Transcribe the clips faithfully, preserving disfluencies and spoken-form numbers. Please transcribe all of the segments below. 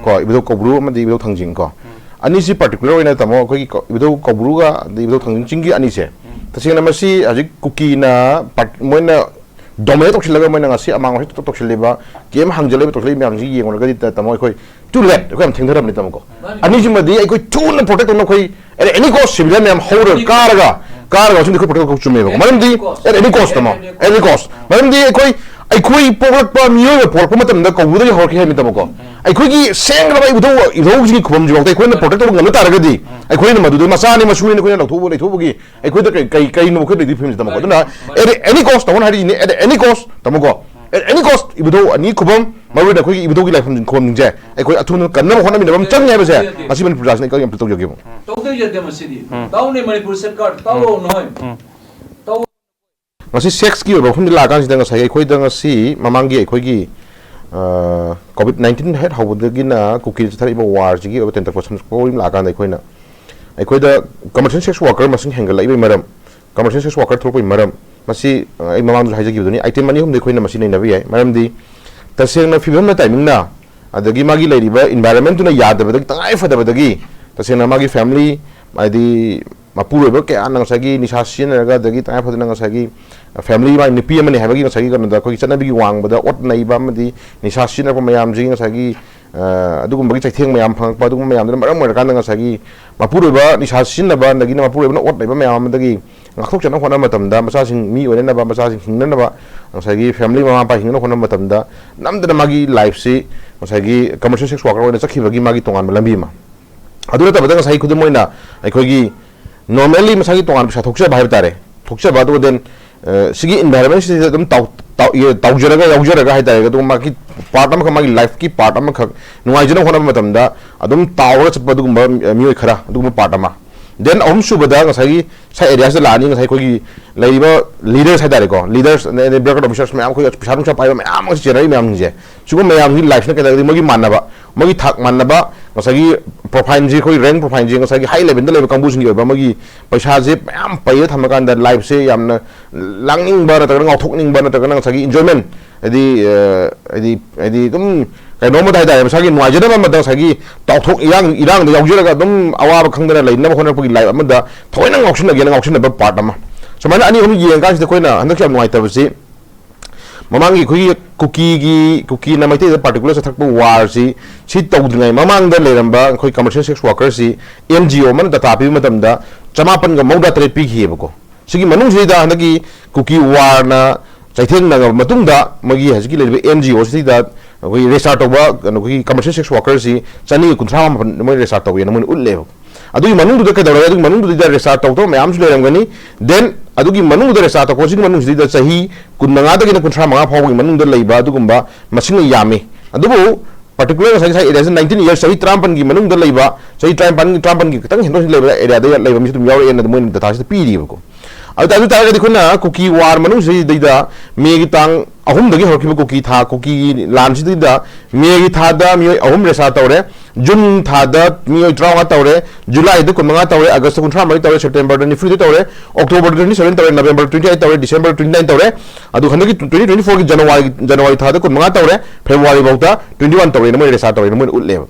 ꯀꯣ, ꯏꯕꯨꯙꯧ ꯀꯧꯕ꯭ꯔꯨ ꯑꯃꯗꯤ ꯏꯕꯨꯙꯧ ꯊꯥꯡꯖꯤꯡ ꯀꯣ꯫ ꯑꯅꯤꯁꯤ particular ꯑꯣꯏꯅ ꯇꯥꯃꯣ ꯑꯩꯈꯣꯏꯒꯤ ꯀꯣ-, ꯏꯕꯨꯙꯧ ꯀꯧꯕ꯭ꯔꯨꯒ ꯑꯗꯩ ꯏꯕꯨꯙꯧ ꯊꯥꯡꯖꯤꯡ ꯆꯤꯡꯒꯤ ꯑꯅꯤꯁꯦ꯫ ꯇꯁꯦꯡꯅ ꯃꯁꯤ ꯍꯧꯖꯤꯛ ꯀꯨꯀꯤꯅ part-, ꯃꯣꯏꯅ dominate ꯇꯧꯁꯤꯜꯂꯒ ꯃꯣꯏꯅ ꯉꯁꯤ ꯑꯃꯥꯡ ꯑꯁꯤ ꯇꯧꯁꯤꯜꯂꯤꯕ, ꯀꯦꯝ ꯍꯥꯡꯖꯜꯂꯤꯕ ꯇꯧꯁꯤꯜꯂꯤꯕ ꯃꯌꯥꯝꯁꯤ ꯌꯦꯡꯉꯨꯔꯒꯗꯤ ꯇꯥꯃꯣ ꯑꯩꯈꯣꯏ too late, ꯑꯩꯈꯣꯏ ꯌꯥꯝ ꯊꯦꯡꯊꯔꯕꯅꯤ ꯇꯥꯃꯣ ꯀꯣ꯫ ꯑꯅꯤꯁꯤꯃꯗꯤ ꯑꯩꯈꯣꯏ ꯊꯨꯅ protect ꯇꯧꯅꯕ ꯑꯩꯈꯣꯏ at any cost civilian ꯃꯌꯥꯝ ꯍꯧꯔꯒ ꯀꯥꯔꯒ, ꯀꯥꯔꯒ ꯃꯁꯤꯡꯗꯤ ꯑꯩꯈꯣꯏ protect ꯇꯧꯕ ꯆꯨꯝꯃꯦꯕꯀꯣ꯫ ꯃꯔꯝꯗꯤ at any cost ꯇꯥꯃꯣ, at any cost꯫ ꯃꯔꯝꯗꯤ ꯑꯩꯈꯣꯏ, ꯑꯩꯈꯣꯏ ꯄꯣꯛꯂꯛꯄ ꯃꯤꯑꯣꯏꯕ ꯄꯣꯛꯂꯛꯄ ꯃꯇꯝꯗ ꯀꯧꯕ꯭ꯔꯨꯗꯒꯤ ꯍꯧꯔꯛꯈꯤ ꯍꯥꯏꯕꯅꯤ ꯇꯥꯃꯣ ꯀꯣ꯫ ꯑꯩꯈꯣꯏꯒꯤ ꯁꯦꯡꯈ꯭ꯔꯕ ꯏꯕꯨꯙꯧ, ꯏꯕꯨꯙꯧꯁꯤꯡꯒꯤ ꯈꯨꯕꯝꯁꯤꯐꯥꯎꯗ ꯑꯩꯈꯣꯏꯅ protect ꯇꯧꯕ ꯉꯝꯕ ꯇꯥꯔꯒꯗꯤ ꯑꯩꯈꯣꯏꯅ ꯃꯗꯨꯗ ꯃꯆꯥꯅꯤ ꯃꯁꯨꯅꯤ ꯑꯩꯈꯣꯏꯅ ꯂꯧꯊꯣꯛꯄ, ꯂꯩꯊꯣꯛꯄꯒꯤ ꯑꯩꯈꯣꯏꯗ ꯀꯩ, ꯀꯩ, ꯀꯩꯅꯣ ꯑꯩꯈꯣꯏ ꯂꯩꯗꯣꯏ ꯐꯤꯕꯝꯁꯤ ꯇꯥꯃꯣ ꯀꯣ꯫ ꯑꯗꯨꯅ at any cost ꯇꯥꯃꯣꯅ ꯍꯥꯏꯔꯤꯁꯤꯅꯤ, at any cost ꯇꯥꯃꯣ ꯀꯣ꯫ At any cost ꯏꯕꯨꯙꯧ ꯑꯅꯤ ꯈꯨꯕꯝ, ꯃꯔꯨꯑꯣꯏꯅ ꯑꯩꯈꯣꯏꯒꯤ ꯏꯕꯨꯙꯧꯒꯤ ꯂꯥꯏꯐꯝ ꯈꯨꯕꯝꯁꯤꯡꯁꯦ ꯑꯩꯈꯣꯏ ꯑꯊꯨꯅ ꯀꯟꯅꯕ ꯍꯣꯠꯅꯃꯤꯟꯅꯕ ꯑꯃ ꯆꯪꯉꯤ ꯍꯥꯏꯕꯁꯦ ꯉꯁꯤ ꯃꯅꯤꯄꯨꯔ ꯄ꯭ꯔꯖꯥꯁꯤꯅ ꯑꯩ ꯀꯔꯤ ꯑꯝꯇ ꯇꯧꯖꯒꯦꯕ꯫ ꯇꯧꯗ ꯌꯥꯗꯦ ꯃꯁꯤꯗꯤ꯫ ꯇꯧꯅꯤ ꯃꯅꯤꯄꯨꯔ ꯁꯔꯀꯥꯔ, ꯇꯧꯔꯣ ꯅꯣꯏ꯫ ꯇꯧ꯫ ꯉꯁꯤ ꯁꯦꯛꯁꯀꯤ ꯑꯣꯏꯕ ꯋꯥꯐꯝꯗ ꯂꯥꯛꯑꯀꯥꯟꯁꯤꯗ ꯉꯁꯥꯏ ꯑꯩꯈꯣꯏꯗ ꯉꯁꯤ ꯃꯃꯥꯡꯒꯤ ꯑꯩꯈꯣꯏꯒꯤ, ꯑ, COVID nineteen ꯍꯦꯛ ꯍꯧꯕꯗꯒꯤꯅ ꯀꯨꯀꯤꯗ ꯆꯠꯊꯔꯛꯏꯕ warꯁꯤꯒꯤ ꯑꯣꯏꯕ ꯇꯦꯟꯇꯛꯄ ꯁꯟꯗꯣꯛꯄ ꯋꯥꯔꯤ ꯑꯃ ꯂꯥꯛꯑꯀꯥꯟꯗ ꯑꯩꯈꯣꯏꯅ, ꯑꯩꯈꯣꯏꯗ commercial sex worker ꯃꯁꯤꯡ ꯍꯦꯟꯒꯠꯂꯛꯏꯕꯒꯤ ꯃꯔꯝ, commercial sex worker ꯊꯣꯛꯂꯛꯄꯒꯤ ꯃꯔꯝ, ꯃꯁꯤ, ꯑ, ꯑꯩ ꯃꯃꯥꯡꯗꯁꯨ ꯍꯥꯏꯖꯈꯤꯕꯗꯨꯅꯤ, item ꯑꯅꯤ ꯑꯍꯨꯝꯗꯤ ꯑꯩꯈꯣꯏꯅ ꯃꯁꯤ ꯅꯩꯅꯕ ꯌꯥꯏ꯫ ꯃꯔꯝꯗꯤ ꯇꯁꯦꯡꯅ ꯐꯤꯕꯝꯅ timingꯅ, ꯑꯗꯒꯤ ꯃꯥꯒꯤ ꯂꯩꯔꯤꯕ environmentꯇꯨꯅ ꯌꯥꯗꯕꯗꯒꯤ, ꯇꯉꯥꯏ ꯐꯗꯕꯗꯒꯤ, ꯇꯁꯦꯡꯅ ꯃꯥꯒꯤ family, ꯍꯥꯏꯗꯤ ꯃꯄꯨꯔꯣꯏꯕ ꯀꯌꯥꯅ ꯉꯁꯥꯏꯒꯤ ꯅꯤꯁꯥ ꯁꯤꯖꯤꯟꯅꯔꯒ, ꯑꯗꯒꯤ ꯇꯉꯥꯏ ꯐꯗꯅ ꯉꯁꯥꯏꯒꯤ family, ꯃꯥꯒꯤ ꯅꯨꯄꯤ ꯑꯃꯅꯤ ꯍꯥꯏꯕꯒꯤ ꯉꯁꯥꯏꯒꯤ ꯀꯩꯅꯣꯗ ꯑꯩꯈꯣꯏꯒꯤ ꯆꯠꯅꯕꯤꯒꯤ ꯋꯥꯡꯃꯗ ꯑꯣꯠ ꯅꯩꯕ ꯑꯃꯗꯤ ꯅꯤꯁꯥ ꯁꯤꯖꯤꯟꯅꯔꯛꯄ ꯃꯌꯥꯝꯁꯤꯒꯤ ꯉꯁꯥꯏꯒꯤ, ꯑ, ꯑꯗꯨꯒꯨꯝꯕꯒꯤ ꯆꯩꯊꯦꯡ ꯃꯌꯥꯝ ꯐꯪꯉꯛꯄ, ꯑꯗꯨꯒꯨꯝꯕ ꯃꯌꯥꯝꯗꯨꯅ ꯃꯔꯝ ꯑꯣꯏꯔꯀꯥꯟꯗ ꯉꯁꯥꯏꯒꯤ ꯃꯄꯨꯔꯣꯏꯕ ꯅꯤꯁꯥ ꯁꯤꯖꯤꯟꯅꯕ, ꯑꯗꯒꯤ ꯃꯄꯨꯔꯣꯏꯕꯅ ꯑꯣꯠ ꯅꯩꯕ ꯃꯌꯥꯝ ꯑꯃꯗꯒꯤ ꯉꯥꯛꯊꯣꯛꯆꯅꯕ ꯍꯣꯠꯅꯕ ꯃꯇꯝꯗ, ꯃꯆꯥꯁꯤꯡ ꯃꯤ ꯑꯣꯏꯅꯅꯕ, ꯃꯆꯥꯁꯤꯡ ꯍꯤꯡꯅꯅꯕ ꯉꯁꯥꯏꯒꯤ family ꯃꯃꯥ ꯃꯄꯥ ꯍꯤꯡꯅꯅꯕ ꯍꯣꯠꯅꯕ ꯃꯇꯝꯗ ꯅꯝꯗꯅ ꯃꯥꯒꯤ lifeꯁꯤ ꯉꯁꯥꯏꯒꯤ commercial sex worker ꯑꯣꯏꯅ ꯆꯠꯈꯤꯕꯒꯤ ꯃꯥꯒꯤ ꯇꯣꯉꯥꯟꯕ ꯂꯝꯕꯤ ꯑꯃ꯫ ꯑꯗꯨ ꯅꯠꯇꯕꯗ ꯉꯁꯥꯏ ꯈꯨꯗꯝ ꯑꯣꯏꯅ ꯑꯩꯈꯣꯏꯒꯤ normally ꯃꯁꯥꯒꯤ ꯇꯣꯉꯥꯟꯕ ꯄꯩꯁꯥ ꯊꯣꯛꯆꯕ ꯍꯥꯏꯕ ꯇꯥꯔꯦ, ꯊꯣꯛꯆꯕ, ꯑꯗꯨꯒ then, ꯑ, ꯁꯤꯒꯤ environmentꯁꯤꯗ ꯑꯗꯨꯝ ꯇꯥꯎ-, ꯇꯥꯎ-, ꯏ-, ꯇꯥꯎꯖꯔꯒ ꯌꯥꯎꯖꯔꯒ ꯍꯥꯏ ꯇꯥꯔꯦ, ꯑꯗꯨꯒ ꯃꯥꯒꯤ part ꯑꯃꯈꯛ, ꯃꯥꯒꯤ lifeꯀꯤ part ꯑꯃꯈꯛ ꯅꯨꯡꯉꯥꯏꯖꯅꯕ ꯍꯣꯠꯅꯕ ꯃꯇꯝꯗ ꯑꯗꯨꯝ ꯇꯥꯎꯔꯒ ꯆꯠꯄ ꯑꯗꯨꯒꯨꯝꯕ, ꯑ, ꯃꯤꯑꯣꯏ ꯈꯔ, ꯑꯗꯨꯒꯨꯝꯕ part ꯑꯃ꯫ Then ꯑꯍꯨꯝꯁꯨꯕꯗ ꯉꯁꯥꯏꯒꯤ side areaꯁꯤꯗ ꯂꯥꯛꯑꯅꯤ, ꯉꯁꯥꯏ ꯑꯩꯈꯣꯏꯒꯤ ꯂꯩꯔꯤꯕ leaders ꯍꯥꯏ ꯇꯥꯔꯦꯀꯣ, leaders, ꯑꯗꯩ bureaucrat officers ꯃꯌꯥꯝ, ꯑꯩꯈꯣꯏ ꯄꯩꯁꯥ ꯅꯨꯡꯁꯥ ꯄꯥꯏꯕ ꯃꯌꯥꯝ ꯑꯃ ꯆꯦꯟꯅꯔꯤ ꯃꯌꯥꯝꯁꯤꯡꯁꯦ, ꯁꯤꯒꯨꯝꯕ ꯃꯌꯥꯝꯒꯤ lifeꯁꯤꯅ ꯀꯩꯗꯧꯔꯒꯗꯤ ꯃꯣꯏꯒꯤ ꯃꯥꯟꯅꯕ, ꯃꯣꯏꯒꯤ ꯊꯥꯛ ꯃꯥꯟꯅꯕ, ꯉꯁꯥꯏꯒꯤ profileꯁꯤ, ꯑꯩꯈꯣꯏ rank profileꯁꯤ ꯉꯁꯥꯏꯒꯤ high levelꯗ ꯂꯩꯕ ꯀꯥꯡꯕꯨꯁꯤꯡꯒꯤ ꯑꯣꯏꯕ ꯃꯣꯏꯒꯤ ꯄꯩꯁꯥꯁꯦ ꯃꯌꯥꯝ ꯄꯩꯔ ꯊꯝꯃꯀꯥꯟꯗ lifeꯁꯦ ꯌꯥꯝꯅ ꯂꯥꯡꯅꯤꯡꯕ ꯅꯠꯇ꯭ꯔꯒꯅ ꯉꯥꯎꯊꯣꯛꯅꯤꯡꯕ ꯅꯠꯇ꯭ꯔꯒꯅ ꯉꯁꯥꯏꯒꯤ enjoyment, ꯍꯥꯏꯗꯤ, ꯑ, ꯍꯥꯏꯗꯤ, ꯍꯥꯏꯗꯤ ꯑꯗꯨꯝ ꯀꯩꯅꯣꯝꯃꯗ ꯍꯥꯏꯇꯥꯔꯦ, ꯃꯁꯥꯒꯤ ꯅꯨꯡꯉꯥꯏꯖꯅꯕ ꯑꯃꯗ ꯉꯁꯥꯏꯒꯤ ꯇꯥꯎꯊꯣꯛ ꯏꯔꯥꯡ ꯏꯔꯥꯡꯗ ꯌꯥꯎꯖꯔꯒ ꯑꯗꯨꯝ ꯑꯋꯥꯕ ꯈꯪꯗꯅ ꯂꯩꯅꯕ ꯍꯣꯠꯅꯔꯛꯄꯒꯤ ꯂꯥꯏꯞ ꯑꯃꯗ ꯊꯑꯣꯏꯅ ꯉꯥꯎꯁꯤꯟꯅꯒꯦꯅ ꯉꯥꯎꯁꯤꯟꯅꯕ ꯄꯥꯔꯠ ꯑꯃ꯫ ꯁꯨꯃꯥꯏꯅ ꯑꯅꯤ ꯑꯍꯨꯝ ꯌꯦꯡꯉꯀꯥꯟꯁꯤꯗ ꯑꯩꯈꯣꯏꯅ ꯍꯟꯗꯛꯁꯨ ꯌꯥꯝ ꯅꯨꯡꯉꯥꯏꯇꯕꯁꯤ, ꯃꯃꯥꯡꯒꯤ ꯑꯩꯈꯣꯏꯒꯤ ꯀꯨꯀꯤꯒꯤ ꯀꯨꯀꯤꯅ ꯃꯩꯇꯩꯗ ꯄꯥꯔꯇꯤꯀꯨꯂꯔ ꯆꯠꯊꯛꯄ ꯋꯥꯔꯁꯤ, ꯁꯤ ꯇꯧꯗ꯭ꯔꯤꯉꯩ ꯃꯃꯥꯡꯗ ꯂꯩꯔꯝꯕ ꯑꯩꯈꯣꯏ commercial sex ꯋꯥꯔꯀꯔꯁꯤ and G O ꯑꯃꯅ ꯗꯇꯥ ꯄꯤꯕ ꯃꯇꯝꯗ ꯆꯃꯥꯄꯟꯒ ꯃꯧꯗ꯭ꯔꯥ ꯇꯔꯦꯠ ꯄꯤꯈꯤꯑꯕꯀꯣ꯫ ꯁꯤꯒꯤ ꯃꯅꯨꯡꯁꯤꯗ ꯍꯟꯗꯛꯀꯤ ꯀꯨꯀꯤ ꯋꯥꯔꯅ ꯆꯩꯊꯦꯡ ꯅꯪꯉꯕ ꯃꯇꯨꯡꯗ ꯃꯣꯏꯒꯤ ꯍꯧꯖꯤꯛꯀꯤ ꯂꯩꯔꯤꯕ ꯑꯦꯟ ꯖꯤ ꯑꯣ ꯁꯤꯗ ꯑꯩꯈꯣꯏ ꯔꯦꯖꯤꯁꯇꯥꯔ ꯇꯧꯕ ꯀꯩꯅꯣ ꯑꯩꯈꯣꯏꯒꯤ ꯀꯃꯔꯁꯤꯌꯦꯜ ꯁꯦꯛꯁ ꯋꯥꯔꯀꯔꯁꯤ ꯆꯅꯤꯒ ꯀꯨꯟꯊ꯭ꯔꯥ ꯃꯥꯄꯟ ꯃꯣꯏ ꯔꯦꯖꯤꯁꯇꯥꯔ ꯇꯧꯋꯦꯅ ꯃꯣꯏꯅ ꯎꯠꯂꯦꯕ꯫ ꯑꯗꯨꯒꯤ ꯃꯅꯨꯡꯗꯨꯗ ꯀꯩꯗꯧꯔꯒꯦ? ꯑꯗꯨꯒꯤ ꯃꯅꯨꯡꯗꯨꯗ ꯔꯦꯖꯤꯁꯇꯥꯔ ꯇꯧꯗꯕ ꯃꯌꯥꯝꯁꯨ ꯂꯩꯔꯝꯒꯅꯤ꯫ ꯗꯦꯟ ꯑꯗꯨꯒꯤ ꯃꯅꯨꯡꯗꯨꯗ ꯔꯦꯖꯤꯁꯇꯥꯔ ꯇꯧꯕꯁꯤꯒꯤ ꯃꯅꯨꯡꯁꯤꯗ ꯆꯍꯤ ꯀꯨꯟꯃꯉꯥꯗꯒꯤꯅ ꯀꯨꯟꯊ꯭ꯔꯥ ꯃꯉꯥ ꯐꯥꯎꯕꯒꯤ ꯃꯅꯨꯡꯗ ꯂꯩꯕ ꯑꯗꯨꯒꯨꯝꯕ ꯃꯁꯤꯡꯅ ꯌꯥꯝꯃꯤ꯫ ꯑꯗꯨꯕꯨ ꯄꯥꯔꯇꯤꯀꯨꯂꯔ ꯉꯁꯥꯏꯒꯤ ꯁꯥꯏ ꯑꯦꯔꯤꯌꯥꯁꯤ ꯅꯥꯏꯟꯇꯤꯟ ꯏꯌꯔꯁ, ꯆꯍꯤ ꯇꯔꯥꯃꯥꯄꯟꯒꯤ ꯃꯅꯨꯡꯗ ꯂꯩꯕ, ꯆꯍꯤ ꯇꯔꯥꯅꯤꯄꯥꯟ, ꯇꯔꯥꯃꯥꯄꯟꯒꯤ ꯈꯤꯇꯪ ꯍꯦꯟꯗꯣꯛ ꯂꯩꯕ ꯑꯦꯔꯤꯌꯥꯗ ꯂꯩꯕ ꯃꯤꯁꯨ ꯑꯗꯨꯝ ꯌꯥꯎꯔꯛꯑꯦꯅ ꯃꯣꯏꯅ ꯗꯇꯥꯁꯤꯗ ꯄꯤꯔꯤꯕꯀꯣ꯫ ꯑꯗꯨ ꯑꯗꯨ ꯇꯥꯔꯒꯗꯤ ꯑꯩꯈꯣꯏꯅ ꯀꯨꯀꯤ ꯋꯥꯔ ꯃꯅꯨꯡꯁꯤꯗꯩꯗ ꯃꯦꯒꯤ ꯇꯥꯡ ꯑꯍꯨꯝꯗꯒꯤ ꯍꯧꯔꯛꯈꯤꯕ ꯀꯨꯀꯤ ꯊꯥ, ꯀꯨꯀꯤꯒꯤ ꯂꯥꯟꯁꯤꯗꯩꯗ ꯃꯦꯒꯤ ꯊꯥꯗ ꯃꯤꯑꯣꯏ ꯑꯍꯨꯝ ꯔꯦꯁꯥ ꯇꯧꯔꯦ, ꯖꯨꯟ ꯊꯥꯗ ꯃꯤꯑꯣꯏ ꯇꯔꯥꯃꯉꯥ ꯇꯧꯔꯦ, ꯖꯨꯂꯥꯏꯗ ꯀꯨꯟꯃꯉꯥ ꯇꯧꯔꯦ, ꯑꯥꯒꯁꯇ ꯀꯨꯟꯊ꯭ꯔꯥ ꯃꯔꯤ ꯇꯧꯔꯦ, ꯁꯦꯞꯇꯦꯝꯕꯔꯗ ꯅꯤꯐꯨꯗ ꯇꯧꯔꯦ, ꯑꯣꯛꯇꯣꯕꯔꯗ ꯇ꯭ꯋꯦꯟꯇꯤ ꯁꯚꯦꯟ ꯇꯧꯔꯦ, ꯅꯕꯦꯝꯕꯔꯗ ꯇ꯭ꯋꯦꯟꯇꯤ ꯑꯩꯠ ꯇꯧꯔꯦ, ꯗꯤꯁꯦꯝꯕꯔ ꯇ꯭ꯋꯦꯟꯇꯤ ꯅꯥꯏꯟ ꯇꯧꯔꯦ꯫ ꯑꯗꯨ ꯍꯟꯗꯛꯀꯤ ꯇ꯭ꯋꯦꯟꯇꯤ ꯇ꯭ꯋꯦꯟꯇꯤ ꯐꯣꯔꯒꯤ ꯖꯅꯋꯥꯔꯤ, ꯖꯅꯋꯥꯔꯤ ꯊꯥꯗ ꯀꯨꯟꯃꯉꯥ ꯇꯧꯔꯦ, ꯐꯦꯕ꯭ꯔꯨꯋꯥꯔꯤ ꯐꯥꯎꯗ ꯇ꯭ꯋꯦꯟꯇꯤ ꯋꯥꯟ ꯇꯧꯔꯦꯅ ꯃꯣꯏ ꯔꯦꯁꯥ ꯇꯧꯔꯦꯅ ꯃꯣꯏꯅ ꯎꯠꯂꯦꯕ꯫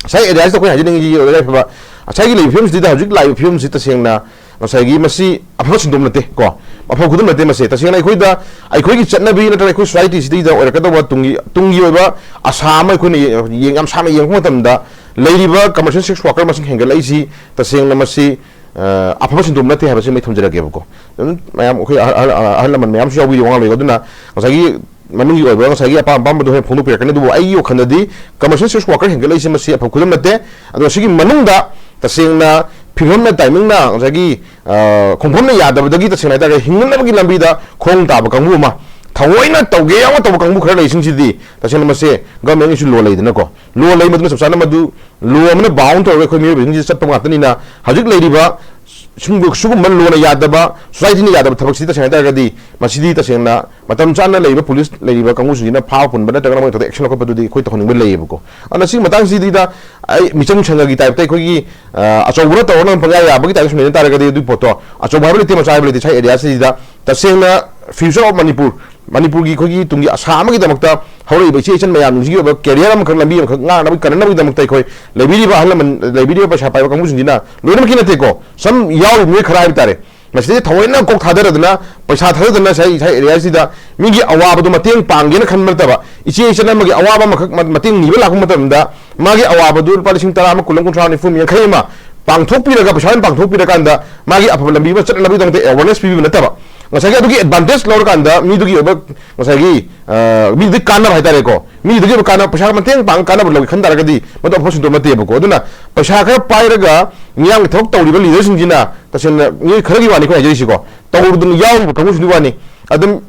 ꯉꯁꯥꯏ ꯑꯦꯔꯤꯌꯥꯁꯤꯗ ꯑꯩꯈꯣꯏꯅ ꯍꯥꯏꯖꯅꯤꯡꯉꯤꯁꯤ ꯌꯥꯏꯐꯕ, ꯉꯁꯥꯏꯒꯤ ꯂꯩꯕ ꯐꯤꯕꯝꯁꯤꯗ, ꯍꯧꯖꯤꯛ ꯂꯥꯛꯏꯕ ꯐꯤꯕꯝꯁꯤ ꯇꯁꯦꯡꯅ ꯉꯁꯥꯏꯒꯤ ꯃꯁꯤ ꯑꯐꯕ ꯁꯤꯟꯗꯣꯝ ꯅꯠꯇꯦ ꯀꯣ, ꯑꯐꯕ ꯈꯨꯗꯝ ꯅꯠꯇꯦ ꯃꯁꯤ꯫ ꯇꯁꯦꯡꯅ ꯑꯩꯈꯣꯏꯗ, ꯑꯩꯈꯣꯏꯒꯤ ꯆꯠꯅꯕꯤ ꯅꯠꯇ꯭ꯔꯒ ꯑꯩꯈꯣꯏ ꯁꯣꯁꯥꯏꯇꯤꯁꯤꯗꯩꯗ ꯑꯣꯏꯔꯛꯀꯗꯧꯕ ꯇꯨꯡꯒꯤ, ꯇꯨꯡꯒꯤ ꯑꯣꯏꯕ ꯑꯁꯥ ꯑꯃ ꯑꯩꯈꯣꯏꯅ ꯌꯦ-, ꯌꯦꯡ-, ꯌꯥꯝ ꯁꯥꯡꯅ ꯌꯦꯡꯉꯛꯄ ꯃꯇꯝꯗ ꯂꯩꯔꯤꯕ ꯀꯃꯔꯁꯤꯌꯦꯜ ꯁꯦꯛꯁ ꯋꯥꯔꯀꯔ ꯃꯁꯤꯡ ꯍꯦꯟꯒꯠꯂꯛꯏꯁꯤ ꯇꯁꯦꯡꯅ ꯃꯁꯤ, ꯑ, ꯑꯐꯕ ꯁꯤꯟꯗꯣꯝ ꯅꯠꯇꯦ ꯍꯥꯏꯕꯁꯤ ꯑꯩ ꯊꯝꯖꯔꯒꯦꯕꯀꯣ꯫ ꯑꯗꯨꯝ ꯃꯌꯥꯝ ꯑꯩꯈꯣꯏ ꯑꯍꯜ, ꯑꯍꯜ, ꯑꯍꯜ ꯂꯃꯟ ꯃꯌꯥꯝꯁꯨ ꯌꯥꯎꯕꯤꯔꯤ ꯋꯥꯉꯥꯡꯂꯣꯏ, ꯑꯗꯨꯅ ꯉꯁꯥꯏꯒꯤ ꯃꯅꯨꯡꯒꯤ ꯑꯣꯏꯕ ꯉꯁꯥꯏꯒꯤ ꯑꯄꯥꯝ ꯑꯄꯥꯝꯕꯗꯣ ꯍꯣꯔꯦꯟ ꯐꯣꯡꯗꯣꯛꯄꯤꯔꯛꯀꯅꯤ꯫ ꯑꯗꯨꯕꯨ ꯑꯩꯒꯤ ꯋꯥꯈꯜꯗꯗꯤ ꯀꯃꯔꯁꯤꯌꯦꯜ ꯁꯦꯛꯁ ꯋꯥꯔꯀꯔ ꯍꯦꯟꯒꯠꯂꯛꯏꯁꯦ ꯃꯁꯤ ꯑꯐꯕ ꯈꯨꯗꯝ ꯅꯠꯇꯦ꯫ ꯑꯗꯣ ꯁꯤꯒꯤ ꯃꯅꯨꯡꯗ ꯇꯁꯦꯡꯅ ꯐꯤꯕꯝꯅ, ꯇꯥꯏꯃꯤꯡꯅ, ꯉꯁꯥꯏꯒꯤ, ꯑ, ꯈꯣꯡꯐꯝꯅ ꯌꯥꯗꯕꯗꯒꯤ ꯇꯁꯦꯡꯅ ꯍꯥꯏꯇꯥꯔꯒꯗꯤ ꯍꯤꯡꯅꯅꯕꯒꯤ ꯂꯝꯕꯤꯗ ꯈꯣꯡ ꯇꯥꯕ ꯀꯥꯡꯕꯨ ꯑꯃ, ꯊꯑꯣꯏꯅ ꯇꯧꯒꯦ ꯌꯥꯎꯅ ꯇꯧꯕ ꯀꯥꯡꯕꯨ ꯈꯔ ꯂꯩꯁꯤꯡꯁꯤꯗꯤ ꯇꯁꯦꯡꯅ ꯃꯁꯦ ꯒꯃꯦꯟꯒꯤꯁꯨ ꯂꯣ ꯂꯩꯗꯅꯀꯣ꯫ ꯂꯣ ꯂꯩ, ꯃꯗꯨꯅ ꯆꯞ ꯆꯥꯅ ꯃꯗꯨ ꯂꯣ ꯑꯃꯅ ꯕꯥꯎꯟ ꯇꯧꯔꯒ ꯑꯩꯈꯣꯏ ꯃꯤꯑꯣꯏꯕꯁꯤꯡꯁꯤ ꯆꯠꯄ ꯉꯥꯛꯇꯅꯤꯅ ꯍꯧꯖꯤꯛ ꯂꯩꯔꯤꯕ ꯁꯤꯒꯨꯝꯕ, ꯁꯤꯒꯨꯝꯕ ꯂꯣꯅ ꯌꯥꯗꯕ, ꯁꯣꯁꯥꯏꯇꯤꯅ ꯌꯥꯗꯕ ꯊꯕꯛꯁꯤ ꯇꯁꯦꯡꯅ ꯍꯥꯏꯇꯥꯔꯒꯗꯤ ꯃꯁꯤꯗꯤ ꯇꯁꯦꯡꯅ ꯃꯇꯝ ꯆꯥꯅ ꯂꯩꯔꯤꯕ ꯄꯨꯂꯤꯁ ꯂꯩꯔꯤꯕ ꯀꯥꯡꯕꯨꯁꯤꯡꯁꯤꯅ ꯐꯥꯕ ꯄꯨꯟꯕ ꯅꯠꯇ꯭ꯔꯒꯅ ꯃꯣꯏ ꯊꯕꯛꯇ ꯑꯦꯛꯁꯟ ꯂꯧꯈꯠꯄꯗꯨꯗꯤ ꯑꯩꯈꯣꯏ ꯇꯧꯍꯟꯅꯤꯡꯕ ꯂꯩꯌꯦꯕꯀꯣ꯫ ꯑꯗꯨꯅ ꯁꯤꯒꯤ ꯃꯇꯥꯡꯁꯤꯗ ꯑꯩ ꯃꯤꯆꯪ ꯁꯪꯉꯒꯤ ꯇꯥꯏꯞꯇ ꯑꯩꯈꯣꯏꯒꯤ, ꯑ, ꯑꯆꯧꯕꯅ ꯇꯧꯔꯒ ꯄꯪꯌꯥ ꯌꯥꯕꯒꯤ ꯇꯥꯏꯞꯇ ꯁꯨꯝ ꯂꯩꯅ ꯇꯥꯔꯒꯗꯤ ꯑꯗꯨꯒꯤ ꯄꯣꯠꯇꯣ ꯑꯆꯧꯕ ꯍꯥꯏꯕ ꯂꯩꯇꯦ, ꯃꯆꯥ ꯍꯥꯏꯕ ꯂꯩꯇꯦ꯫ ꯁ꯭ꯋꯥꯏ ꯑꯦꯔꯤꯌꯥꯁꯤꯗ ꯇꯁꯦꯡꯅ future of Manipur ꯃꯅꯤꯄꯨꯔꯒꯤ ꯑꯩꯈꯣꯏꯒꯤ ꯇꯨꯡꯒꯤ ꯑꯁꯥ ꯑꯃꯒꯤꯗꯃꯛꯇ ꯍꯧꯔꯛꯏꯕ ꯏꯆꯦ ꯏꯆꯟ ꯃꯌꯥꯝꯁꯤꯡꯁꯤꯒꯤ ꯑꯣꯏꯕ career ꯑꯃꯈꯛ, ꯂꯝꯕꯤ ꯑꯃꯈꯛ ꯉꯥꯡꯅꯕꯒꯤ, ꯀꯟꯅꯅꯕꯒꯤꯗꯃꯛꯇ ꯑꯩꯈꯣꯏ ꯂꯩꯕꯤꯔꯤꯕ ꯑꯍꯜ ꯂꯃꯟ, ꯂꯩꯕꯤꯔꯤꯕ ꯄꯩꯁꯥ ꯄꯥꯏꯕ ꯀꯥꯡꯕꯨꯁꯤꯡꯁꯤꯅ ꯂꯣꯏꯅꯃꯛꯀꯤ ꯅꯠꯇꯦꯀꯣ, ꯁꯝ ꯌꯥꯎꯔꯤꯕ ꯃꯤꯑꯣꯏ ꯈꯔ ꯍꯥꯏꯕ ꯇꯥꯔꯦ, ꯃꯁꯤꯗꯩꯗ ꯊꯑꯣꯏꯅ ꯀꯣꯛ ꯊꯥꯗꯔꯗꯅ, ꯄꯩꯁꯥ ꯊꯥꯗꯗꯅ ꯉꯁꯥꯏ, ꯉꯁꯥꯏ area ꯁꯤꯗ ꯃꯤꯒꯤ ꯑꯋꯥꯕꯗꯨ ꯃꯇꯦꯡ ꯄꯥꯡꯒꯦꯅ ꯈꯟꯕ ꯅꯠꯇꯕ, ꯏꯆꯦ ꯏꯆꯟ ꯑꯃꯒꯤ ꯑꯋꯥꯕ ꯑꯃꯈꯛ ꯃ-, ꯃꯇꯦꯡ ꯅꯤꯕ ꯂꯥꯛꯄ ꯃꯇꯝꯗ, ꯃꯥꯒꯤ ꯑꯋꯥꯕꯗꯨ ꯂꯨꯄꯥ ꯂꯤꯁꯤꯡ ꯇꯔꯥ ꯑꯃ, ꯀꯨꯟ ꯑꯃ, ꯀꯨꯟꯊ꯭ꯔꯥ, ꯅꯤꯐꯨ, ꯌꯥꯡꯈꯩ ꯑꯃ ꯄꯥꯡꯊꯣꯛꯄꯤꯔꯒ, ꯄꯩꯁꯥ ꯑꯣꯏꯅ ꯄꯥꯡꯊꯣꯛꯄꯤꯔꯀꯥꯟꯗ, ꯃꯥꯒꯤ ꯑꯐꯕ ꯂꯝꯕꯤ ꯑꯃ ꯆꯠꯅꯕꯒꯤꯗꯃꯛꯇ awareness ꯄꯤꯕꯤꯕ ꯅꯠꯇꯕ, ꯉꯁꯥꯏꯒꯤ ꯑꯗꯨꯒꯤ advantage ꯂꯧꯔꯀꯥꯟꯗ ꯃꯤꯗꯨꯒꯤ ꯑꯣꯏꯕ, ꯉꯁꯥꯏꯒꯤ, ꯑ, ꯃꯤꯗꯨꯒꯤ ꯀꯥꯟꯅꯕ ꯍꯥꯏꯇꯥꯔꯦꯀꯣ, ꯃꯤꯗꯨꯒꯤ ꯑꯣꯏꯕ ꯀꯥꯟꯅꯕ, ꯄꯩꯁꯥ ꯃꯇꯦꯡ ꯄꯥꯡ ꯀꯥꯟꯅꯕ ꯂꯧꯒꯦ ꯈꯟ ꯇꯥꯔꯒꯗꯤ, ꯃꯗꯨ ꯑꯐꯕ ꯁꯤꯟꯗꯣꯛ ꯅꯠꯇꯦꯕꯀꯣ꯫ ꯑꯗꯨꯅ ꯄꯩꯁꯥ ꯈꯔ ꯄꯥꯏꯔꯒ ꯃꯤꯌꯥꯝꯒꯤ ꯊꯕꯛ ꯇꯧꯔꯤꯕ leaderꯁꯤꯡꯁꯤꯅ, ꯇꯁꯦꯡꯅ ꯃꯤꯑꯣꯏ ꯈꯔꯒꯤ ꯋꯥꯅꯤ ꯑꯩꯈꯣꯏ ꯍꯥꯏꯖꯔꯤꯁꯤꯀꯣ, ꯇꯧꯔꯨꯗꯅ ꯌꯥꯎꯔꯤꯕ ꯀꯥꯡꯕꯨꯁꯤꯡꯗꯨꯒꯤ ꯋꯥꯅꯤ꯫ ꯑꯗꯨꯝ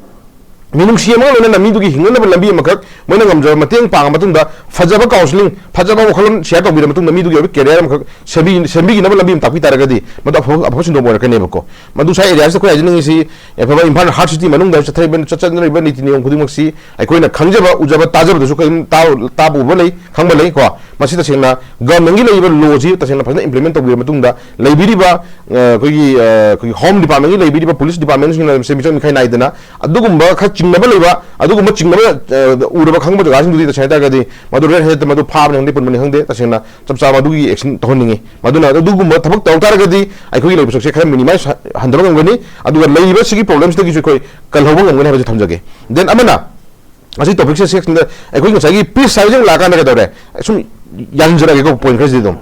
ꯃꯤꯅꯨꯡꯁꯤ ꯑꯃꯒ ꯂꯣꯏꯅꯅ ꯃꯤꯗꯨꯒꯤ ꯍꯤꯡꯅꯅꯕ ꯂꯝꯕꯤ ꯑꯃꯈꯛ ꯃꯣꯏꯅ ꯉꯝꯖꯕ ꯃꯇꯦꯡ ꯄꯥꯡꯉ ꯃꯇꯨꯡꯗ, ꯐꯖꯕ counselling, ꯐꯖꯕ ꯋꯥꯈꯜꯂꯣꯟ share ꯇꯧꯕꯤꯔ ꯃꯇꯨꯡꯗ, ꯃꯤꯗꯨꯒꯤ ꯑꯣꯏꯕ career ꯑꯃꯈꯛ ꯁꯦꯝꯕꯤ-, ꯁꯦꯝꯕꯤꯈꯤꯅꯕ ꯂꯝꯕꯤ ꯑꯃ ꯇꯥꯛꯄꯤ ꯇꯥꯔꯒꯗꯤ, ꯃꯗꯨ ꯑꯐꯕ, ꯑꯐꯕ ꯁꯤꯟꯗꯣꯛꯄ ꯑꯣꯏꯔꯛꯀꯅꯦꯕꯀꯣ꯫ ꯃꯗꯨ ꯁ꯭ꯋꯥꯏ areaꯁꯤꯗ ꯑꯩꯈꯣꯏ ꯍꯥꯏꯖꯅꯤꯡꯉꯤꯁꯤ, ꯑꯐꯕ ꯏꯝꯐꯥꯜ heart city ꯃꯅꯨꯡꯗ ꯆꯠꯊꯔꯤꯕ, ꯆꯠ-, ꯆꯠꯅꯔꯤꯕ ꯅꯤꯇꯤ ꯅꯤꯌꯣꯝ ꯈꯨꯗꯤꯡꯃꯛꯁꯤ ꯑꯩꯈꯣꯏꯅ ꯈꯪꯖꯕ, ꯎꯖꯕ, ꯇꯥꯖꯕꯗꯁꯨ ꯑꯩꯈꯣꯏ ꯑꯗꯨꯝ ꯇꯥ-, ꯇꯥꯕ ꯎꯕ ꯂꯩ, ꯈꯪꯕ ꯂꯩ ꯀꯣ꯫ ꯃꯁꯤ ꯇꯁꯦꯡꯅ governmentꯀꯤ ꯂꯩꯔꯤꯕ lawꯁꯤ ꯇꯁꯦꯡꯅ ꯐꯖꯅ implement ꯇꯧꯕꯤꯔ ꯃꯇꯨꯡꯗ, ꯂꯩꯕꯤꯔꯤꯕ, ꯑ, ꯑꯩꯈꯣꯏꯒꯤ, ꯑ, ꯑꯩꯈꯣꯏꯒꯤ home departmentꯀꯤ ꯂꯩꯕꯤꯔꯤꯕ police departmentꯁꯤꯡꯅ ꯃꯁꯤ ꯃꯤꯆꯪ ꯃꯤꯈꯥꯏ ꯅꯥꯏꯗꯅ ꯑꯗꯨꯒꯨꯝꯕ ꯈꯔ ꯆꯤꯡꯅꯕ ꯂꯩꯕ, ꯑꯗꯨꯒꯨꯝꯕ ꯆꯤꯡꯅꯕ, ꯑ, ꯎꯔꯕ ꯈꯪꯕ ꯖꯒꯥꯁꯤꯡꯗꯨꯗꯤ ꯇꯁꯦꯡꯅ ꯍꯥꯏ ꯇꯥꯔꯒꯗꯤ ꯃꯗꯨ red handedꯇ ꯃꯗꯨ ꯐꯥꯕꯅꯤ ꯈꯪꯗꯦ, ꯄꯨꯟꯕꯅꯤ ꯈꯪꯗꯦ, ꯇꯁꯦꯡꯅ ꯆꯞ ꯆꯥꯕ ꯑꯗꯨꯒꯤ action ꯇꯧꯍꯟꯅꯤꯡꯉꯤ꯫ ꯃꯗꯨꯅ ꯑꯗꯨꯒꯨꯝꯕ ꯊꯕꯛ ꯇꯧ ꯇꯥꯔꯒꯗꯤ ꯑꯩꯈꯣꯏꯒꯤ ꯂꯩꯕ ꯁꯔꯨꯛꯁꯦ ꯈꯔ minimize ꯍꯟꯊꯕ ꯉꯝꯒꯅꯤ, ꯑꯗꯨꯒ ꯂꯩꯔꯤꯕ ꯁꯤꯒꯤ problemꯁꯤꯗꯒꯤꯁꯨ ꯑꯩꯈꯣꯏ ꯀꯜꯍꯧꯕ ꯉꯝꯒꯅꯤ ꯍꯥꯏꯕꯁꯤ ꯊꯝꯖꯒꯦ꯫ Then ꯑꯃꯅ, ꯉꯁꯤ topicꯁꯦ ꯁꯦꯛꯁꯟꯗ ꯑꯩꯈꯣꯏ ꯉꯁꯥꯏꯒꯤ peace ꯍꯥꯏꯕꯁꯤ ꯑꯃꯨꯛ ꯂꯥꯛꯑꯀꯥꯟꯗ ꯀꯩꯗꯧꯔꯦ? ꯁꯨꯝ ꯌꯥꯟꯖꯔꯛꯑꯒꯦꯀꯣ, point ꯈꯔꯁꯤꯗꯤ ꯑꯗꯨꯝ꯫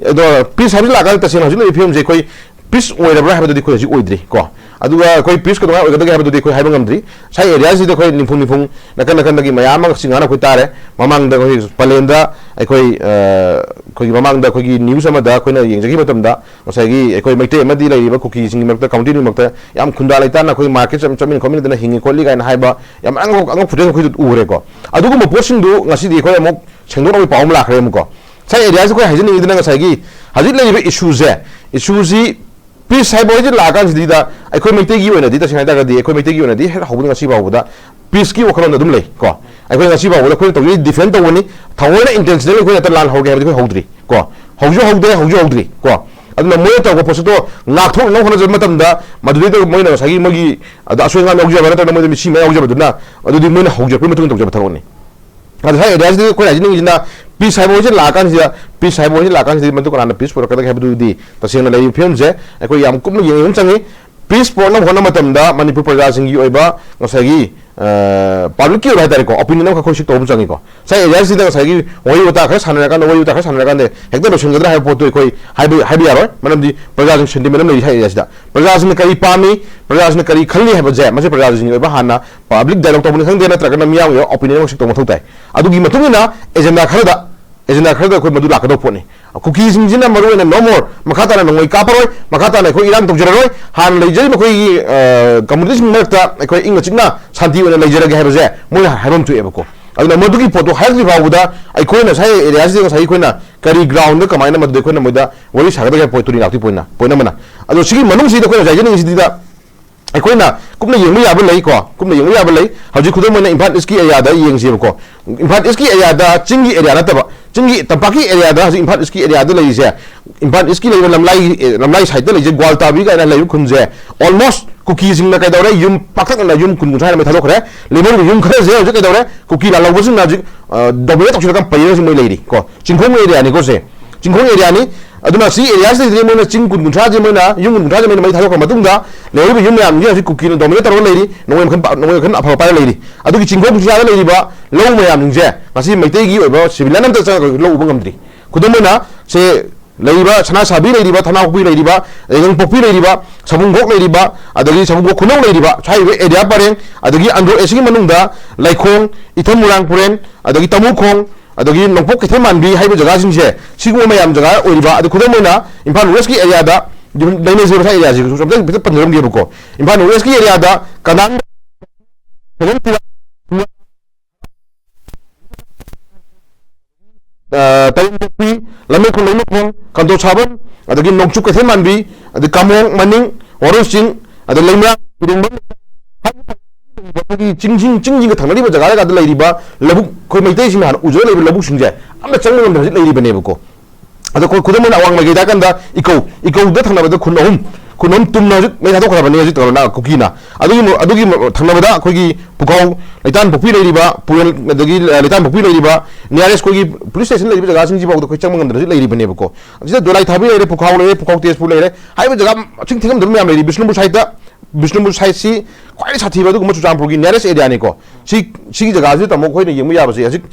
ꯑꯗꯣ peace ꯍꯥꯏꯕꯁꯤ ꯂꯥꯛꯑꯀꯥꯟꯗ ꯇꯁꯦꯡꯅ ꯍꯧꯖꯤꯛ ꯂꯩꯔꯤꯕ ꯐꯤꯕꯝꯁꯦ ꯑꯩꯈꯣꯏ peace ꯑꯣꯏꯔꯕ꯭ꯔꯥ ꯍꯥꯏꯕꯗꯨꯗꯤ ꯑꯩꯈꯣꯏ ꯍꯧꯖꯤꯛ ꯑꯣꯏꯗ꯭ꯔꯤ ꯀꯣ꯫ ꯑꯗꯨꯒ ꯑꯩꯈꯣꯏ peace ꯀꯩꯗꯧꯉꯩ ꯑꯣꯏꯒꯗꯒꯦ ꯍꯥꯏꯕꯗꯨꯗꯤ ꯑꯩꯈꯣꯏ ꯍꯥꯏꯕ ꯉꯝꯗ꯭ꯔꯤ꯫ ꯁ꯭ꯋꯥꯏ areaꯁꯤꯗ ꯑꯩꯈꯣꯏ ꯅꯤꯡꯐꯨꯡ ꯅꯤꯡꯐꯨꯡ ꯅꯥꯀꯟ ꯅꯥꯀꯟꯗꯒꯤ ꯃꯌꯥꯝ ꯑꯃ ꯉꯁꯤ ꯉꯥꯅ ꯑꯩꯈꯣꯏ ꯇꯥꯔꯦ꯫ ꯃꯃꯥꯡꯗ ꯑꯩꯈꯣꯏ ꯄꯂꯦꯟꯗ ꯑꯩꯈꯣꯏ, ꯑ, ꯑꯩꯈꯣꯏꯒꯤ ꯃꯃꯥꯡꯗ ꯑꯩꯈꯣꯏꯒꯤ news ꯑꯃꯗ ꯑꯩꯈꯣꯏꯅ ꯌꯦꯡꯖꯈꯤꯕ ꯃꯇꯝꯗ ꯉꯁꯥꯏꯒꯤ ꯑꯩꯈꯣꯏ ꯃꯩꯇꯩ ꯑꯃꯗꯤ ꯂꯩꯔꯤꯕ ꯀꯨꯀꯤꯁꯤꯡꯒꯤ ꯃꯔꯛꯇ, communityꯒꯤ ꯃꯔꯛꯇ ꯌꯥꯝ ꯈꯨꯟꯗꯥ ꯂꯩꯇꯥꯅ ꯑꯩꯈꯣꯏ market ꯆꯠ-, ꯆꯠꯃꯤꯟ ꯈꯣꯠꯃꯤꯟꯅꯗꯅ ꯍꯤꯡꯉꯤ ꯈꯣꯠꯂꯤ ꯀꯥꯏꯅ ꯍꯥꯏꯕ ꯌꯥꯝ ꯑꯉꯛ-, ꯑꯉꯛꯄ footage ꯑꯩꯈꯣꯏꯗ ꯎꯔꯦꯀꯣ꯫ ꯑꯗꯨꯒꯨꯝꯕ ꯄꯣꯠꯁꯤꯡꯗꯨ ꯉꯁꯤꯗꯤ ꯑꯩꯈꯣꯏ ꯑꯃꯨꯛ ꯁꯦꯡꯗꯣꯛꯅꯕꯒꯤ ꯄꯥꯎ ꯑꯃ ꯂꯥꯛꯈ꯭ꯔꯦ ꯑꯃꯨꯛꯀꯣ꯫ ꯁ꯭ꯋꯥꯏ areaꯁꯤ ꯑꯩꯈꯣꯏ ꯍꯥꯏꯖꯅꯤꯡꯉꯤꯗꯅ ꯉꯁꯥꯏꯒꯤ ꯍꯧꯖꯤꯛ ꯂꯩꯔꯤꯕ issueꯁꯦ, issueꯁꯤ peace ꯍꯥꯏꯕ ꯍꯧꯖꯤꯛ ꯂꯥꯛꯑꯀꯥꯟꯁꯤꯗ ꯑꯩꯈꯣꯏ ꯃꯩꯇꯩꯒꯤ ꯑꯣꯏꯅꯗꯤ, ꯇꯁꯦꯡꯅ ꯍꯥꯏ ꯇꯥꯔꯒꯗꯤ ꯑꯩꯈꯣꯏ ꯃꯩꯇꯩꯒꯤ ꯑꯣꯏꯅꯗꯤ ꯍꯦꯛ ꯍꯧꯕꯗ ꯉꯁꯤ ꯐꯥꯎꯕꯗ peaceꯀꯤ ꯋꯥꯈꯜꯂꯣꯟꯗ ꯑꯗꯨꯝ ꯂꯩ ꯀꯣ꯫ ꯑꯩꯈꯣꯏ ꯉꯁꯤ ꯐꯥꯎꯕꯗ ꯑꯩꯈꯣꯏꯅ ꯇꯧꯖꯔꯤ defend ꯇꯧꯕꯅꯤ, ꯊꯑꯣꯏꯅ intentionally ꯑꯩꯈꯣꯏꯅ ꯍꯦꯛꯇ ꯂꯥꯟ ꯍꯧꯔꯒꯦ ꯍꯥꯏꯕꯗꯤ ꯑꯩꯈꯣꯏ ꯍꯧꯗ꯭ꯔꯤ ꯀꯣ, ꯍꯧꯁꯨ ꯍꯧꯗꯦ, ꯍꯧꯁꯨ ꯍꯧꯗ꯭ꯔꯤ ꯀꯣ꯫ ꯑꯗꯨꯅ ꯃꯣꯏꯅ ꯇꯧꯔꯛꯄ ꯄꯣꯠꯁꯛꯇꯣ ꯉꯥꯛꯊꯣꯛꯅꯕ ꯍꯣꯠꯅꯖꯕ ꯃꯇꯝꯗ, ꯃꯗꯨꯗꯩꯗ ꯃꯣꯏꯅ ꯉꯁꯥꯏꯒꯤ ꯃꯣꯏꯒꯤ, ꯑꯗ ꯑꯁꯣꯏ ꯑꯉꯥꯝ ꯌꯥꯎꯖꯕ ꯅꯠꯇ꯭ꯔꯒ ꯃꯣꯏꯗ ꯃꯤꯁꯤ ꯃꯌꯥꯝ ꯌꯥꯎꯖꯕꯗꯨꯅ, ꯑꯗꯨꯗꯤ ꯃꯣꯏꯅ ꯍꯧꯖꯔꯛꯄꯒꯤ ꯃꯇꯨꯡ ꯏꯟꯅ ꯇꯧꯖꯕ ꯊꯕꯛꯅꯤ꯫ ꯑꯗ ꯉꯁꯥꯏ ꯑꯦꯔꯤꯌꯥꯁꯤꯗ ꯑꯩꯈꯣꯏꯅ ꯍꯥꯏꯖꯅꯤꯡꯉꯤꯁꯤꯅ, ꯄꯤꯁ ꯍꯥꯏꯕ ꯋꯥꯍꯩꯁꯤ ꯂꯥꯛꯑꯀꯥꯟꯁꯤꯗ, ꯄꯤꯁ ꯍꯥꯏꯕ ꯋꯥꯍꯩꯁꯤ ꯂꯥꯛꯑꯀꯥꯟꯁꯤꯗ ꯃꯗꯨ ꯀꯅꯥꯅ ꯄꯤꯁ ꯄꯨꯔꯛꯀꯗꯒꯦ ꯍꯥꯏꯕꯗꯨꯗꯤ ꯇꯁꯦꯡꯅ ꯂꯩꯔꯤꯕ ꯐꯤꯕꯝꯁꯦ ꯑꯩꯈꯣꯏ ꯌꯥꯝ ꯀꯨꯞꯅ ꯌꯦꯡꯕ ꯑꯃ ꯆꯪꯉꯤ꯫ ꯄꯤꯁ ꯄꯨꯔꯛꯅꯕ ꯍꯣꯠꯅꯕ ꯃꯇꯝꯗ ꯃꯅꯤꯄꯨꯔ ꯄ꯭ꯔꯖꯥꯁꯤꯡꯒꯤ ꯑꯣꯏꯕ ꯉꯁꯥꯏꯒꯤ, ꯑ, ꯄꯕ꯭ꯂꯤꯛꯀꯤ ꯑꯣꯏꯕ ꯍꯥꯏꯇꯥꯔꯦꯀꯣ, ꯑꯣꯄꯤꯅꯤꯌꯟ ꯑꯃꯈꯛ ꯑꯩꯈꯣꯏ ꯁꯤꯛ ꯇꯧꯕ ꯑꯃ ꯆꯪꯉꯤꯀꯣ꯫ ꯉꯁꯥꯏ ꯑꯦꯔꯤꯌꯥꯁꯤꯗ ꯉꯁꯥꯏꯒꯤ ꯋꯥꯔꯤ ꯋꯥꯇꯥ ꯈꯔ ꯁꯥꯟꯅꯔꯀꯥꯟꯗ, ꯋꯥꯔꯤ ꯋꯥꯇꯥ ꯈꯔ ꯁꯥꯟꯅꯔꯀꯥꯟꯗ ꯍꯦꯛꯇ ꯂꯣꯏꯁꯤꯟꯒꯗ꯭ꯔꯥ ꯍꯥꯏꯕ ꯄꯣꯠꯇꯨ ꯑꯩꯈꯣꯏ ꯍꯥꯏꯕ, ꯍꯥꯏꯕ ꯌꯥꯔꯣꯏ꯫ ꯃꯔꯝꯗꯤ ꯄ꯭ꯔꯖꯥꯁꯤꯡ ꯁꯦꯟꯇꯤꯃꯦꯟ ꯑꯃ ꯂꯩꯔꯤ ꯉꯁꯥꯏ ꯑꯦꯔꯤꯌꯥꯁꯤꯗ꯫ ꯄ꯭ꯔꯖꯥꯁꯤꯡꯅ ꯀꯔꯤ ꯄꯥꯝꯃꯤ, ꯄ꯭ꯔꯖꯥꯁꯤꯡꯅ ꯀꯔꯤ ꯈꯜꯂꯤ ꯍꯥꯏꯕꯁꯦ ꯃꯁꯤ ꯄ꯭ꯔꯖꯥꯁꯤꯡꯒꯤ ꯑꯣꯏꯕ ꯍꯥꯟꯅ ꯄꯕ꯭ꯂꯤꯛ ꯗꯥꯏꯂꯣꯒ ꯇꯧꯕꯅꯤ ꯈꯪꯗꯦ, ꯅꯠꯇ꯭ꯔꯒꯅ ꯃꯤꯌꯥꯝꯒꯤ ꯑꯣꯏꯕ ꯑꯣꯄꯤꯅꯤꯌꯟ ꯑꯃ ꯁꯤꯛ ꯇꯧꯕ ꯃꯊꯧ ꯇꯥꯏ꯫ ꯑꯗꯨꯒꯤ ꯃꯇꯨꯡ ꯏꯟꯅ ꯑꯦꯖꯦꯟꯗꯥ ꯈꯔꯗ, ꯑꯦꯖꯦꯟꯗꯥ ꯈꯔꯗ ꯑꯩꯈꯣꯏ ꯃꯗꯨ ꯂꯥꯛꯀꯗꯧꯕ ꯄꯣꯠꯅꯤ꯫ ꯀꯨꯀꯤꯁꯤꯡꯁꯤꯅ ꯃꯔꯨ ꯑꯣꯏꯅ no more, ꯃꯈꯥ ꯇꯥꯅ ꯅꯣꯡꯃꯩ ꯀꯥꯞꯄꯔꯣꯏ, ꯃꯈꯥ ꯇꯥꯅ ꯑꯩꯈꯣꯏ ꯏꯔꯥꯡ ꯇꯧꯖꯔꯔꯣꯏ, ꯍꯥꯟꯅ ꯂꯩꯖꯔꯤꯕ ꯑꯩꯈꯣꯏꯒꯤ, ꯑ, ꯀꯝꯃꯨꯅꯤꯇꯤꯁꯤꯡ ꯃꯔꯛꯇ ꯑꯩꯈꯣꯏ ꯏꯪꯅ ꯆꯤꯛꯅ ꯁꯥꯟꯇꯤ ꯑꯣꯏꯅ ꯂꯩꯖꯔꯒꯦ ꯍꯥꯏꯕꯁꯦ ꯃꯣꯏꯅ ꯍꯥꯏꯐꯝ ꯊꯣꯛꯑꯦꯕꯀꯣ꯫ ꯑꯗꯨꯅ ꯃꯗꯨꯒꯤ ꯄꯣꯠꯇꯣ ꯍꯥꯏꯔꯛꯇ꯭ꯔꯤ ꯐꯥꯎꯕꯗ ꯑꯩꯈꯣꯏꯅ ꯉꯁꯥꯏ ꯑꯦꯔꯤꯌꯥꯁꯤꯗ ꯉꯁꯥꯏ ꯑꯩꯈꯣꯏꯅ ꯀꯔꯤ ꯒ꯭ꯔꯥꯎꯟꯗ ꯀꯃꯥꯏꯅ ꯃꯗꯨꯗ ꯑꯩꯈꯣꯏꯅ ꯃꯣꯏꯗ ꯋꯥꯔꯤ ꯁꯥꯒꯗꯒꯦ ꯍꯥꯏꯕ ꯄꯣꯏꯟꯠꯇꯨꯅꯤ ꯂꯥꯛꯇꯣꯏ ꯄꯣꯏꯟꯠꯅ, ꯄꯣꯏꯟꯠ ꯑꯃꯅ꯫ ꯑꯗꯣ ꯁꯤꯒꯤ ꯃꯅꯨꯡꯁꯤꯗ ꯑꯩꯈꯣꯏꯅ ꯉꯁꯥꯏ ꯍꯥꯏꯖꯅꯤꯡꯉꯤꯁꯤꯗ ꯑꯩꯈꯣꯏꯅ ꯀꯨꯞꯅ ꯌꯦꯡꯕ ꯌꯥꯕ ꯂꯩꯀꯣ, ꯀꯨꯞꯅ ꯌꯦꯡꯕ ꯌꯥꯕ ꯂꯩ꯫ ꯍꯧꯖꯤꯛ ꯈꯨꯗꯝ ꯑꯣꯏꯅ ꯏꯝꯐꯥꯜ ꯏꯁꯀꯤ ꯑꯦꯔꯤꯌꯥꯗ ꯌꯦꯡꯁꯦꯕꯀꯣ꯫ ꯏꯝꯐꯥꯜ ꯏꯁꯀꯤ ꯑꯦꯔꯤꯌꯥꯗ, ꯆꯤꯡꯒꯤ ꯑꯦꯔꯤꯌꯥ ꯅꯠꯇꯕ, ꯆꯤꯡꯒꯤ ꯇꯝꯄꯥꯛꯀꯤ ꯑꯦꯔꯤꯌꯥꯗ, ꯍꯧꯖꯤꯛ ꯏꯝꯐꯥꯜ ꯏꯁꯀꯤ ꯑꯦꯔꯤꯌꯥꯗ ꯂꯩꯔꯤꯁꯦ, ꯏꯝꯐꯥꯜ ꯏꯁꯀꯤ ꯂꯩꯕ ꯂꯝꯂꯥꯏ, ꯑꯦ, ꯂꯝꯂꯥꯏ ꯁꯥꯏꯠꯇ ꯂꯩꯔꯤꯁꯦ, ꯒ꯭ꯋꯥꯜꯇꯥꯕꯤ ꯀꯥꯏꯅ ꯂꯩꯕ ꯈꯨꯟꯁꯦ, ꯑꯣꯜꯃꯣꯁ ꯀꯨꯀꯤꯁꯤꯡꯅ ꯀꯩꯗꯧꯔꯦ, ꯌꯨꯝ ꯄꯥꯛꯇꯛꯅꯅ ꯌꯨꯝ ꯀꯨꯟ ꯀꯨꯟꯊ꯭ꯔꯥ ꯍꯦꯟꯅ ꯃꯩ ꯊꯥꯗꯣꯛꯈ꯭ꯔꯦ꯫ ꯂꯦꯝꯍꯧꯔꯤꯕ ꯌꯨꯝ ꯈꯔꯁꯦ ꯍꯧꯖꯤꯛ ꯀꯩꯗꯧꯔꯦ, ꯀꯨꯀꯤ ꯂꯥꯜꯍꯧꯕꯁꯤꯡꯅ ꯍꯧꯖꯤꯛ, ꯑ, ꯗꯣꯃꯤꯅꯦꯠ ꯇꯧꯁꯤꯜꯂꯒ ꯄꯩꯔꯒ ꯍꯧꯖꯤꯛ ꯃꯣꯏ ꯂꯩꯔꯤ ꯀꯣ꯫ ꯆꯤꯡꯈꯣꯡ ꯑꯦꯔꯤꯌꯥꯅꯤꯀꯣ ꯁꯦ, ꯆꯤꯡꯈꯣꯡ ꯑꯦꯔꯤꯌꯥꯅꯤ꯫ ꯑꯗꯨꯅ ꯁꯤ ꯑꯦꯔꯤꯌꯥꯁꯤꯗꯩꯁꯤꯗ ꯃꯣꯏꯅ ꯆꯤꯡ ꯀꯨꯟ ꯀꯨꯟꯊ꯭ꯔꯥꯁꯦ, ꯃꯣꯏꯅ ꯌꯨꯝ ꯀꯨꯟ ꯀꯨꯟꯊ꯭ꯔꯥꯁꯦ ꯃꯩ ꯊꯥꯗꯣꯛꯈ꯭ꯔ ꯃꯇꯨꯡꯗ ꯂꯩꯍꯧꯔꯤꯕ ꯌꯨꯝ ꯃꯌꯥꯝꯁꯦ ꯍꯧꯖꯤꯛ ꯀꯨꯀꯤꯅ ꯗꯣꯃꯤꯅꯦꯠ ꯇꯧꯔꯒ ꯂꯩꯔꯤ, ꯅꯣꯡꯃꯩ ꯃꯈꯜ ꯄꯥ-, ꯅꯣꯡꯃꯩ ꯃꯈꯜ ꯑꯐꯕ ꯄꯥꯏꯔꯒ ꯂꯩꯔꯤ꯫ ꯑꯗꯨꯒꯤ ꯆꯤꯡꯈꯣꯡ ꯆꯤꯡꯌꯥꯗ ꯂꯩꯔꯤꯕ ꯂꯧ ꯃꯌꯥꯝꯁꯤꯡꯁꯦ ꯉꯁꯤ ꯃꯩꯇꯩꯒꯤ ꯑꯣꯏꯕ ꯁꯤꯚꯤꯂꯤꯌꯟ ꯑꯝꯇ ꯆꯪꯉꯒ ꯂꯧ ꯎꯕ ꯉꯝꯗ꯭ꯔꯤ꯫ ꯈꯨꯗꯝ ꯑꯣꯏꯅ ꯁꯦ ꯂꯩꯔꯤꯕ ꯁꯅꯥꯁꯥꯕꯤ ꯂꯩꯔꯤꯕ, ꯊꯅꯥꯄꯣꯛꯄꯤ ꯂꯩꯔꯤꯕ, ꯌꯥꯏꯉꯪꯄꯣꯛꯄꯤ ꯂꯩꯔꯤꯕ, ꯁꯕꯨꯡꯈꯣꯛ ꯂꯩꯔꯤꯕ, ꯑꯗꯒꯤ ꯁꯕꯨꯡꯈꯣꯛ ꯈꯨꯅꯧ ꯂꯩꯔꯤꯕ ꯁ꯭ꯋꯥꯏꯔꯤꯕ ꯑꯦꯔꯤꯌꯥ ꯄꯔꯦꯡ, ꯑꯗꯒꯤ ꯑꯟꯗ꯭ꯔꯣ ꯑꯦꯁꯤꯒꯤ ꯃꯅꯨꯡꯗ ꯂꯩꯈꯣꯡ, ꯏꯊꯝ ꯃꯣꯏꯔꯥꯡ ꯄꯨꯔꯦꯟ, ꯑꯗꯒꯤ ꯇꯃꯨꯈꯣꯡ, ꯑꯗꯒꯤ ꯅꯣꯡꯄꯣꯛ ꯀꯩꯊꯦꯜ ꯃꯥꯟꯕꯤ ꯍꯥꯏꯕ ꯖꯒꯥꯁꯤꯡꯁꯦ, ꯁꯤꯒꯨꯝꯕ ꯃꯌꯥꯝ ꯖꯒꯥ ꯑꯣꯏꯔꯤꯕ, ꯑꯗꯩ ꯈꯨꯗꯝ ꯑꯣꯏꯅ ꯏꯝꯐꯥꯜ ꯋꯦꯁꯀꯤ ꯑꯦꯔꯤꯌꯥꯗ ꯂꯩꯅꯩꯁꯦ, ꯃꯁꯥ ꯑꯦꯔꯤꯌꯥꯁꯤꯡꯁꯨ ꯑꯝꯇꯪ ꯍꯥꯏꯐꯦꯠ ꯄꯟꯖꯔꯝꯒꯦꯕꯀꯣ꯫ ꯏꯝꯐꯥꯜ ꯋꯦꯁꯀꯤ ꯑꯦꯔꯤꯌꯥꯗ ꯀꯅꯥꯟ, ꯑ, ꯇꯥꯏꯕꯪꯄꯣꯛꯄꯤ, ꯂꯝꯃꯩꯈꯣꯡ, ꯂꯩꯃꯈꯣꯡ, ꯀꯟꯗꯣ ꯁꯥꯕꯝ, ꯑꯗꯒꯤ ꯅꯣꯡꯆꯨꯞ ꯀꯩꯊꯦꯜ ꯃꯥꯟꯕꯤ, ꯑꯗꯒꯤ ꯀꯥꯃꯣꯡ, ꯃꯅꯤꯡ, ꯋꯥꯔꯣꯏ ꯆꯤꯡ, ꯑꯗꯩ ꯂꯩꯃꯔꯥꯝ, ꯏꯔꯦꯡꯕꯝ, ꯑꯩꯈꯣꯏꯒꯤ ꯆꯤꯡꯁꯤꯡ, ꯆꯤꯡꯁꯤꯡꯒ ꯊꯪꯅꯔꯤꯕ ꯖꯒꯥ ꯖꯒꯥꯗ ꯂꯩꯔꯤꯕ ꯂꯧꯕꯨꯛ, ꯑꯩꯈꯣꯏ ꯃꯩꯇꯩꯁꯤꯡꯅ ꯍꯥꯟꯅ ꯎꯖꯔ ꯂꯩꯕ ꯂꯧꯕꯨꯛꯁꯤꯡꯁꯦ ꯑꯝꯇ ꯆꯪꯕ ꯉꯝꯗꯅ ꯍꯧꯖꯤꯛ ꯂꯩꯔꯤꯕꯅꯦꯕꯀꯣ꯫ ꯑꯗꯣ ꯑꯩꯈꯣꯏ ꯈꯨꯗꯝ ꯑꯣꯏꯅ ꯑꯋꯥꯡ ꯃꯥꯏꯀꯩꯗ ꯍꯥꯏꯀꯥꯟꯗ ꯏꯀꯧ, ꯏꯀꯧꯗ ꯊꯪꯅꯕꯗ ꯈꯨꯟ ꯑꯍꯨꯝ, ꯈꯨꯟ ꯑꯍꯨꯝ ꯇꯨꯝꯅ ꯍꯧꯖꯤꯛ ꯃꯩ ꯊꯥꯗꯣꯛꯈ꯭ꯔꯕꯅꯤ ꯍꯧꯖꯤꯛ ꯀꯩꯅꯣꯅ, ꯀꯨꯀꯤꯅ꯫ ꯑꯗꯨꯒꯤ ꯃ-, ꯑꯗꯨꯒꯤ ꯃ-, ꯊꯪꯅꯕꯗ ꯑꯩꯈꯣꯏꯒꯤ ꯄꯨꯈꯥꯎ, ꯂꯩꯇꯥꯟ ꯄꯣꯛꯄꯤ ꯂꯩꯔꯤꯕ, ꯄꯨꯔꯦꯜ, ꯑꯗꯒꯤ, ꯑ, ꯂꯩꯇꯥꯟ ꯄꯣꯛꯄꯤ ꯂꯩꯔꯤꯕ, nearest ꯑꯩꯈꯣꯏꯒꯤ police station ꯂꯩꯔꯤꯕ ꯖꯒꯥꯁꯤꯡꯁꯤꯐꯥꯎꯗ ꯑꯩꯈꯣꯏ ꯆꯪꯕ ꯉꯝꯗꯅ ꯍꯧꯖꯤꯛ ꯂꯩꯔꯤꯕꯅꯦꯕꯀꯣ꯫ ꯑꯁꯤꯗ ꯗꯣꯂꯥꯏ ꯊꯥꯕꯤ ꯂꯩꯔꯦ, ꯄꯨꯈꯥꯎ ꯂꯩꯔꯦ, ꯄꯨꯈꯥꯎ ꯇꯦꯖꯄꯨꯔ ꯂꯩꯔꯦ, ꯍꯥꯏꯔꯤꯕ ꯖꯒꯥ ꯃꯁꯤꯡ ꯊꯤꯉꯝꯗꯕ ꯃꯌꯥꯝ ꯂꯩꯔꯤ꯫ ꯕꯤꯁꯅꯨꯄꯨꯔ side, ꯕꯤꯁꯅꯨꯄꯨꯔ sideꯁꯤ ꯈ꯭ꯋꯥꯏꯗꯒꯤ ꯁꯥꯊꯤꯕ ꯑꯗꯨꯒꯨꯝꯕ ꯆꯨꯔꯆꯥꯟꯄꯨꯔꯒꯤ nearest areaꯅꯤꯀꯣ꯫ ꯁꯤ, ꯁꯤꯒꯤ ꯖꯒꯥꯁꯤꯗ ꯇꯥꯃꯣ ꯑꯩꯈꯣꯏꯅ ꯌꯦꯡꯕ ꯌꯥꯕꯁꯦ ꯍꯧꯖꯤꯛ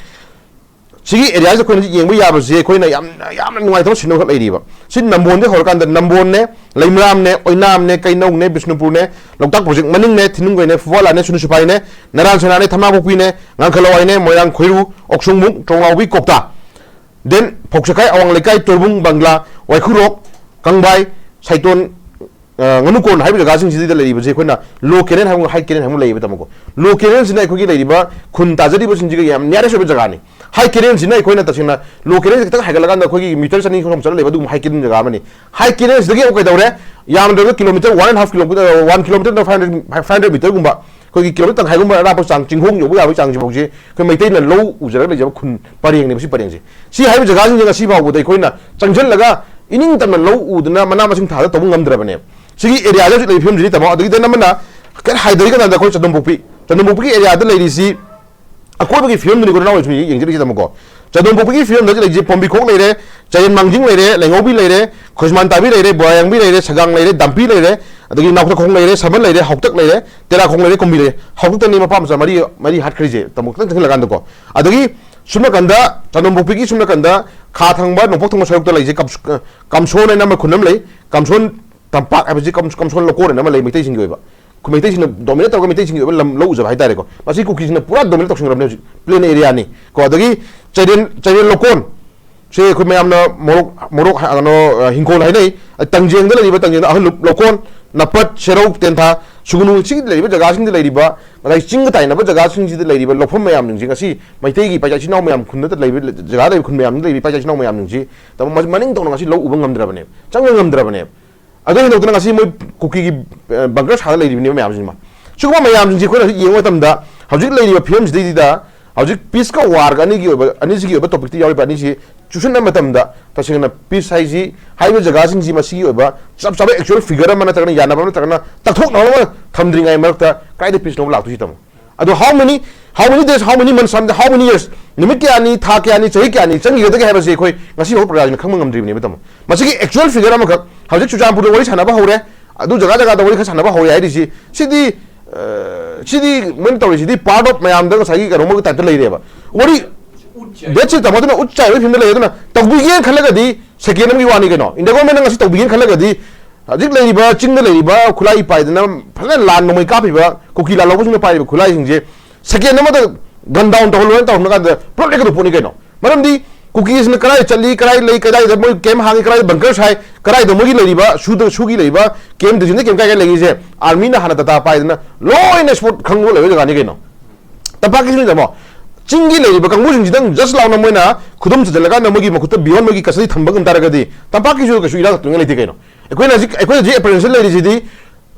ꯁꯤꯒꯤ areaꯁꯤꯗ ꯑꯩꯈꯣꯏꯅ ꯌꯦꯡꯕ ꯌꯥꯕꯁꯦ ꯑꯩꯈꯣꯏꯅ ꯌꯥꯝꯅ, ꯌꯥꯝꯅ ꯅꯨꯡꯉꯥꯏꯇꯕ ꯁꯤꯟ ꯑꯃꯈꯛ ꯂꯩꯔꯤꯕ꯫ ꯁꯤ ꯅꯝꯕꯣꯜꯗꯒꯤ ꯍꯧꯔꯀꯥꯟꯗ ꯅꯝꯕꯣꯜꯅꯦ, ꯂꯩꯃꯔꯥꯝꯅꯦ, ꯑꯣꯏꯅꯥꯝꯅꯦ, ꯀꯩꯅꯧꯅꯦ, ꯕꯤꯁꯅꯨꯄꯨꯔꯅꯦ, ꯂꯣꯛꯇꯥꯛ project ꯃꯅꯤꯡꯅꯦ, ꯊꯤꯅꯨꯡꯒꯩꯅꯦ, ꯐꯨꯕꯥꯂꯥꯅꯦ, ꯁꯨꯅꯨ ꯁꯤꯐꯥꯏꯅꯦ, ꯅꯔꯥꯟ ꯁꯦꯅꯥꯅꯦ, ꯊꯝꯅꯥꯄꯣꯛꯄꯤꯅꯦ, ꯉꯥꯡꯈꯂꯋꯥꯏꯅꯦ, ꯃꯣꯏꯔꯥꯡ ꯈꯣꯏꯔꯨ, ꯑꯣꯛꯁꯨꯡꯃꯨꯡ, ꯇ꯭ꯔꯣꯡꯂꯥꯎꯕꯤ, ꯀꯣꯛꯇꯥ, then ꯐꯧꯁꯀꯥꯏ, ꯑꯋꯥꯡ ꯂꯩꯀꯥꯏ, ꯇꯣꯔꯕꯨꯡ, ꯕꯪꯒ꯭ꯂꯥ, ꯋꯥꯏꯈꯨꯔꯣꯛ, ꯀꯪꯕꯥꯏ, ꯁꯥꯏꯇꯣꯟ, ꯑ, ꯉꯥꯅꯨꯀꯣꯟ ꯍꯥꯏꯕ ꯖꯒꯥꯁꯤꯡꯁꯤꯗ ꯂꯩꯔꯤꯕꯁꯦ ꯑꯩꯈꯣꯏꯅ low canal ꯍꯥꯏꯕ, high canal ꯍꯥꯏꯕ ꯑꯃ ꯂꯩꯌꯦꯕ ꯇꯥꯃꯣꯀꯣ꯫ Low canalꯁꯤꯅ ꯑꯩꯈꯣꯏꯒꯤ ꯂꯩꯔꯤꯕ ꯈꯨꯟ ꯇꯥꯖꯔꯤꯕꯁꯤꯡꯁꯤꯒ ꯌꯥꯝ nearest ꯑꯣꯏꯕ ꯖꯒꯥꯅꯤ꯫ High canalꯁꯤꯅ ꯑꯩꯈꯣꯏꯅ ꯇꯁꯦꯡꯅ low canalꯁꯦ ꯈꯤꯇꯪ ꯍꯥꯏꯒꯠꯂꯀꯥꯟꯗ ꯑꯩꯈꯣꯏꯒꯤ meter ꯆꯅꯤ ꯈꯔ ꯆꯠꯂ ꯂꯩꯕ ꯑꯗꯨꯒꯨꯝꯕ high canal ꯖꯒꯥ ꯑꯃꯅꯤ꯫ High canalꯁꯤꯗꯒꯤ ꯑꯃꯨꯛ ꯀꯩꯗꯧꯔꯦ? ꯌꯥꯝꯗ꯭ꯔꯕꯗ kilometre one and half kilometre, one kilometre five hundred, five hundred meterꯒꯨꯝꯕ ꯑꯩꯈꯣꯏꯒꯤ kilometre ꯇꯪꯈꯥꯏꯒꯨꯝꯕ ꯑꯔꯥꯞꯄ ꯆꯥꯡ, ꯆꯤꯡꯈꯣꯡ ꯌꯧꯕ ꯌꯥꯕꯒꯤ ꯆꯥꯡꯁꯤꯐꯥꯎꯁꯦ ꯑꯩꯈꯣꯏ ꯃꯩꯇꯩꯅ ꯂꯧ ꯎꯖꯔꯒ ꯂꯩꯖꯕ ꯈꯨꯟ ꯄꯔꯦꯡꯅꯦꯕ ꯁꯤ ꯄꯔꯦꯡꯁꯦ꯫ ꯁꯤ ꯍꯥꯏꯔꯤꯕ ꯖꯒꯥꯁꯤꯡꯁꯦ ꯉꯁꯤ ꯐꯥꯎꯕꯗ ꯑꯩꯈꯣꯏꯅ ꯆꯪꯁꯤꯜꯂꯒ ꯏꯅꯤꯡ ꯇꯝꯅ ꯂꯧ ꯎꯗꯅ ꯃꯅꯥ ꯃꯁꯤꯡ ꯊꯥꯗ ꯇꯧꯕ ꯉꯝꯗ꯭ꯔꯕꯅꯦꯕ꯫ ꯁꯤꯒꯤ areaꯗ ꯍꯧꯖꯤꯛ ꯂꯩꯔꯤꯕ ꯐꯤꯕꯝꯁꯤꯗꯤ ꯇꯥꯃꯣ, ꯑꯗꯒꯤ then ꯑꯃꯅ ꯈꯤꯇꯪ ꯍꯥꯏꯊꯔꯀꯥꯟꯗ ꯑꯩꯈꯣꯏ ꯆꯥꯗꯣꯡꯄꯣꯛꯄꯤ, ꯆꯥꯗꯣꯡꯄꯣꯛꯄꯤꯒꯤ areaꯗ ꯂꯩꯔꯤꯁꯤ ꯑꯀꯣꯏꯕꯒꯤ ꯐꯤꯕꯝꯗꯨꯅꯤꯀꯣ ꯅꯅꯥꯎ ꯍꯧꯖꯤꯛ ꯌꯦꯡꯖꯔꯤꯁꯤ ꯇꯥꯃꯣꯀꯣ꯫ ꯆꯥꯗꯣꯡꯄꯣꯛꯄꯤꯒꯤ ꯐꯤꯕꯝꯗ ꯍꯧꯖꯤꯛ ꯂꯩꯔꯤꯁꯤ ꯄꯣꯝꯕꯤꯈꯣꯛ ꯂꯩꯔꯦ, ꯆꯥꯏꯔꯦꯟ ꯃꯥꯡꯖꯤꯡ ꯂꯩꯔꯦ, ꯂꯩꯉꯧꯕꯤ ꯂꯩꯔꯦ, ꯈꯣꯏꯖꯃꯥꯟ ꯇꯥꯕꯤ ꯂꯩꯔꯦ, ꯕꯣꯔꯥꯌꯥꯡꯕꯤ ꯂꯩꯔꯦ, ꯁꯒꯥꯡ ꯂꯩꯔꯦ, ꯗꯥꯝꯄꯤ ꯂꯩꯔꯦ, ꯑꯗꯒꯤ ꯅꯥꯎꯊꯈꯣꯡ ꯂꯩꯔꯦ, ꯁꯃꯟ ꯂꯩꯔꯦ, ꯍꯥꯎꯇꯛ ꯂꯩꯔꯦ, ꯇꯦꯔꯥꯈꯣꯡ ꯂꯩꯔꯦ, ꯀꯨꯝꯕꯤ ꯂꯩꯔꯦ꯫ ꯍꯥꯎꯇꯛꯇꯅꯤ ꯃꯄꯥ ꯃꯆꯥ ꯃꯔꯤ, ꯃꯔꯤ ꯍꯥꯠꯈ꯭ꯔꯤꯁꯦ ꯇꯥꯃꯣ, ꯈꯤꯇꯪ ꯆꯪꯁꯤꯜꯂꯀꯥꯟꯗꯀꯣ꯫ ꯑꯗꯒꯤ ꯁꯨꯝ ꯅꯥꯀꯟꯗ, ꯆꯥꯗꯣꯡꯄꯣꯛꯄꯤꯒꯤ ꯁꯨꯝ ꯅꯥꯀꯟꯗ ꯈꯥ ꯊꯪꯕ, ꯅꯣꯡꯄꯣꯛ ꯊꯪꯕ ꯁꯔꯨꯛꯇ ꯂꯩꯁꯦ ꯀꯝꯁ-, ꯀꯝꯁꯣꯟ ꯍꯥꯏꯅ ꯑꯃ ꯈꯨꯟ ꯑꯃ ꯂꯩ꯫ ꯀꯝꯁꯣꯟ ꯇꯝꯄꯥꯛ ꯍꯥꯏꯕꯁꯤ ꯀꯝ-, ꯀꯝꯁꯣꯟ ꯂꯧꯀꯣꯟ ꯍꯥꯏꯅ ꯑꯃ ꯂꯩ ꯃꯩꯇꯩꯁꯤꯡꯒꯤ ꯑꯣꯏꯕ꯫ ꯈꯨ-, ꯃꯩꯇꯩꯁꯤꯡꯅ dominate ꯇꯧꯔꯒ ꯃꯩꯇꯩꯁꯤꯡꯒꯤ ꯑꯣꯏꯕ ꯂꯝ ꯂꯧ ꯎꯖꯕ ꯍꯥꯏꯇꯥꯔꯦꯀꯣ꯫ ꯃꯁꯤ ꯀꯨꯀꯤꯁꯤꯡꯅ ꯄꯨꯔꯥ dominate ꯇꯧꯁꯤꯟꯈ꯭ꯔꯕꯅꯦ ꯍꯧꯖꯤꯛ꯫ Plain areaꯅꯤ ꯀꯣ꯫ ꯑꯗꯒꯤ ꯆꯥꯏꯔꯦꯟ, ꯆꯥꯏꯔꯦꯟ ꯂꯧꯀꯣꯟ, ꯁꯤ ꯑꯩꯈꯣꯏ ꯃꯌꯥꯝꯅ ꯃꯣꯔꯣꯛ, ꯃꯣꯔꯣꯛ ꯍꯥ-, ꯀꯩꯅꯣ, ꯑ, ꯍꯤꯡꯈꯣꯜ ꯍꯥꯏꯅꯩ꯫ ꯑ, ꯇꯥꯡꯖꯦꯡꯗ ꯂꯩꯔꯤꯕ, ꯇꯥꯡꯖꯦꯡꯗ ꯑꯍꯜ ꯂꯨꯞ-, ꯂꯧꯀꯣꯟ, ꯅꯥꯄꯠ, ꯁꯦꯔꯧ, ꯇꯦꯟꯊꯥ, ꯁꯨꯒꯅꯨ, ꯁꯤꯒꯤ ꯂꯩꯔꯤꯕ ꯖꯒꯥꯁꯤꯡꯗ ꯂꯩꯔꯤꯕ, ꯉꯁꯥꯏ ꯆꯤꯡꯒ ꯇꯥꯏꯅꯕ ꯖꯒꯥꯁꯤꯡꯁꯤꯗ ꯂꯩꯔꯤꯕ ꯂꯧꯐꯝ ꯃꯌꯥꯝꯁꯤꯡꯁꯤ ꯉꯁꯤ ꯃꯩꯇꯩꯒꯤ ꯏꯄꯥ ꯏꯆꯤꯟ ꯏꯅꯥꯎ ꯃꯌꯥꯝ, ꯈꯨꯟꯗ ꯂꯩꯕ ꯖꯒꯥꯗ ꯂꯩꯕ ꯈꯨꯟ ꯃꯌꯥꯝꯗ ꯂꯩꯕ ꯏꯄꯥ ꯏꯆꯤꯟ ꯏꯅꯥꯎ ꯃꯌꯥꯝꯁꯤꯡꯁꯤ ꯇꯥꯃꯣ ꯃ-, ꯃꯅꯤꯡ ꯇꯧꯅ ꯉꯁꯤ ꯂꯧ ꯎꯕ ꯉꯝꯗ꯭ꯔꯕꯅꯦꯕ, ꯆꯪꯕ ꯉꯝꯗ꯭ꯔꯕꯅꯦꯕ꯫ ꯑꯗꯨ ꯍꯦꯟꯗꯣꯛꯇꯅ ꯉꯁꯤ ꯃꯣꯏ ꯀꯨꯀꯤꯒꯤ, ꯑ, bunker ꯁꯥꯗ ꯂꯩꯔꯤꯕꯅꯦꯕ ꯃꯌꯥꯝꯁꯤꯃ꯫ ꯁꯤꯒꯨꯝꯕ ꯃꯌꯥꯝꯁꯤꯡꯁꯤ ꯑꯩꯈꯣꯏꯅ ꯍꯧꯖꯤꯛ ꯌꯦꯡꯕ ꯃꯇꯝꯗ ꯍꯧꯖꯤꯛ ꯂꯩꯔꯤꯕ ꯐꯤꯕꯝꯁꯤꯗꯩꯁꯤꯗ ꯍꯧꯖꯤꯛ ꯄꯤꯁꯀ ꯋꯥꯔꯒ ꯑꯅꯤꯒꯤ ꯑꯣꯏꯕ, ꯑꯅꯤꯁꯤꯒꯤ ꯑꯣꯏꯕ ꯇꯣꯄꯤꯛꯇ ꯌꯥꯎꯔꯤꯕ ꯑꯅꯤꯁꯤ ꯆꯨꯁꯤꯟꯕ ꯃꯇꯝꯗ, ꯇꯁꯦꯡꯅ ꯄꯤꯁ ꯍꯥꯏꯁꯤ, ꯍꯥꯏꯔꯤꯕ ꯖꯒꯥꯁꯤꯡꯁꯤ ꯃꯁꯤꯒꯤ ꯑꯣꯏꯕ ꯆꯞ ꯆꯥꯕ ꯑꯦꯛꯆꯨꯋꯦꯜ ꯐꯤꯒꯔ ꯑꯃ ꯅꯠꯇ꯭ꯔꯒꯅ ꯌꯥꯅꯕ ꯑꯃ ꯅꯠꯇ꯭ꯔꯒꯅ ꯇꯛꯊꯣꯛꯅꯕ ꯑꯃ ꯊꯝꯗ꯭ꯔꯤꯉꯩ ꯃꯔꯛꯇ ꯀꯥꯏꯗ ꯄꯤꯁꯅꯣꯕ ꯂꯥꯛꯇꯣꯏꯁꯤ, ꯇꯥꯃꯣ? ꯑꯗꯣ how many, how many days, how many months, how many years, ꯅꯨꯃꯤꯠ ꯀꯌꯥꯅꯤ, ꯊꯥ ꯀꯌꯥꯅꯤ, ꯆꯍꯤ ꯀꯌꯥꯅꯤ ꯆꯪꯈꯤꯒꯗꯒꯦ ꯍꯥꯏꯕꯁꯤ ꯑꯩꯈꯣꯏ ꯉꯁꯤ ꯐꯥꯎꯕ ꯄ꯭ꯔꯖꯥꯁꯤꯡꯅ ꯈꯪꯕ ꯉꯝꯗ꯭ꯔꯤꯕꯅꯦꯕ, ꯇꯥꯃꯣ꯫ ꯃꯁꯤꯒꯤ ꯑꯦꯛꯆꯨꯋꯦꯜ ꯐꯤꯒꯔ ꯑꯃꯈꯛ ꯍꯧꯖꯤꯛ ꯆꯨꯔꯆꯥꯟꯄꯨꯔꯗ ꯋꯥꯔꯤ ꯁꯥꯟꯅꯕ ꯍꯧꯔꯦ, ꯑꯗꯨ ꯖꯒꯥ ꯖꯒꯥꯗ ꯋꯥꯔꯤ ꯈꯔ ꯁꯥꯟꯅꯕ ꯍꯧꯔꯦ ꯍꯥꯏꯔꯤꯁꯤ, ꯁꯤꯗꯤ, ꯑ, ꯁꯤꯗꯤ ꯃꯣꯏꯅ ꯇꯧꯔꯤꯁꯤꯗꯤ part of ꯃꯌꯥꯝꯗ ꯉꯁꯥꯏꯒꯤ ꯀꯩꯅꯣꯝꯃꯒꯤ ꯇꯥꯏꯞꯇ ꯂꯩꯔꯦꯕ꯫ ꯋꯥꯔꯤ ꯗꯦꯠꯁꯤ, ꯇꯥꯃꯣ, ꯑꯗꯨꯅ ꯎꯠ ꯆꯥꯏꯕꯒꯤ ꯐꯤꯕꯝꯗ ꯂꯩ꯫ ꯑꯗꯨꯅ ꯇꯧꯕꯤꯒꯦꯅ ꯈꯜꯂꯒꯗꯤ ꯁꯦꯀꯦꯟ ꯑꯃꯒꯤ ꯋꯥꯅꯤ ꯀꯩꯅꯣ꯫ ꯏꯟꯗꯤꯌꯥ ꯒꯣꯔꯃꯦꯟꯅ ꯉꯁꯤ ꯇꯧꯕꯤꯒꯦꯅ ꯈꯜꯂꯒꯗꯤ ꯍꯧꯖꯤꯛ ꯂꯩꯔꯤꯕ ꯆꯤꯡꯗ ꯂꯩꯔꯤꯕ ꯈꯨꯠꯂꯥꯏ ꯄꯥꯏꯗꯅ ꯐꯖꯅ ꯂꯥꯟ ꯅꯣꯡꯃꯩ ꯀꯥꯞꯄꯤꯕ ꯀꯨꯀꯤ ꯂꯥꯜꯍꯧꯕꯁꯤꯡꯅ ꯄꯥꯏꯔꯤꯕ ꯈꯨꯠꯂꯥꯏꯁꯤꯡꯁꯦ ꯁꯦꯀꯦꯟ ꯑꯃꯗ gun down ꯇꯧꯍꯜꯂꯣꯅ ꯇꯧꯔꯝꯕ ꯀꯥꯟꯗ ꯄꯨꯂꯞ ꯂꯦꯞꯀꯗꯧꯕ ꯄꯣꯠꯅꯤ ꯀꯩꯅꯣ꯫ ꯃꯔꯝꯗꯤ ꯀꯨꯀꯤꯁꯤꯅ ꯀꯗꯥꯏ ꯆꯠꯂꯤ, ꯀꯗꯥꯏ ꯂꯩ, ꯀꯗꯥꯏꯗ ꯃꯣꯏ ꯀꯦꯝ ꯍꯥꯡꯉꯤ, ꯀꯗꯥꯏꯗ ꯕꯪꯀꯔ ꯁꯥꯏ, ꯀꯗꯥꯏꯗ ꯃꯣꯏꯒꯤ ꯂꯩꯔꯤꯕ ꯁꯨꯗ, ꯁꯨꯒꯤ ꯂꯩꯔꯤꯕ ꯀꯦꯝ ꯗꯤꯖꯤꯟꯗ ꯀꯦꯝ ꯀꯥꯏ ꯀꯥꯏ ꯂꯩꯔꯤꯁꯦ ꯑꯥꯔꯃꯤꯅ ꯍꯥꯟꯅ ꯗꯇꯥ ꯄꯥꯏꯗꯅ ꯂꯣꯏꯅ ꯁ꯭ꯄꯣꯠ ꯈꯪꯗꯣꯛꯑ ꯂꯩꯕ ꯖꯒꯥꯅꯤ ꯀꯩꯅꯣ꯫ ꯇꯝꯄꯥꯛꯀꯤꯁꯨꯅꯤ, ꯇꯥꯃꯣ꯫ ꯆꯤꯡꯒꯤ ꯂꯩꯔꯤꯕ ꯀꯥꯡꯕꯨꯁꯤꯡꯁꯤꯗꯪ just ꯂꯥꯎꯅ ꯃꯣꯏꯅ ꯈꯨꯗꯨꯝ ꯆꯟꯁꯤꯜꯂꯀꯥꯟꯗ ꯃꯣꯏꯒꯤ ꯃꯈꯨꯠꯇ beyond ꯃꯣꯏꯒꯤ custody ꯊꯝꯕ ꯉꯝ ꯇꯥꯔꯒꯗꯤ ꯇꯝꯄꯥꯛꯀꯤꯁꯨ ꯀꯩꯁꯨ ꯏꯔꯥꯡ ꯇꯧꯅꯤꯡꯉꯥꯏ ꯂꯩꯇꯦ ꯀꯩꯅꯣ꯫ ꯑꯩꯈꯣꯏꯅ ꯍꯧꯖꯤꯛ, ꯑꯩꯈꯣꯏ ꯍꯧꯖꯤꯛ apprehension ꯂꯩꯔꯤꯁꯤꯗꯤ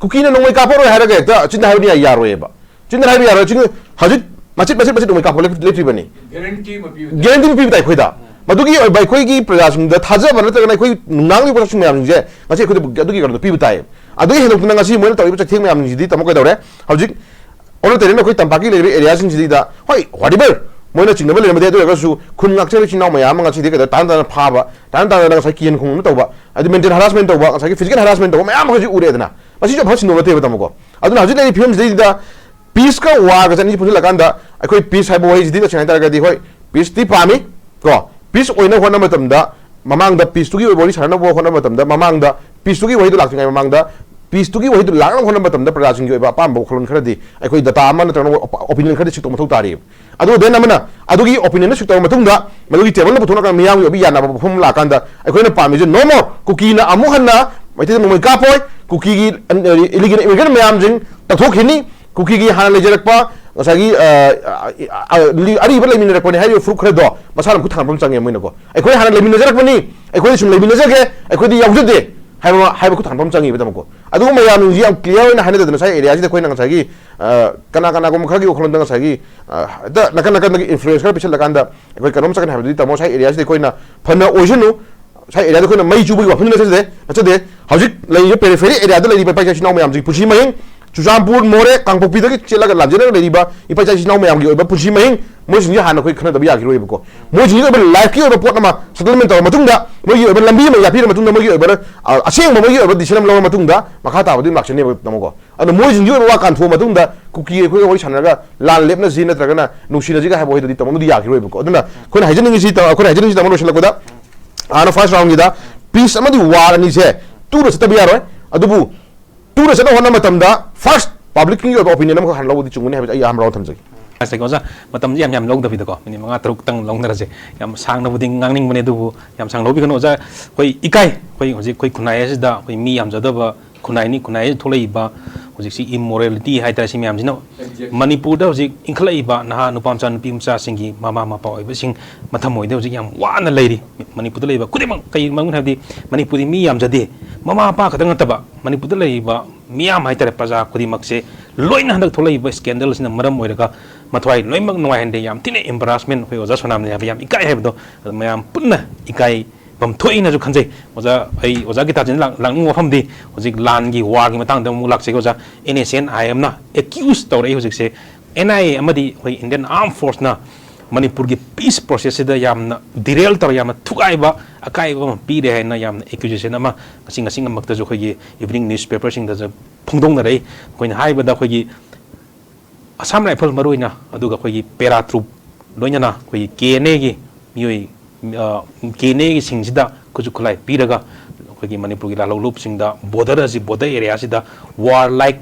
ꯀꯨꯀꯤꯅ ꯅꯣꯡꯃꯩ ꯀꯥꯞꯄꯔꯣꯏ ꯍꯥꯏꯔꯒ ꯍꯦꯛꯇ ꯆꯤꯟꯗ ꯍꯥꯏꯕꯗꯤ ꯌꯥ-, ꯌꯥꯔꯣꯏꯕ꯫ ꯆꯤꯟꯗ ꯍꯥꯏꯕ ꯌꯥꯔꯣꯏ꯫ ꯆꯤꯡ ꯍꯧꯖꯤꯛ ꯃꯆꯤꯠ ꯃꯆꯤꯠ ꯃꯆꯤꯠ ꯅꯣꯡꯃꯩ ꯀꯥꯞꯄ ꯂꯦꯞ-, ꯂꯦꯞꯇ꯭ꯔꯤꯕꯅꯤ꯫ ꯒꯦꯔꯦꯟꯇꯤ ꯑꯃ ꯄꯤꯕ ꯇꯥꯏ꯫ ꯒꯦꯔꯦꯟꯇꯤ ꯑꯃ ꯄꯤꯕ ꯇꯥꯏ ꯑꯩꯈꯣꯏꯗ꯫ ꯃꯗꯨꯒꯤ ꯑꯣꯏꯕ ꯑꯩꯈꯣꯏꯒꯤ ꯄ꯭ꯔꯖꯥꯁꯤꯡꯗ ꯊꯥꯖꯕ ꯅꯠꯇ꯭ꯔꯒꯅ ꯑꯩꯈꯣꯏ ꯅꯨꯡꯅꯥꯡꯒꯤ ꯄꯣꯠꯁꯛꯁꯤꯡ ꯃꯌꯥꯝꯁꯤꯡꯁꯦ ꯉꯁꯤ ꯑꯩꯈꯣꯏꯗ ꯑꯗꯨꯒꯤ ꯀꯩꯅꯣꯗꯣ ꯄꯤꯕ ꯇꯥꯏ꯫ ꯑꯗꯨꯒꯤ ꯍꯦꯟꯗꯣꯛꯇꯅ ꯉꯁꯤ ꯃꯣꯏꯅ ꯇꯧꯔꯤꯕ ꯆꯩꯊꯦꯡ ꯃꯌꯥꯝꯁꯤꯡꯁꯤꯗꯤ, ꯇꯥꯃꯣ, ꯀꯩꯗꯧꯔꯦ? ꯍꯧꯖꯤꯛ ꯑꯣꯟꯅ ꯇꯩꯅꯅ ꯑꯩꯈꯣꯏ ꯇꯝꯄꯥꯛꯀꯤ ꯂꯩꯔꯤꯕ ꯑꯦꯔꯤꯌꯥꯁꯤꯡꯁꯤꯗ, ꯍꯣꯏ, whatever, ꯃꯣꯏꯅ ꯆꯤꯡꯅꯕ ꯂꯩꯔꯝꯕꯗꯤ, ꯑꯗꯨ ꯑꯣꯏꯔꯒꯁꯨ ꯈꯨꯟ ꯉꯥꯛꯆꯕ ꯏꯆꯤꯟ ꯏꯅꯥꯎ ꯃꯌꯥꯝ ꯑꯃ ꯉꯁꯤꯗꯤ ꯀꯩꯗꯧ-, ꯇꯥꯅ ꯇꯥꯅ ꯐꯥꯕ, ꯇꯥꯅ ꯇꯥꯅ ꯉꯁꯥꯏ ꯀꯤꯍꯟ ꯈꯣꯡꯍꯟꯕ ꯇꯧꯕ, ꯍꯥꯏꯗꯤ mental harassment ꯇꯧꯕ, ꯉꯁꯥꯏꯒꯤ physical harassment ꯇꯧꯕ ꯃꯌꯥꯝ ꯑꯃ ꯍꯧꯖꯤꯛ ꯎꯔꯦꯗꯅ꯫ ꯃꯁꯤꯁꯨ ꯑꯐꯕ ꯁꯤꯟꯗꯣꯛ ꯅꯠꯇꯦꯕ, ꯇꯥꯃꯣꯀꯣ꯫ ꯑꯗꯨꯅ ꯍꯧꯖꯤꯛ ꯂꯩꯔꯤꯕ ꯐꯤꯕꯝꯁꯤꯗꯩꯗ ꯄꯤꯁꯀ ꯋꯥꯔꯒꯁꯦ ꯑꯅꯤꯁꯤ ꯄꯨꯟꯁꯤꯜꯂꯀꯥꯟꯗ ꯑꯩꯈꯣꯏ ꯄꯤꯁ ꯍꯥꯏꯕ ꯋꯥꯍꯩꯁꯤꯗꯤ ꯇꯁꯦꯡꯅ ꯍꯥꯏꯇꯥꯔꯒꯗꯤ, ꯍꯣꯏ, ꯄꯤꯁꯇꯤ ꯄꯥꯝꯃꯤ, ꯀꯣ, ꯄꯤꯁ ꯑꯣꯏꯅ ꯍꯣꯠꯅꯕ ꯃꯇꯝꯗ ꯃꯃꯥꯡꯗ ꯄꯤꯁꯇꯨꯒꯤ ꯑꯣꯏꯕ ꯋꯥꯔꯤ ꯁꯥꯟꯅꯅꯕ ꯍꯣꯠꯅꯕ ꯃꯇꯝꯗ, ꯃꯃꯥꯡꯗ ꯄꯤꯁꯇꯨꯒꯤ ꯋꯥꯍꯩꯗꯨ ꯂꯥꯛꯇ꯭ꯔꯤꯉꯩ ꯃꯃꯥꯡꯗ ꯄꯤꯁꯇꯨꯒꯤ ꯋꯥꯍꯩꯗꯨ ꯂꯥꯛꯅꯕ ꯍꯣꯠꯅꯕ ꯃꯇꯝꯗ ꯄ꯭ꯔꯖꯥꯁꯤꯡꯒꯤ ꯑꯣꯏꯕ ꯑꯄꯥꯝꯕ ꯋꯥꯈꯜꯂꯣꯟ ꯈꯔꯗꯤ ꯑꯩꯈꯣꯏ ꯗꯇꯥ ꯑꯃ ꯅꯠꯇ꯭ꯔꯒꯅ ꯑꯣꯄꯤꯅꯤꯌꯟ ꯈꯔꯗꯤ ꯁꯤꯛꯇꯣꯛ ꯃꯊꯧ ꯇꯥꯔꯤꯕ꯫ ꯑꯗꯨ then ꯑꯃꯅ ꯑꯗꯨꯒꯤ ꯑꯣꯄꯤꯅꯤꯌꯟꯗꯨ ꯁꯤꯛꯇꯧꯔꯕ ꯃꯇꯨꯡꯗ ꯃꯗꯨꯒꯤ ꯇꯦꯕꯜꯗ ꯄꯨꯊꯣꯛꯂꯒ ꯃꯤꯌꯥꯝꯒꯤ ꯑꯣꯏꯕ ꯌꯥꯅꯕ ꯃꯐꯝ ꯑꯃ ꯂꯥꯛꯀꯥꯟꯗ ꯑꯩꯈꯣꯏꯅ ꯄꯥꯝꯃꯤꯁꯦ no more ꯀꯨꯀꯤꯅ ꯑꯃꯨꯛ ꯍꯟꯅ ꯃꯩꯇꯩꯗ ꯅꯣꯡꯃꯩ ꯀꯥꯞꯄꯣꯏ, ꯀꯨꯀꯤꯒꯤ ꯏꯂꯤꯒꯦꯜ ꯏꯃꯤꯒ꯭ꯔꯦꯟ ꯃꯌꯥꯝꯁꯤꯡ ꯇꯛꯊꯣꯛꯈꯤꯅꯤ꯫ ꯀꯨꯀꯤꯒꯤ ꯍꯥꯟꯅ ꯂꯩꯖꯔꯛꯄ ꯉꯁꯥꯏꯒꯤ, ꯑ, ꯑ, ꯑ, ꯑꯔꯤꯕ ꯂꯩꯃꯤꯟꯅꯔꯛꯄꯅꯤ ꯍꯥꯏꯔꯤꯕ ꯐꯨꯔꯨꯞ ꯈꯔꯗꯣ ꯃꯁꯥꯅ ꯃꯈꯨꯠ ꯊꯥꯡꯒꯠꯄ ꯑꯃ ꯆꯪꯉꯦ꯫ ꯃꯣꯏꯅꯀꯣ, "ꯑꯩꯈꯣꯏ ꯍꯥꯟꯅ ꯂꯩꯃꯤꯟꯅꯖꯔꯛꯄꯅꯤ, ꯑꯩꯈꯣꯏꯗꯤ ꯁꯨꯝ ꯂꯩꯃꯤꯟꯅꯖꯒꯦ, ꯑꯩꯈꯣꯏꯗꯤ ꯌꯥꯎꯖꯗꯦ" ꯍꯥꯏꯕ, ꯍꯥꯏꯕ ꯈꯨꯠ ꯊꯥꯡꯒꯠꯄ ꯑꯃ ꯆꯪꯉꯤꯕ, ꯇꯥꯃꯣꯀꯣ꯫ ꯑꯗꯨꯒꯨꯝꯕ ꯃꯌꯥꯝꯁꯤꯡꯁꯤ ꯌꯥꯝ clear ꯑꯣꯏꯅ ꯍꯥꯏꯅꯗꯗꯅ ꯉꯁꯥꯏ area ꯁꯤꯗ ꯑꯩꯈꯣꯏꯅ ꯉꯁꯥꯏꯒꯤ, ꯑ, ꯀꯅꯥ ꯀꯅꯥꯒꯨꯝꯕ ꯈꯔꯒꯤ ꯋꯥꯈꯜꯂꯣꯟꯗ ꯉꯁꯥꯏꯒꯤ, ꯑ, ꯍꯦꯛꯇ ꯅꯥꯀꯟ ꯅꯥꯀꯟꯗꯒꯤ influence ꯈꯔ ꯄꯤꯁꯜꯂꯀꯥꯟꯗ ꯑꯩꯈꯣꯏ ꯀꯩꯅꯣꯝ ꯆꯠꯀꯅꯤ ꯍꯥꯏꯕꯗꯨꯗꯤ ꯇꯥꯃꯣ꯫ ꯉꯁꯥꯏ area ꯁꯤꯗ ꯑꯩꯈꯣꯏꯅ ꯐꯅ ꯑꯣꯏꯁꯅꯨ, ꯉꯁꯥꯏ area ꯗ ꯑꯩꯈꯣꯏꯅ ꯃꯩ ꯆꯨꯕꯒꯤ ꯋꯥꯐꯝꯗꯤ ꯅꯠꯆꯗꯦ, ꯅꯠꯆꯗꯦ꯫ ꯍꯧꯖꯤꯛ ꯂꯩꯔꯤꯕ periphery area ꯗ ꯂꯩꯔꯤꯕ ꯏꯄꯥ ꯏꯆꯥ ꯏꯆꯤꯟ ꯏꯅꯥꯎ ꯃꯌꯥꯝꯁꯤꯒꯤ ꯄꯨꯟꯁꯤ ꯃꯍꯤꯡ, ꯆꯨꯔꯆꯥꯟꯄꯨꯔ, ꯃꯣꯔꯦ, ꯀꯥꯡꯄꯣꯛꯄꯤꯗꯒꯤ ꯆꯦꯜꯂꯒ ꯂꯥꯟꯖꯦꯜꯂꯒ ꯂꯩꯔꯤꯕ ꯏꯄꯥ ꯏꯆꯥ ꯏꯆꯤꯟ ꯏꯅꯥꯎ ꯃꯌꯥꯝꯒꯤ ꯑꯣꯏꯕ ꯄꯨꯟꯁꯤ ꯃꯍꯤꯡ, ꯃꯣꯏꯁꯤꯡꯁꯦ ꯍꯥꯟꯅ ꯑꯩꯈꯣꯏ ꯈꯟꯅꯗꯕ ꯌꯥꯈꯤꯔꯣꯏꯕꯀꯣ꯫ ꯃꯣꯏꯁꯤꯡꯒꯤ ꯑꯣꯏꯕ life ꯀꯤ ꯑꯣꯏꯕ ꯄꯣꯠ ꯑꯃ settlement ꯇꯧꯔ ꯃꯇꯨꯡꯗ, ꯃꯣꯏꯒꯤ ꯑꯣꯏꯕ ꯂꯝꯕꯤ ꯑꯃ ꯌꯥꯄꯤꯔ ꯃꯇꯨꯡꯗ, ꯃꯣꯏꯒꯤ ꯑꯣꯏꯕ, ꯑ, ꯑꯁꯦꯡꯕ ꯃꯣꯏꯒꯤ ꯑꯣꯏꯕ decision ꯑꯃ ꯂꯧꯔ ꯃꯇꯨꯡꯗ ꯃꯈꯥ ꯇꯥꯕꯗꯨ ꯂꯥꯛꯆꯅꯦꯕ, ꯇꯥꯃꯣꯀꯣ꯫ ꯑꯗꯣ ꯃꯣꯏꯁꯤꯡꯒꯤ ꯑꯣꯏꯕ ꯋꯥ ꯀꯥꯟꯊꯣꯛꯑ ꯃꯇꯨꯡꯗ ꯀꯨꯀꯤ ꯑꯩꯈꯣꯏꯒ ꯋꯥꯔꯤ ꯁꯥꯟꯅꯔꯒ ꯂꯥꯟ ꯂꯦꯞꯅꯁꯤ ꯅꯠꯇ꯭ꯔꯒꯅ ꯅꯨꯡꯁꯤꯅꯁꯤꯒ ꯍꯥꯏꯕ ꯋꯥꯍꯩꯗꯨꯗꯤ, ꯇꯥꯃꯣ, ꯑꯗꯨꯗꯤ ꯌꯥꯈꯤꯔꯣꯏꯕꯀꯣ꯫ ꯑꯗꯨꯅ ꯑꯩꯈꯣꯏꯅ ꯍꯥꯏꯖꯅꯤꯡꯉꯤꯁꯤ, ꯇꯥꯃꯣ, ꯑꯩꯈꯣꯏꯅ ꯍꯥꯏꯖꯅꯤꯡꯉꯤꯁꯤ, ꯇꯥꯃꯣ, ꯂꯣꯏꯁꯤꯜꯂꯛꯄꯗ, ꯍꯥꯟꯅ first round ꯒꯤꯗ peace ꯑꯃꯗꯤ war ꯑꯅꯤꯁꯦ ꯇꯨꯅ ꯆꯠꯇꯕ ꯌꯥꯔꯣꯏ꯫ ꯑꯗꯨꯕꯨ ꯇꯨꯅ ꯆꯠꯅꯕ ꯍꯣꯠꯅꯕ ꯃꯇꯝꯗ first public ꯀꯤ ꯑꯣꯏꯕ opinion ꯑꯃꯈꯛ ꯍꯥꯟꯅ ꯂꯧꯕꯗꯤ ꯆꯨꯝꯒꯅꯤ ꯍꯥꯏꯕꯁꯦ ꯑꯩ ꯑꯍꯥꯟꯕ round ꯊꯝꯖꯒꯦ꯫ ꯑꯁ, ꯑꯣꯖꯥ, ꯃꯇꯝꯁꯦ ꯌꯥꯝ ꯌꯥꯝ ꯂꯧꯗꯕꯤꯗꯀꯣ, minute ꯃꯉꯥ ꯇꯔꯨꯛꯇꯪ ꯂꯧꯅꯔꯁꯦ꯫ ꯌꯥꯝ ꯁꯥꯡꯅꯕꯨꯗꯤ ꯉꯥꯡꯅꯤꯡꯕꯅꯦ, ꯑꯗꯨꯕꯨ ꯌꯥꯝ ꯁꯥꯡ ꯂꯧꯕꯤꯒꯅꯨ ꯑꯣꯖꯥ꯫ ꯑꯩꯈꯣꯏ ꯏꯀꯥꯏ, ꯑꯩꯈꯣꯏ ꯍꯧꯖꯤꯛ ꯑꯩꯈꯣꯏ ꯈꯨꯟꯅꯥꯏ ꯑꯁꯤꯗ ꯑꯩꯈꯣꯏ ꯃꯤ ꯌꯥꯝꯖꯗꯕ ꯈꯨꯟꯅꯥꯏꯅꯤ꯫ ꯈꯨꯟꯅꯥꯏ ꯑꯁꯤꯗ ꯊꯣꯛꯂꯛꯏꯕ ꯍꯧꯖꯤꯛꯁꯤ immorality ꯍꯥꯏꯇꯥꯔꯦ, ꯁꯤ ꯃꯌꯥꯝꯁꯤꯅ ꯃꯅꯤꯄꯨꯔꯗ ꯍꯧꯖꯤꯛ ꯏꯟꯈꯠꯂꯛꯏꯕ ꯅꯍꯥ ꯅꯨꯄꯥ ꯃꯆꯥ ꯅꯨꯄꯤ ꯃꯆꯥꯁꯤꯡꯒꯤ ꯃꯃꯥ ꯃꯄꯥ ꯑꯣꯏꯕꯁꯤꯡ ꯃꯊꯃꯣꯏꯗ ꯍꯧꯖꯤꯛ ꯌꯥꯝ ꯋꯥꯅ ꯂꯩꯔꯤ꯫ ꯃꯅꯤꯄꯨꯔꯗ ꯂꯩꯔꯤꯕ ꯈꯨꯗꯤꯡꯃꯛ, ꯀꯩ ꯃꯔꯝꯒꯤꯅꯣ ꯍꯥꯏꯕꯗꯤ ꯃꯅꯤꯄꯨꯔꯗꯤ ꯃꯤ ꯌꯥꯝꯖꯗꯦ꯫ ꯃꯃꯥ ꯃꯄꯥ ꯈꯛꯇ ꯅꯠꯇꯕ ꯃꯅꯤꯄꯨꯔꯗ ꯂꯩꯔꯤꯕ ꯃꯤꯌꯥꯝ ꯍꯥꯏꯇꯥꯔꯦ, ꯄ꯭ꯔꯖꯥ ꯈꯨꯗꯤꯡꯃꯛꯁꯦ ꯂꯣꯏꯅ ꯍꯟꯗꯛ ꯊꯣꯛꯂꯛꯏꯕ scandal ꯑꯁꯤꯅ ꯃꯔꯝ ꯑꯣꯏꯔꯒ ꯃꯊ꯭ꯋꯥꯏ ꯂꯣꯏꯅꯃꯛ ꯅꯨꯡꯉꯥꯏꯍꯟꯗꯦ꯫ ꯌꯥꯝ ꯊꯤꯅ embarrassment, ꯑꯩꯈꯣꯏ ꯑꯣꯖꯥ ꯁꯣꯅꯥꯝꯅ ꯍꯥꯏꯕ ꯌꯥꯝ ꯏꯀꯥꯏ ꯍꯥꯏꯕꯗꯣ, ꯑꯗꯨ ꯃꯌꯥꯝ ꯄꯨꯟꯅ ꯏꯀꯥꯏꯐꯝ ꯊꯣꯛꯏꯅꯁꯨ ꯈꯟꯖꯩ꯫ ꯑꯣꯖꯥ, ꯑꯩ ꯑꯣꯖꯥ ꯒꯤꯇꯥꯆꯟꯗ ꯂꯥꯛ-, ꯂꯥꯛꯅꯤꯡꯕ ꯋꯥꯐꯝꯗꯤ ꯍꯧꯖꯤꯛ ꯂꯥꯟꯒꯤ, war ꯒꯤ ꯃꯇꯥꯡꯗ ꯑꯃꯨꯛ ꯂꯥꯛꯆꯒꯦ ꯑꯣꯖꯥ꯫ NSCN-IM ꯅ accuse ꯇꯧꯔꯛꯏ ꯍꯧꯖꯤꯛꯁꯦ, NIA ꯑꯃꯗꯤ ꯑꯩꯈꯣꯏ Indian Armed Force ꯅ ꯃꯅꯤꯄꯨꯔꯒꯤ peace process ꯁꯤꯗ ꯌꯥꯝꯅ derail ꯇꯧꯔ, ꯌꯥꯝꯅ ꯊꯨꯒꯥꯏꯕ, ꯑꯀꯥꯏꯕ ꯑꯃ ꯄꯤꯔꯦ ꯍꯥꯏꯅ ꯌꯥꯝꯅ accusation ꯑꯃ ꯉꯁꯤ, ꯉꯁꯤꯃꯛꯇꯁꯨ ꯑꯩꯈꯣꯏꯒꯤ evening newspaper ꯁꯤꯡꯗꯁꯨ ꯐꯣꯡꯗꯣꯛꯅꯔꯛꯏ꯫ ꯑꯩꯈꯣꯏꯅ ꯍꯥꯏꯕꯗ ꯑꯩꯈꯣꯏꯒꯤ Assam Rifle ꯃꯔꯨ ꯑꯣꯏꯅ, ꯑꯗꯨꯒ ꯑꯩꯈꯣꯏꯒꯤ para troop ꯂꯣꯏꯅꯅ ꯑꯩꯈꯣꯏꯒꯤ KNA ꯒꯤ ꯃꯤꯑꯣꯏ, ꯑ, KNA ꯒꯤ ꯁꯤꯡꯁꯤꯗ ꯈꯨꯠꯁꯨ ꯈꯨꯠꯂꯥꯏ ꯄꯤꯔꯒ ꯑꯩꯈꯣꯏꯒꯤ ꯃꯅꯤꯄꯨꯔꯒꯤ ꯂꯥꯜꯍꯧꯂꯨꯞꯁꯤꯡꯗ border ꯑꯁꯤ, border area ꯁꯤꯗ war like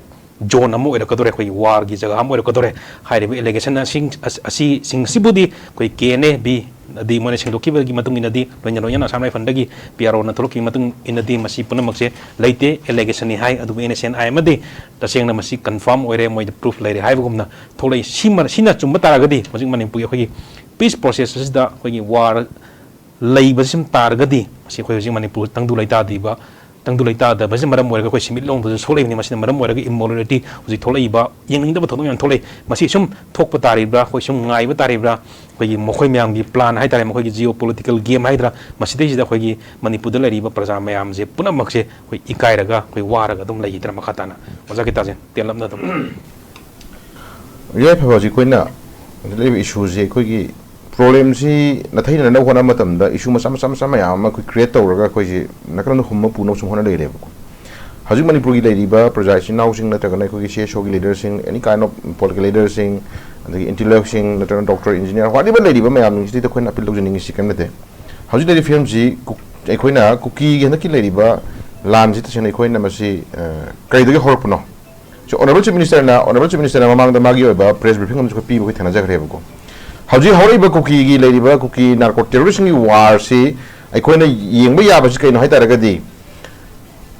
zone ꯑꯃ ꯑꯣꯏꯔꯛꯀꯗꯧꯔꯦ, ꯑꯩꯈꯣꯏꯒꯤ war ꯒꯤ ꯖꯒꯥ ꯑꯃ ꯑꯣꯏꯔꯛꯀꯗꯧꯔꯦ꯫ ꯍꯥꯏꯔꯤꯕ allegation ꯑꯁꯤꯡ-, ꯑꯁ-, ꯑꯁꯤꯁꯤꯡ ꯑꯁꯤꯕꯨꯗꯤ ꯑꯩꯈꯣꯏ KNA B ꯑꯗꯤ ꯃꯣꯏꯅ ꯁꯦꯡꯗꯣꯛꯈꯤꯕꯒꯤ ꯃꯇꯨꯡ ꯏꯟꯅꯗꯤ, ꯂꯣꯏꯅ ꯂꯣꯏꯅꯅ Assam Rifle ꯗꯒꯤ P R O ꯅ ꯊꯣꯛꯂꯛꯈꯤꯕꯒꯤ ꯃꯇꯨꯡ ꯏꯟꯅꯗꯤ ꯃꯁꯤ ꯄꯨꯝꯅꯃꯛꯁꯦ ꯂꯩꯇꯦ, allegation ꯅꯤ ꯍꯥꯏ꯫ ꯑꯗꯨꯕꯨ NSCN-IM ꯗꯤ ꯇꯁꯦꯡꯅ ꯃꯁꯤ confirm ꯑꯣꯏꯔꯦ, ꯃꯣꯏꯗ proof ꯂꯩꯔꯦ ꯍꯥꯏꯕꯒꯨꯝꯅ ꯊꯣꯛꯂꯛꯏ꯫ ꯁꯤꯃ-, ꯁꯤꯅ ꯆꯨꯝꯕ ꯇꯥꯔꯒꯗꯤ ꯍꯧꯖꯤꯛ ꯃꯅꯤꯄꯨꯔꯒꯤ ꯑꯩꯈꯣꯏꯒꯤ peace process ꯑꯁꯤꯗ ꯑꯩꯈꯣꯏꯒꯤ war ꯂꯩꯕꯁꯤ ꯁꯨꯝ ꯇꯥꯔꯒꯗꯤ, ꯃꯁꯤ ꯑꯩꯈꯣꯏ ꯍꯧꯖꯤꯛ ꯃꯅꯤꯄꯨꯔ ꯇꯪꯗꯨ ꯂꯩꯇꯥꯗ꯭ꯔꯤꯕ ꯇꯪꯗꯨ ꯂꯩꯇꯥꯗꯕꯁꯤꯅ ꯃꯔꯝ ꯑꯣꯏꯔꯒ ꯑꯩꯈꯣꯏ ꯁꯦꯟꯃꯤꯠꯂꯣꯟꯗꯁꯨ ꯁꯣꯛꯂꯛꯏꯕꯅꯤ꯫ ꯃꯁꯤꯅ ꯃꯔꯝ ꯑꯣꯏꯔꯒ ꯏꯃꯣꯔꯦꯂꯤꯇꯤ ꯍꯧꯖꯤꯛ ꯊꯣꯛꯂꯛꯏꯕ, ꯌꯦꯡꯅꯤꯡꯗꯕ ꯊꯧꯗꯣꯛ ꯃꯌꯥꯝ ꯊꯣꯛꯂꯛꯏ꯫ ꯃꯁꯤ ꯁꯨꯝ ꯊꯣꯛꯄ ꯇꯥꯔꯤꯕ꯭ꯔꯥ, ꯑꯩꯈꯣꯏ ꯁꯨꯝ ꯉꯥꯏꯕ ꯇꯥꯔꯤꯕ꯭ꯔꯥ, ꯑꯩꯈꯣꯏꯒꯤ ꯃꯈꯣꯏ ꯃꯌꯥꯝꯒꯤ ꯄ꯭ꯂꯥꯟ ꯍꯥꯏꯇꯥꯔꯦ, ꯃꯈꯣꯏꯒꯤ ꯖꯤꯑꯣ ꯄꯣꯂꯤꯇꯤꯀꯦꯜ ꯒꯦꯝ ꯍꯥꯏꯗ꯭ꯔꯥ, ꯃꯁꯤꯗꯩꯁꯤꯗ ꯑꯩꯈꯣꯏꯒꯤ ꯃꯅꯤꯄꯨꯔꯗ ꯂꯩꯔꯤꯕ ꯄ꯭ꯔꯖꯥ ꯃꯌꯥꯝꯁꯦ ꯄꯨꯝꯅꯃꯛꯁꯦ ꯑꯩꯈꯣꯏ ꯏꯀꯥꯏꯔꯒ, ꯑꯩꯈꯣꯏ ꯋꯥꯔꯒ ꯑꯗꯨꯝ ꯂꯩꯈꯤꯗ꯭ꯔꯥ? ꯃꯈꯥ ꯇꯥꯅ ꯑꯣꯖꯥ ꯒꯤꯇꯥꯖꯦꯟ ꯇꯦꯜꯂꯞꯅ ꯑꯗꯨꯝ꯫ ꯌꯥꯏꯐꯕ ꯍꯧꯖꯤꯛ ꯑꯩꯈꯣꯏꯅ ꯍꯧꯖꯤꯛ ꯂꯩꯔꯤꯕ ꯏꯁꯨꯁꯦ, ꯑꯩꯈꯣꯏꯒꯤ ꯄ꯭ꯔꯣꯕ꯭ꯂꯦꯝꯁꯤ ꯅꯥꯊꯩꯅꯅꯕ ꯍꯣꯠꯅꯕ ꯃꯇꯝꯗ ꯏꯁꯨ ꯃꯆꯥ ꯃꯆꯥ ꯃꯆꯥ ꯃꯌꯥꯝ ꯑꯃ ꯑꯩꯈꯣꯏ ꯀ꯭ꯔꯤꯌꯦꯠ ꯇꯧꯔꯒ ꯑꯩꯈꯣꯏꯁꯦ ꯅꯥꯀꯟꯗ ꯍꯨꯝꯕ ꯄꯨꯅꯕ ꯁꯨꯝ ꯍꯣꯠꯅ ꯂꯩꯔꯦꯕꯀꯣ꯫ ꯍꯧꯖꯤꯛ ꯃꯅꯤꯄꯨꯔꯒꯤ ꯂꯩꯔꯤꯕ ꯄ꯭ꯔꯖꯥ ꯏꯆꯤꯟ ꯏꯅꯥꯎꯁꯤꯡ ꯅꯠꯇ꯭ꯔꯒꯅ ꯑꯩꯈꯣꯏꯒꯤ ꯁꯤ ꯑꯦꯁ ꯑꯣꯒꯤ ꯂꯤꯗꯔꯁꯤꯡ, ꯑꯦꯅꯤ ꯀꯥꯏꯟ ꯑꯣꯐ ꯄꯣꯂꯤꯇꯤꯀꯦꯜ ꯂꯤꯗꯔꯁꯤꯡ, ꯑꯗꯒꯤ ꯏꯟꯇꯤꯂꯦꯛꯁꯤꯡ ꯅꯠꯇ꯭ꯔꯒꯅ ꯗꯣꯛꯇꯔ, ꯏꯟꯖꯤꯅꯤꯌꯥꯔ, ꯋꯥꯠꯂꯤꯕ ꯂꯩꯔꯤꯕ ꯃꯌꯥꯝꯁꯤꯡꯁꯤꯗ ꯑꯩꯈꯣꯏꯅ ꯑꯄꯤꯜ ꯇꯧꯖꯅꯤꯡꯉꯤꯁꯤ ꯀꯔꯤꯝ ꯅꯠꯇꯦ꯫ ꯍꯧꯖꯤꯛ ꯂꯩꯔꯤꯕ ꯐꯤꯕꯝꯁꯤ ꯀꯨ-, ꯑꯩꯈꯣꯏꯅ ꯀꯨꯀꯤꯒꯤ ꯍꯟꯗꯛꯀꯤ ꯂꯩꯔꯤꯕ ꯂꯥꯟꯁꯤ ꯇꯁꯦꯡꯅ ꯑꯩꯈꯣꯏꯅ ꯃꯁꯤ, ꯑ, ꯀꯔꯤꯗꯒꯤ ꯍꯧꯔꯛꯄꯅꯣ? ꯁꯤ ꯑꯣꯅꯔꯦꯕꯜ ꯆꯤꯐ ꯃꯤꯅꯤꯁꯇꯔꯅ, ꯑꯣꯅꯔꯦꯕꯜ ꯆꯤꯐ ꯃꯤꯅꯤꯁꯇꯔꯅ ꯃꯃꯥꯡꯗ ꯃꯥꯒꯤ ꯑꯣꯏꯕ ꯄ꯭ꯔꯦꯁ ꯕ꯭ꯔꯤꯐꯤꯡ ꯑꯃꯁꯨ ꯑꯩꯈꯣꯏ ꯄꯤꯕ ꯑꯩꯈꯣꯏ ꯊꯦꯡꯅꯖꯈ꯭ꯔꯦꯕꯀꯣ꯫ ꯍꯧꯖꯤꯛ ꯍꯧꯔꯛꯏꯕ ꯀꯨꯀꯤꯒꯤ ꯂꯩꯔꯤꯕ ꯀꯨꯀꯤ ꯅꯥꯔꯀꯣ ꯇꯦꯔꯣꯔꯤꯁꯝꯒꯤ ꯋꯥꯔꯁꯤ ꯑꯩꯈꯣꯏꯅ ꯌꯦꯡꯕ ꯌꯥꯕꯁꯤ ꯀꯩꯅꯣ ꯍꯥꯏ ꯇꯥꯔꯒꯗꯤ,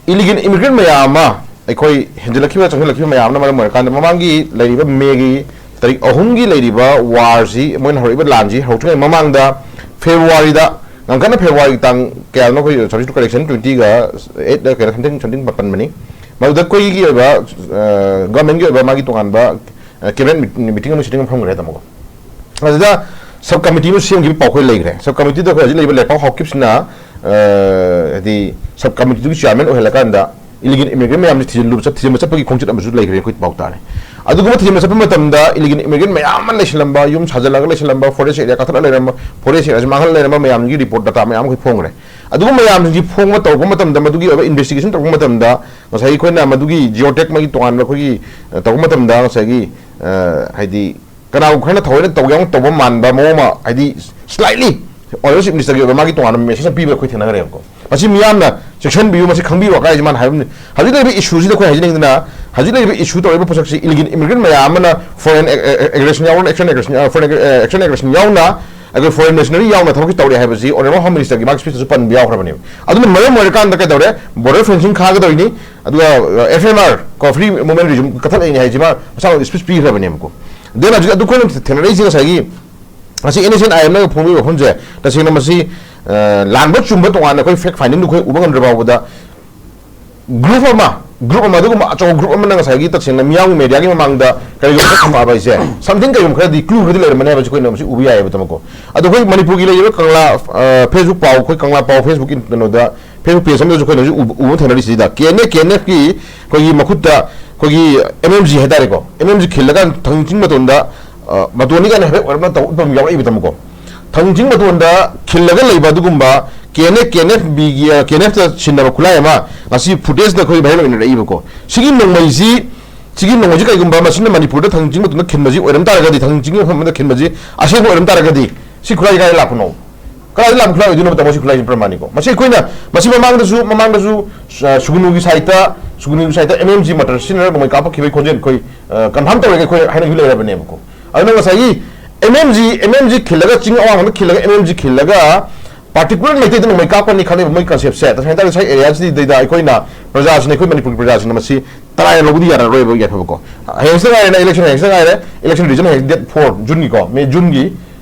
ꯏꯂꯤꯒꯦꯜ ꯏꯃꯤꯒ꯭ꯔꯦꯟ ꯃꯌꯥꯝ ꯑꯃ ꯑꯩꯈꯣꯏ ꯍꯦꯟꯖꯤꯜꯂꯛꯈꯤꯕ, ꯆꯪꯁꯤꯜꯂꯛꯈꯤꯕ ꯃꯌꯥꯝꯅ ꯃꯔꯝ ꯑꯣꯏꯔꯀꯥꯟꯗ, ꯃꯃꯥꯡꯒꯤ ꯂꯩꯔꯤꯕ ꯃꯦꯒꯤ ꯇꯥꯔꯤꯛ ꯑꯍꯨꯝꯒꯤ ꯂꯩꯔꯤꯕ ꯋꯥꯔꯁꯤ, ꯃꯣꯏꯅ ꯍꯧꯔꯛꯏꯕ ꯂꯥꯟꯁꯤ ꯍꯧꯔꯛꯇ꯭ꯔꯤꯉꯩ ꯃꯃꯥꯡꯗ ꯐꯦꯕ꯭ꯔꯨꯋꯥꯔꯤꯗ, ꯉꯟꯈꯠꯅ ꯐꯦꯕ꯭ꯔꯨꯋꯥꯔꯤꯒꯤ ꯇꯥꯡ ꯀꯌꯥꯗꯅꯣ, ꯑꯩꯈꯣꯏ subject to correction, twenty-eight ꯀꯩꯅꯣ, something, something ꯄꯟꯕꯅꯤ꯫ ꯃꯗꯨꯗ ꯑꯩꯈꯣꯏꯒꯤ ꯑꯣꯏꯕ, ꯑ, ꯒꯚꯔꯟꯃꯦꯟꯠꯀꯤ ꯑꯣꯏꯕ ꯃꯥꯒꯤ ꯇꯣꯉꯥꯟꯕ, ꯑ, ꯀꯦꯕꯤꯅꯦꯠ ꯃꯤꯠ-, ꯃꯤꯇꯤꯡ ꯑꯃ, ꯁꯤꯇꯤꯡ ꯑꯃ ꯐꯝꯈ꯭ꯔꯦ ꯇꯥꯃꯣ꯫ ꯑꯗꯨꯗ ꯁꯕ ꯀꯃꯤꯇꯤ ꯑꯃ ꯁꯦꯝꯈꯤꯕ ꯄꯥꯎꯈꯣꯏ ꯂꯩꯈ꯭ꯔꯦ꯫ ꯁꯕ ꯀꯃꯤꯇꯤꯗ ꯑꯩꯈꯣꯏ ꯍꯧꯖꯤꯛ ꯂꯩꯔꯤꯕ ꯂꯦꯄꯥꯎ ꯍꯥꯎꯀꯤꯞꯁꯤꯅ, ꯑ, ꯍꯥꯏꯗꯤ ꯁꯕ ꯀꯃꯤꯇꯤꯗꯨꯒꯤ ꯆꯤꯌꯥꯔꯃꯦꯟ ꯑꯣꯏꯍꯜꯂꯀꯥꯟꯗ ꯏꯂꯤꯒꯦꯜ ꯏꯃꯤꯒ꯭ꯔꯦꯟ ꯃꯌꯥꯝꯁꯦ ꯊꯤꯖꯤꯜꯂꯨꯕ ꯆꯠ-, ꯊꯤꯖꯤꯟꯕ ꯆꯠꯄꯒꯤ ꯈꯣꯡꯆꯠ ꯑꯃꯁꯨ ꯂꯩꯈ꯭ꯔꯦ ꯑꯩꯈꯣꯏ ꯄꯥꯎ ꯇꯥꯔꯦ꯫ ꯑꯗꯨꯒꯨꯝꯕ ꯊꯤꯖꯤꯟꯕ ꯆꯠꯄ ꯃꯇꯝꯗ ꯏꯂꯤꯒꯦꯜ ꯏꯃꯤꯒ꯭ꯔꯦꯟ ꯃꯌꯥꯝ ꯑꯃ ꯂꯩꯁꯤꯜꯂꯝꯕ, ꯌꯨꯝ ꯁꯥꯖꯤꯜꯂꯒ ꯂꯩꯁꯤꯜꯂꯝꯕ, ꯐꯣꯔꯦꯁ ꯑꯦꯔꯤꯌꯥ ꯀꯥꯈꯠꯂ ꯂꯩꯔꯝꯕ, ꯐꯣꯔꯦꯁ ꯑꯦꯔꯤꯌꯥꯁꯦ ꯃꯥꯡꯍꯜꯂ ꯂꯩꯔꯝꯕ ꯃꯌꯥꯝꯒꯤ ꯔꯤꯄꯣꯔꯠ, ꯗꯇꯥ ꯃꯌꯥꯝ ꯑꯩꯈꯣꯏ ꯐꯣꯡꯈ꯭ꯔꯦ꯫ ꯑꯗꯨꯒꯨꯝꯕ ꯃꯌꯥꯝꯁꯤꯡꯁꯤ ꯐꯣꯡꯕ ꯇꯧꯔꯛꯄ ꯃꯇꯝꯗ, ꯃꯗꯨꯒꯤ ꯑꯣꯏꯕ ꯏꯟꯚꯦꯁꯇꯤꯒꯦꯁꯟ ꯇꯧꯔꯛꯄ ꯃꯇꯝꯗ, ꯉꯁꯥꯏꯒꯤ ꯑꯩꯈꯣꯏꯅ ꯃꯗꯨꯒꯤ ꯖꯤꯑꯣꯇꯦꯛ ꯃꯥꯒꯤ ꯇꯣꯉꯥꯟꯕ ꯑꯩꯈꯣꯏꯒꯤ, ꯑ, ꯇꯧꯔꯛꯄ ꯃꯇꯝꯗ ꯉꯁꯥꯏꯒꯤ, ꯑ, ꯍꯥꯏꯗꯤ ꯀꯅꯥꯒꯨꯝꯕ ꯈꯔꯅ ꯊꯑꯣꯏꯅ ꯇꯧꯒꯦ ꯌꯥꯎꯅ ꯇꯧꯕ ꯃꯥꯟꯕ ꯃꯑꯣꯡ ꯑꯃ, ꯍꯥꯏꯗꯤ ꯁ꯭ꯂꯥꯏꯠꯂꯤ ꯑꯣꯅꯔꯦꯕꯜ ꯆꯤꯐ ꯃꯤꯅꯤꯁꯇꯔꯒꯤ ꯑꯣꯏꯕ ꯃꯥꯒꯤ ꯇꯣꯉꯥꯟꯕ ꯃꯦꯁꯦꯖ ꯑꯃ ꯄꯤꯕ ꯑꯩꯈꯣꯏ ꯊꯦꯡꯅꯈ꯭ꯔꯦꯕꯀꯣ꯫ ꯃꯁꯤ ꯃꯤꯌꯥꯝꯅ ꯆꯦꯛꯁꯤꯟꯕꯤꯌꯨ, ꯃꯁꯤ ꯈꯪꯕꯤꯌꯨ ꯍꯥꯏꯁꯤ ꯃꯥꯅ ꯍꯥꯏꯕꯅꯤ꯫ ꯍꯧꯖꯤꯛ ꯂꯩꯔꯤꯕ ꯏꯁꯨꯁꯤꯗ ꯑꯩꯈꯣꯏ ꯍꯥꯏꯖꯅꯤꯡꯗꯅ, ꯍꯧꯖꯤꯛ ꯂꯩꯔꯤꯕ ꯏꯁꯨ ꯇꯧꯔꯤꯕ ꯄꯣꯠꯁꯛꯁꯤ ꯏꯂꯤꯒꯦꯜ ꯏꯃꯤꯒ꯭ꯔꯦꯟ ꯃꯌꯥꯝ ꯑꯃꯅ ꯐꯣꯔꯦꯟ ꯑꯦꯒ꯭ꯔꯦꯁꯟ ꯌꯥꯎꯅ, ꯑꯦꯛꯁꯇꯔꯅꯦꯜ ꯑꯦꯒ꯭ꯔꯦꯁꯟ, ꯐꯣꯔꯦꯟ ꯑꯦꯛꯁꯇꯔꯅꯦꯜ ꯑꯦꯒ꯭ꯔꯦꯁꯟ ꯌꯥꯎꯅ ꯑꯩꯈꯣꯏ ꯐꯣꯔꯦꯟ ꯃꯔꯁꯅꯔꯤ ꯌꯥꯎꯅ ꯊꯕꯛꯁꯤ ꯇꯧꯔꯦ ꯍꯥꯏꯕꯁꯤ ꯑꯣꯅꯔꯦꯕꯜ ꯍꯣꯝ ꯃꯤꯅꯤꯁꯇꯔꯒꯤ ꯃꯥꯒꯤ ꯁ꯭ꯄꯤꯆꯇꯁꯨ ꯄꯟꯕ ꯌꯥꯎꯈ꯭ꯔꯕꯅꯦꯕ꯫ ꯑꯗꯨꯅ ꯃꯔꯝ ꯑꯣꯏꯔꯀꯥꯟꯗ ꯀꯩꯗꯧꯔꯦ? ꯕꯣꯔꯗꯔ ꯐꯦꯟꯁꯤꯡ ꯈꯥꯒꯗꯧꯔꯤꯅꯤ, ꯑꯗꯨꯒ, ꯑ, ꯑꯦꯐ ꯑꯦꯝ ꯑꯥꯔ ꯀꯣ, ꯐ꯭ꯔꯤ ꯃꯨꯚꯃꯦꯟ ꯔꯤꯖꯨꯝ ꯀꯛꯊꯠꯂꯛꯏꯅꯤ ꯍꯥꯏꯁꯤꯃ ꯃꯁꯥꯃꯛ ꯁ꯭ꯄꯤꯆ ꯄꯤꯈ꯭ꯔꯕꯅꯦꯕꯀꯣ꯫ ꯗꯦꯟ ꯍꯧꯖꯤꯛ ꯑꯗꯨ ꯑꯩꯈꯣꯏꯅ ꯊꯦꯡꯅꯔꯛꯏꯁꯦ ꯉꯁꯥꯏꯒꯤ ꯉꯁꯤ ꯑꯦꯟ ꯑꯦꯁ ꯑꯦꯟ ꯑꯥꯏ ꯑꯦꯝꯅꯒ ꯐꯣꯡꯗꯣꯛꯏꯕ ꯋꯥꯐꯝꯁꯦ ꯇꯁꯦꯡꯅ ꯃꯁꯤ, ꯑ, ꯂꯥꯟꯕ ꯆꯨꯝꯕ ꯇꯣꯉꯥꯟꯅ ꯑꯩꯈꯣꯏ ꯐꯦꯛ ꯐꯥꯏꯟꯗꯤꯡꯗꯨ ꯑꯩꯈꯣꯏ ꯎꯕ ꯉꯝꯗ꯭ꯔ ꯐꯥꯎꯕꯗ ꯒ꯭ꯔꯨꯞ ꯑꯃ, ꯒ꯭ꯔꯨꯞ ꯑꯃ, ꯑꯗꯨꯒꯨꯝꯕ ꯑꯆꯧꯕ ꯒ꯭ꯔꯨꯞ ꯑꯃꯅ ꯉꯁꯥꯏꯒꯤ ꯇꯁꯦꯡꯅ ꯃꯤꯌꯥꯝꯒꯤ ꯃꯦꯗꯤꯌꯥꯒꯤ ꯃꯃꯥꯡꯗ ꯀꯔꯤꯒꯨꯝꯕ ꯊꯝꯃꯛꯑꯕ ꯍꯥꯏꯁꯦ, ꯁꯝꯊꯤꯡ ꯀꯔꯤꯒꯨꯝꯕ ꯈꯔꯗꯤ, ꯀ꯭ꯂꯨ ꯈꯔꯗꯤ ꯂꯩꯔꯝꯃꯅꯤ ꯍꯥꯏꯕꯁꯤ ꯑꯩꯈꯣꯏꯅ ꯃꯁꯤ ꯎꯕ ꯌꯥꯏꯑꯕ, ꯇꯥꯃꯣꯀꯣ꯫ ꯑꯗꯣ ꯑꯩꯈꯣꯏ ꯃꯅꯤꯄꯨꯔꯒꯤ ꯂꯩꯔꯤꯕ ꯀꯪꯂꯥ, ꯑ, ꯐꯦꯁꯕꯨꯛ ꯄꯥꯎ, ꯑꯩꯈꯣꯏ ꯀꯪꯂꯥ ꯄꯥꯎ ꯐꯦꯁꯕꯨꯛꯀꯤ ꯀꯩꯅꯣꯗ, ꯐꯦꯁꯕꯨꯛ ꯄꯦꯖ ꯑꯃꯗꯁꯨ ꯑꯩꯈꯣꯏꯅ ꯍꯧꯖꯤꯛ ꯎꯕ, ꯎꯕ ꯊꯦꯡꯅꯔꯤꯁꯤꯗ, ꯀꯦ ꯑꯦꯟ ꯑꯦ, ꯀꯦ ꯑꯦꯟ ꯑꯦꯐꯀꯤ ꯑꯩꯈꯣꯏꯒꯤ ꯃꯈꯨꯠꯇ ꯑꯩꯈꯣꯏꯒꯤ ꯑꯦꯝ ꯑꯦꯝ ꯖꯤ ꯍꯥꯏꯇꯥꯔꯦꯀꯣ, ꯑꯦꯝ ꯑꯦꯝ ꯖꯤ ꯈꯤꯜꯂꯒ ꯊꯥꯡꯖꯤꯡ ꯃꯇꯣꯟꯗ, ꯑ, ꯃꯇꯣꯟꯅꯤ ꯀꯥꯏꯅ ꯍꯥꯏꯐꯦꯠ ꯑꯣꯏꯔꯞꯅ ꯇꯧ-, ꯎꯠꯄ ꯑꯃ ꯌꯥꯎꯔꯛꯏꯕ, ꯇꯥꯃꯣꯀꯣ꯫ ꯊꯥꯡꯖꯤꯡ ꯃꯇꯣꯟꯗ ꯈꯤꯜꯂꯒ ꯂꯩꯕ ꯑꯗꯨꯒꯨꯝꯕ K N A, K N F ꯕꯤꯒꯤ, ꯑ, ꯀꯦ ꯑꯦꯟ ꯑꯦꯐꯇ ꯁꯤꯟꯅꯕ ꯈꯨꯠꯂꯥꯏ ꯑꯃ ꯉꯁꯤ ꯐꯨꯇꯦꯖꯇ ꯑꯩꯈꯣꯏ ꯚꯥꯏꯔꯦꯜ ꯑꯣꯏꯅꯔꯛꯏꯕꯀꯣ꯫ ꯁꯤꯒꯤ ꯅꯣꯡꯃꯩꯁꯤ, ꯁꯤꯒꯤ ꯅꯣꯡꯃꯩꯁꯤ ꯀꯩꯒꯨꯝꯕ ꯃꯁꯤꯅ ꯃꯅꯤꯄꯨꯔꯗ ꯊꯥꯡꯖꯤꯡ ꯃꯇꯣꯟꯗ ꯈꯤꯟꯕꯁꯤ ꯑꯣꯏꯔꯝ ꯇꯥꯔꯒꯗꯤ, ꯊꯥꯡꯖꯤꯡꯒꯤ ꯃꯐꯝ ꯑꯃꯗ ꯈꯤꯟꯕꯁꯤ ꯑꯁꯦꯡꯕ ꯑꯣꯏꯔꯝ ꯇꯥꯔꯒꯗꯤ, ꯁꯤ ꯈꯨꯠꯂꯥꯏꯁꯤ ꯀꯥꯏꯗ ꯂꯥꯛꯄꯅꯣ? ꯀꯗꯥꯏꯗ ꯂꯥꯛꯄ ꯈꯨꯠꯂꯥꯏ ꯑꯣꯏꯗꯣꯏꯅꯣ, ꯇꯥꯃꯣ? ꯁꯤ ꯈꯨꯠꯂꯥꯏꯁꯤ ꯄ꯭ꯔꯃꯥꯟꯅꯤꯀꯣ꯫ ꯃꯁꯤ ꯑꯩꯈꯣꯏꯅ, ꯃꯁꯤ ꯃꯃꯥꯡꯗꯁꯨ, ꯃꯃꯥꯡꯗꯁꯨ, ꯑ, ꯁꯨꯒꯨꯅꯨꯒꯤ ꯁꯥꯏꯠꯇ, ꯁꯨꯒꯨꯅꯨꯒꯤ ꯁꯥꯏꯠꯇ ꯑꯦꯝ ꯑꯦꯝ ꯖꯤ ꯃꯣꯇꯔ ꯁꯤꯖꯤꯟꯅꯔꯒ ꯅꯣꯡꯃꯩ ꯀꯥꯞꯄꯛꯈꯤꯕꯒꯤ ꯈꯣꯟꯖꯦꯜ ꯑꯩꯈꯣꯏ, ꯑ, ꯀꯟꯐꯥꯔꯝ ꯇꯧꯔꯒ ꯑꯩꯈꯣꯏ ꯍꯥꯏꯅꯈꯤꯕ ꯂꯩꯔꯕꯅꯦꯕꯀꯣ꯫ ꯑꯗꯨꯅ ꯉꯁꯥꯏꯒꯤ M M G, M M G ꯈꯤꯜꯂꯒ, ꯆꯤꯡ ꯑꯋꯥꯡꯕꯗ ꯈꯤꯜꯂꯒ ꯑꯦꯝ ꯑꯦꯝ ꯖꯤ ꯈꯤꯜꯂꯒ ꯄꯥꯔꯇꯤꯀꯨꯂꯔ ꯃꯩꯇꯩꯗ ꯅꯣꯡꯃꯩ ꯀꯥꯞꯀꯅꯤ ꯈꯜꯂꯤꯕ ꯃꯣꯏ ꯀꯟꯁꯦꯞꯁꯦ, ꯇꯁꯦꯡꯅ ꯍꯥꯏꯇꯥꯔꯗꯤ ꯉꯁꯥꯏ ꯑꯦꯔꯤꯌꯥꯁꯤꯗꯩꯗ ꯑꯩꯈꯣꯏꯅ ꯄ꯭ꯔꯖꯥꯁꯤꯡꯅ, ꯑꯩꯈꯣꯏ ꯃꯅꯤꯄꯨꯔꯒꯤ ꯄ꯭ꯔꯖꯥꯁꯤꯡꯅ ꯃꯁꯤ ꯇꯔꯥꯏꯅ ꯂꯧꯕꯗꯤ ꯌꯥꯔꯔꯣꯏꯕ, ꯌꯥꯏꯐꯕꯀꯣ꯫ ꯍꯌꯦꯡꯁꯤꯗ ꯉꯥꯏꯔꯦꯅ, ꯏꯂꯦꯛꯁꯟ ꯍꯌꯦꯡꯁꯤꯗ ꯉꯥꯏꯔꯦ, ꯏꯂꯦꯛꯁꯟ ꯔꯤꯖꯟ ꯍꯌꯦꯡ ꯗꯦꯠ ꯐꯣꯔ, ꯖꯨꯟꯒꯤꯀꯣ, ꯃꯦ, ꯖꯨꯟꯒꯤ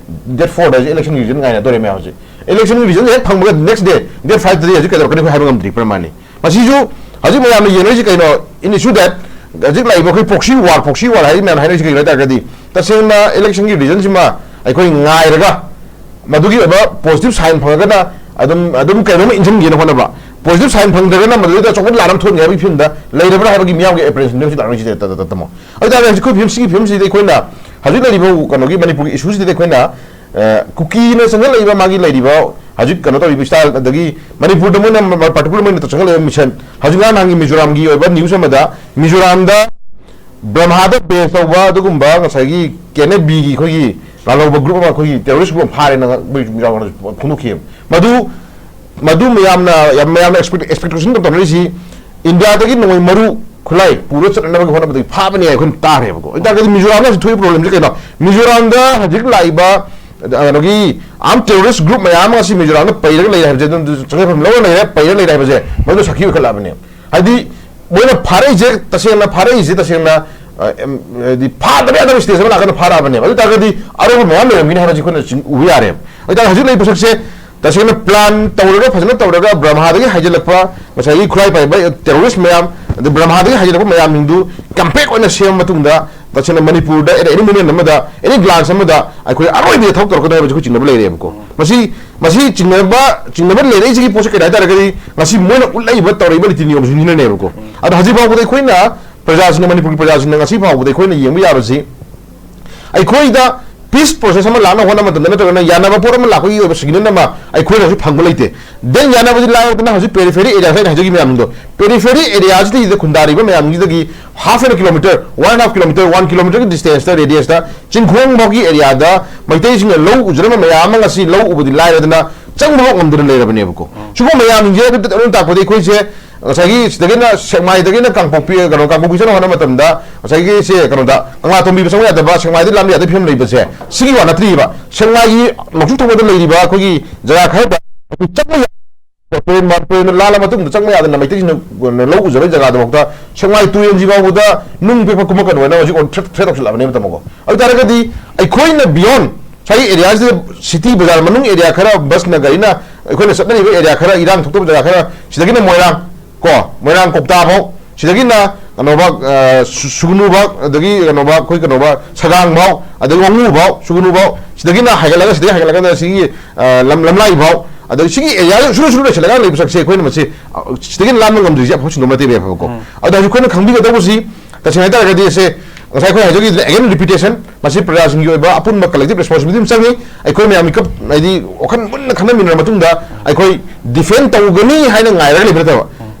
ꯗꯦꯠ ꯐꯣꯔꯗ ꯍꯧꯖꯤꯛ ꯏꯂꯦꯛꯁꯟꯒꯤ ꯔꯤꯖꯜ ꯉꯥꯏꯅꯗꯣꯔꯦ ꯃꯌꯥꯝ ꯍꯧꯖꯤꯛ꯫ ꯏꯂꯦꯛꯁꯟꯒꯤ ꯔꯤꯖꯜ ꯍꯦꯛ ꯐꯪꯕꯒ ꯅꯦꯛꯁ ꯗꯦ, ꯗꯦꯠ ꯐꯥꯏꯚꯇꯗꯤ ꯍꯧꯖꯤꯛ ꯀꯩꯗꯧꯔꯛꯀꯅꯤ ꯑꯩꯈꯣꯏ ꯍꯥꯏꯕ ꯉꯝꯗ꯭ꯔꯤ, ꯄ꯭ꯔꯃꯥꯟꯅꯤ꯫ ꯃꯁꯤꯁꯨ ꯍꯧꯖꯤꯛ ꯃꯌꯥꯝꯅ ꯌꯦꯡꯅꯔꯤꯁꯤ ꯀꯩꯅꯣ? In issue that ꯍꯧꯖꯤꯛ ꯂꯥꯛꯏꯕ ꯑꯩꯈꯣꯏ ꯄ꯭ꯔꯣꯛꯁꯤ ꯋꯥꯔ, ꯄ꯭ꯔꯣꯛꯁꯤ ꯋꯥꯔ ꯍꯥꯏꯔꯤ ꯃꯌꯥꯝ ꯍꯥꯏꯅꯔꯤꯁꯤ ꯀꯩꯅꯣ ꯍꯥꯏ ꯇꯥꯔꯒꯗꯤ, ꯇꯁꯦꯡꯅ ꯏꯂꯦꯛꯁꯟꯒꯤ ꯔꯤꯖꯜꯁꯤꯃ ꯑꯩꯈꯣꯏ ꯉꯥꯏꯔꯒ ꯃꯗꯨꯒꯤ ꯑꯣꯏꯕ ꯄꯣꯖꯤꯇꯤꯚ ꯁꯥꯏꯟ ꯐꯪꯉꯒꯅ ꯑꯗꯨꯝ, ꯑꯗꯨꯝ ꯀꯩꯅꯣꯝꯃ ꯏꯟꯁꯤꯟꯒꯦꯅ ꯍꯣꯠꯅꯕ, ꯄꯣꯖꯤꯇꯤꯚ ꯁꯥꯏꯟ ꯐꯪꯗ꯭ꯔꯒꯅ ꯃꯗꯨꯗꯩꯗ ꯑꯆꯧꯕ ꯂꯥꯟ ꯑꯃ ꯊꯣꯛꯍꯟꯒꯦ ꯍꯥꯏꯕꯒꯤ ꯐꯤꯕꯝꯗ ꯂꯩꯔꯕ꯭ꯔꯥ ꯍꯥꯏꯕꯒꯤ ꯃꯤꯌꯥꯝꯒꯤ ꯑꯦꯄ꯭ꯔꯤꯁꯤꯌꯦꯁꯟꯁꯤ ꯂꯥꯛꯅꯔꯤꯁꯤꯗ, ꯇ-, ꯇ-, ꯇꯥꯃꯣ꯫ ꯑꯗꯨ ꯇꯥꯔꯒꯗꯤ ꯍꯧꯖꯤꯛ ꯑꯩꯈꯣꯏ ꯐꯤꯕꯝ, ꯁꯤꯒꯤ ꯐꯤꯕꯝꯁꯤꯗꯤ ꯑꯩꯈꯣꯏꯅ ꯍꯧꯖꯤꯛ ꯂꯩꯔꯤꯕ ꯀꯩꯅꯣꯒꯤ ꯃꯅꯤꯄꯨꯔꯒꯤ ꯏꯁꯨꯁꯤꯗꯤ ꯑꯩꯈꯣꯏꯅ, ꯑ, ꯀꯨꯀꯤꯅ ꯆꯪꯁꯤꯜꯂꯛꯏꯕ ꯃꯥꯒꯤ ꯂꯩꯔꯤꯕ ꯍꯧꯖꯤꯛ ꯀꯩꯅꯣ ꯇꯧꯔꯤꯕ ꯏꯁꯇꯥꯏꯜ, ꯑꯗꯒꯤ ꯃꯅꯤꯄꯨꯔꯗ ꯃꯣꯏꯅ ꯄꯥꯔꯇꯤꯀꯨꯂꯔ ꯃꯣꯏꯅ ꯆꯪꯁꯤꯜꯂꯛꯏꯕ ꯃꯤꯁꯟ, ꯍꯧꯖꯤꯛ ꯉꯔꯥꯡ ꯅꯍꯥꯟꯒꯤ ꯃꯤꯖꯣꯔꯥꯝꯒꯤ ꯑꯣꯏꯕ ꯅ꯭ꯌꯨꯁ ꯑꯃꯗ ꯃꯤꯖꯣꯔꯥꯝꯗ ꯕ꯭ꯔꯍꯃꯥꯗ ꯕꯦꯁ ꯇꯧꯕ ꯑꯗꯨꯒꯨꯝꯕ ꯉꯁꯥꯏꯒꯤ ꯀꯦ ꯑꯦꯟ ꯑꯦꯐ ꯕꯤꯒꯤ ꯑꯩꯈꯣꯏꯒꯤ ꯂꯥꯜꯍꯧꯕ ꯒ꯭ꯔꯨꯞ ꯑꯃ, ꯑꯩꯈꯣꯏꯒꯤ ꯇꯦꯔꯣꯔꯤꯁ ꯒ꯭ꯔꯨꯞ ꯑꯃ ꯐꯥꯔꯦꯅ ꯃꯣꯏ ꯃꯤꯖꯣꯔꯥꯝ ꯐꯣꯡꯗꯣꯛꯈꯤꯑꯕ꯫ ꯃꯗꯨ, ꯃꯗꯨ ꯃꯌꯥꯝꯅ, ꯌꯥꯝ, ꯃꯌꯥꯝꯅ ꯑꯦꯛꯁꯄꯦꯛ-, ꯑꯦꯛꯁꯄꯦꯛꯇꯦꯁꯟ ꯇꯧꯅꯔꯤꯁꯤ ꯏꯟꯗꯤꯌꯥꯗꯒꯤ ꯅꯣꯡꯃꯩ ꯃꯔꯨ ꯈꯨꯠꯂꯥꯏ ꯄꯨꯔ ꯆꯠꯅꯅꯕꯒꯤ ꯍꯣꯠꯅꯕꯗꯒꯤ ꯐꯥꯕꯅꯤ ꯍꯥꯏꯅ ꯑꯩꯈꯣꯏꯅ ꯇꯥꯈ꯭ꯔꯦꯕꯀꯣ꯫ ꯑꯗꯨ ꯇꯥꯔꯒꯗꯤ ꯃꯤꯖꯣꯔꯥꯝꯗ ꯍꯧꯖꯤꯛ ꯊꯣꯛꯏꯕ ꯄ꯭ꯔꯣꯕ꯭ꯂꯦꯝꯁꯦ ꯀꯩꯅꯣ? ꯃꯤꯖꯣꯔꯥꯝꯗ ꯍꯧꯖꯤꯛ ꯂꯥꯛꯏꯕ, ꯑ, ꯀꯩꯅꯣꯒꯤ ꯑꯥꯔꯝ ꯇꯦꯔꯣꯔꯤꯁ ꯒ꯭ꯔꯨꯞ ꯃꯌꯥꯝ ꯑꯃ ꯑꯁꯤ ꯃꯤꯖꯣꯔꯥꯝꯗ ꯄꯩꯔꯒ ꯂꯩꯔꯦ ꯍꯥꯏꯕꯁꯦ, ꯑꯗꯨꯝ ꯆꯪꯖꯐꯝ ꯂꯧꯔ ꯂꯩꯔꯦ, ꯄꯩꯔꯒ ꯂꯩꯔꯦ ꯍꯥꯏꯕꯁꯦ ꯃꯗꯨ ꯁꯥꯈꯤ ꯑꯣꯏꯈꯠꯂꯛꯑꯕꯅꯦ꯫ ꯍꯥꯏꯗꯤ ꯃꯣꯏꯅ ꯐꯥꯔꯛꯏꯁꯦ ꯇꯁꯦꯡꯅ ꯐꯥꯔꯛꯏꯁꯦ ꯇꯁꯦꯡꯅ, ꯑ, ꯑꯦꯝ, ꯍꯥꯏꯗꯤ ꯐꯥꯗꯕ ꯌꯥꯗꯕ ꯁ꯭ꯇꯦꯖ ꯑꯃ ꯂꯥꯛꯀꯥꯟꯗ ꯐꯥꯔꯛꯑꯕꯅꯦꯕ꯫ ꯑꯗꯨ ꯇꯥꯔꯒꯗꯤ ꯑꯔꯧꯕ ꯃꯌꯥꯝ ꯂꯩꯔꯝꯒꯅꯤ ꯍꯥꯏꯕꯁꯤ ꯑꯩꯈꯣꯏꯅ ꯆꯤꯡ-, ꯎꯕ ꯌꯥꯔꯦꯕ꯫ ꯑꯗꯨ ꯇꯥꯔꯒꯗꯤ ꯍꯧꯖꯤꯛ ꯂꯩꯔꯤꯕ ꯄꯣꯠꯁꯛꯁꯦ ꯇꯁꯦꯡꯅ ꯄ꯭ꯂꯥꯟ ꯇꯧꯔꯒ, ꯐꯖꯅ ꯇꯧꯔꯒ, ꯕ꯭ꯔꯍꯃꯥꯗꯒꯤ ꯍꯥꯏꯖꯤꯜꯂꯛꯄ ꯉꯁꯥꯏꯒꯤ ꯈꯨꯠꯂꯥꯏ ꯄꯥꯏꯕ ꯇꯦꯔꯣꯔꯤꯁ ꯃꯌꯥꯝ, ꯑꯗꯩ ꯕ꯭ꯔꯍꯃꯥꯗꯒꯤ ꯍꯥꯏꯖꯤꯜꯂꯛꯄ ꯃꯌꯥꯝꯁꯤꯡꯗꯨ ꯀꯝꯄꯦꯛ ꯑꯣꯏꯅ ꯁꯦꯝꯃ ꯃꯇꯨꯡꯗ, ꯇꯁꯦꯡꯅ ꯃꯅꯤꯄꯨꯔꯗ ꯑꯦꯠ ꯑꯦꯅꯤ ꯃꯣꯃꯦꯟ ꯑꯃꯗ, ꯑꯦꯅꯤ ꯒ꯭ꯂꯥꯟꯁ ꯑꯃꯗ ꯑꯩꯈꯣꯏ ꯑꯔꯣꯏꯕꯗ ꯊꯕꯛ ꯇꯧꯔꯛꯀꯗꯧꯔꯤꯕꯁꯤ ꯑꯩꯈꯣꯏ ꯆꯤꯡꯅꯕ ꯂꯩꯔꯦꯕꯀꯣ꯫ ꯃꯁꯤ, ꯃꯁꯤ ꯆꯤꯡꯅꯕ, ꯆꯤꯡꯅꯕ ꯂꯩꯔꯛꯏꯁꯤꯒꯤ ꯄꯣꯠꯁꯦ ꯀꯩꯅꯣ ꯍꯥꯏ ꯇꯥꯔꯒꯗꯤ, ꯉꯁꯤ ꯃꯣꯏꯅ ꯎꯠꯂꯛꯏꯕ, ꯇꯧꯔꯛꯏꯕ ꯅꯤꯇꯤ ꯅꯤꯌꯣꯝꯁꯤꯡꯁꯤꯅꯅꯦꯕꯀꯣ꯫ ꯑꯗꯣ ꯍꯧꯖꯤꯛ ꯐꯥꯎꯕꯗ ꯑꯩꯈꯣꯏꯅ, ꯄ꯭ꯔꯖꯥꯁꯤꯡꯅ, ꯃꯅꯤꯄꯨꯔꯒꯤ ꯄ꯭ꯔꯖꯥꯁꯤꯡꯅ ꯉꯁꯤ ꯐꯥꯎꯕꯗ ꯑꯩꯈꯣꯏꯅ ꯌꯦꯡꯕ ꯌꯥꯕꯁꯤ, ꯑꯩꯈꯣꯏꯗ ꯄꯤꯁ ꯄ꯭ꯔꯣꯁꯦꯁ ꯑꯃ ꯂꯥꯛꯅꯕ ꯍꯣꯠꯅꯕ ꯃꯇꯝꯗ, ꯅꯠꯇ꯭ꯔꯒꯅ ꯌꯥꯅꯕ ꯄꯣꯠ ꯑꯃ ꯂꯥꯛꯄꯒꯤ ꯑꯣꯏꯕ ꯁꯤꯒꯅꯦꯜ ꯑꯃ ꯑꯩꯈꯣꯏꯅ ꯍꯧꯖꯤꯛ ꯐꯪꯕ ꯂꯩꯇꯦ꯫ ꯗꯦꯟ ꯌꯥꯅꯕꯗꯤ ꯂꯥꯏꯔꯗꯅ, ꯍꯧꯖꯤꯛ ꯄꯦꯔꯤꯐꯦꯔꯤ ꯑꯦꯔꯤꯌꯥ, ꯑꯩꯅ ꯍꯥꯏꯖꯈꯤꯕ ꯃꯌꯥꯝꯗꯣ, ꯄꯦꯔꯤꯐꯦꯔꯤ ꯑꯦꯔꯤꯌꯥꯁꯤꯗ ꯈꯨꯟꯗꯥꯔꯤꯕ ꯃꯌꯥꯝꯁꯤꯗꯒꯤ half a kilometre, one and half kilometre, one kilometre ꯒꯤ ꯗꯤꯁꯇꯦꯟꯁꯇ, ꯔꯦꯗꯤꯌꯁꯇ, ꯆꯤꯡꯈꯣꯡ ꯐꯥꯎꯒꯤ ꯑꯦꯔꯤꯌꯥꯗ ꯃꯩꯇꯩꯁꯤꯡꯅ ꯂꯧ ꯎꯖꯔꯝꯕ ꯃꯌꯥꯝ ꯑꯃ ꯉꯁꯤ ꯂꯧ ꯎꯕꯗꯤ ꯂꯥꯏꯔꯗꯅ, ꯆꯪꯕꯐꯥꯎ ꯉꯝꯗꯅ ꯂꯩꯔꯕꯅꯦꯕꯀꯣ꯫ ꯁꯤꯒꯨꯝꯕ ꯃꯌꯥꯝꯁꯤꯡꯁꯦ ꯑꯗꯨꯝ ꯇꯥꯛꯄꯗ ꯑꯩꯈꯣꯏꯁꯦ ꯉꯁꯥꯏꯒꯤ ꯁꯤꯗꯒꯤꯅ, ꯁꯦꯛꯃꯥꯏꯗꯒꯤꯅ ꯀꯥꯡꯄꯣꯛꯄꯤ, ꯀꯩꯅꯣ, ꯀꯥꯡꯄꯣꯛꯄꯤ ꯆꯠꯅꯕ ꯍꯣꯠꯅꯕ ꯃꯇꯝꯗ ꯉꯁꯥꯏꯒꯤ ꯁꯦ, ꯀꯩꯅꯣꯗ, ꯀꯪꯂꯥꯇꯣꯡꯕꯤ ꯆꯪꯕ ꯌꯥꯗꯕ, ꯁꯦꯛꯃꯥꯏꯗ ꯂꯥꯟꯕ ꯌꯥꯗꯕ ꯐꯤꯕꯝ ꯂꯩꯕꯁꯦ ꯁꯤꯒꯤ ꯋꯥ ꯅꯠꯇ꯭ꯔꯤꯕ꯫ ꯁꯦꯛꯃꯥꯏꯒꯤ ꯅꯣꯡꯆꯨꯞ ꯊꯪꯕꯗ ꯂꯩꯔꯤꯕ ꯑꯩꯈꯣꯏꯒꯤ ꯖꯒꯥ ꯈꯔꯗ ꯑꯩꯈꯣꯏ ꯆꯪꯕ ꯌꯥ-, ꯇꯨꯔꯦꯟ ꯃꯥ-, ꯇꯨꯔꯦꯟꯗꯣ ꯂꯥꯜꯂ ꯃꯇꯨꯡꯗ ꯆꯪꯕ ꯌꯥꯗꯅ ꯃꯩꯇꯩꯁꯤꯡꯅ ꯂꯧ ꯎꯖꯕꯒꯤ ꯖꯒꯥꯗꯐꯥꯎꯗ ꯁꯦꯛꯃꯥꯏ ꯇꯨꯔꯦꯟꯁꯤ ꯐꯥꯎꯕꯗ ꯅꯨꯡ ꯄꯦꯛꯄ ꯀꯨꯝꯃꯛꯀꯅꯨ ꯍꯥꯏꯅ ꯍꯧꯖꯤꯛ ꯑꯣꯟ ꯊ꯭ꯔꯦꯠ, ꯊ꯭ꯔꯦꯠ ꯇꯧꯁꯤꯜꯂꯛꯑꯕꯅꯦꯕ, ꯇꯥꯃꯣꯀꯣ꯫ ꯑꯗꯨ ꯇꯥꯔꯒꯗꯤ ꯑꯩꯈꯣꯏꯅ beyond ꯉꯁꯥꯏꯒꯤ ꯑꯦꯔꯤꯌꯥꯁꯤꯗ, ꯁꯤꯇꯤ ꯕꯖꯥꯔ ꯃꯅꯨꯡ ꯑꯦꯔꯤꯌꯥ ꯈꯔ, ꯕꯁꯅ ꯒꯥꯔꯤꯅ ꯑꯩꯈꯣꯏꯅ ꯆꯠꯅꯔꯤꯕ ꯑꯦꯔꯤꯌꯥ ꯈꯔ, ꯏꯔꯥꯡ ꯊꯣꯛꯇꯕ ꯖꯒꯥ ꯈꯔ, ꯁꯤꯗꯒꯤꯅ ꯃꯣꯏꯔꯥꯡ, ꯀꯣ, ꯃꯣꯏꯔꯥꯡ ꯀꯧꯇꯥ ꯐꯥꯎ, ꯁꯤꯗꯒꯤꯅ ꯀꯩꯅꯣꯐꯥꯎ, ꯑ, ꯁꯨ-, ꯁꯨꯒꯅꯨꯐꯥꯎ, ꯑꯗꯒꯤ ꯀꯩꯅꯣꯐꯥꯎ, ꯑꯩꯈꯣꯏ ꯀꯩꯅꯣꯐꯥꯎ, ꯁꯒꯥꯡꯐꯥꯎ, ꯑꯗꯒꯤ ꯋꯥꯉꯨꯐꯥꯎ, ꯁꯨꯒꯅꯨꯐꯥꯎ, ꯁꯤꯗꯒꯤꯅ ꯍꯥꯏꯒꯠꯂꯒ, ꯁꯤꯗꯒꯤ ꯍꯥꯏꯒꯠꯂꯒꯅ ꯁꯤꯒꯤ, ꯑ, ꯂꯝ-, ꯂꯝꯂꯥꯏꯐꯥꯎ, ꯑꯗꯒꯤ ꯁꯤꯒꯤ ꯑꯦꯔꯤꯌꯥ ꯁꯨꯔꯨ ꯁꯨꯔꯨ ꯂꯩꯁꯤꯜꯂꯒ ꯂꯩꯕ ꯁꯛꯁꯦ ꯑꯩꯈꯣꯏꯅ ꯃꯁꯤ, ꯑ, ꯁꯤꯗꯒꯤ ꯂꯥꯟꯕ ꯉꯝꯗ꯭ꯔꯤꯁꯦ ꯑꯐꯕ ꯁꯤꯟꯗꯣꯛ ꯅꯠꯇꯦꯕꯀꯣ꯫ ꯑꯗꯣ ꯍꯧꯖꯤꯛ ꯑꯩꯈꯣꯏꯅ ꯈꯪꯕꯤꯒꯗꯧꯕꯁꯤ, ꯇꯁꯦꯡꯅ ꯍꯥꯏꯇꯥꯔꯒꯗꯤ, ꯑꯁꯦ ꯉꯁꯥꯏ ꯑꯩꯈꯣꯏ ꯍꯥꯏꯖꯈꯤꯗꯨꯅ, again repetition, ꯃꯁꯤ ꯄ꯭ꯔꯖꯥꯁꯤꯡꯒꯤ ꯑꯣꯏꯕ ꯑꯄꯨꯟꯕ collective responsibility ꯑꯃ ꯆꯪꯉꯤ꯫ ꯑꯩꯈꯣꯏ ꯃꯌꯥꯝ ꯃꯤꯀꯞ, ꯍꯥꯏꯗꯤ, ꯋꯥꯈꯜ ꯃꯨꯟꯅ ꯈꯟꯅꯃꯤꯟꯅꯔ ꯃꯇꯨꯡꯗ ꯑꯩꯈꯣꯏ ꯗꯤꯐꯦꯟ ꯇꯧꯒꯅꯤ ꯍꯥꯏꯅ ꯉꯥꯏꯔꯒ ꯂꯩꯕ ꯅꯠꯇꯕ,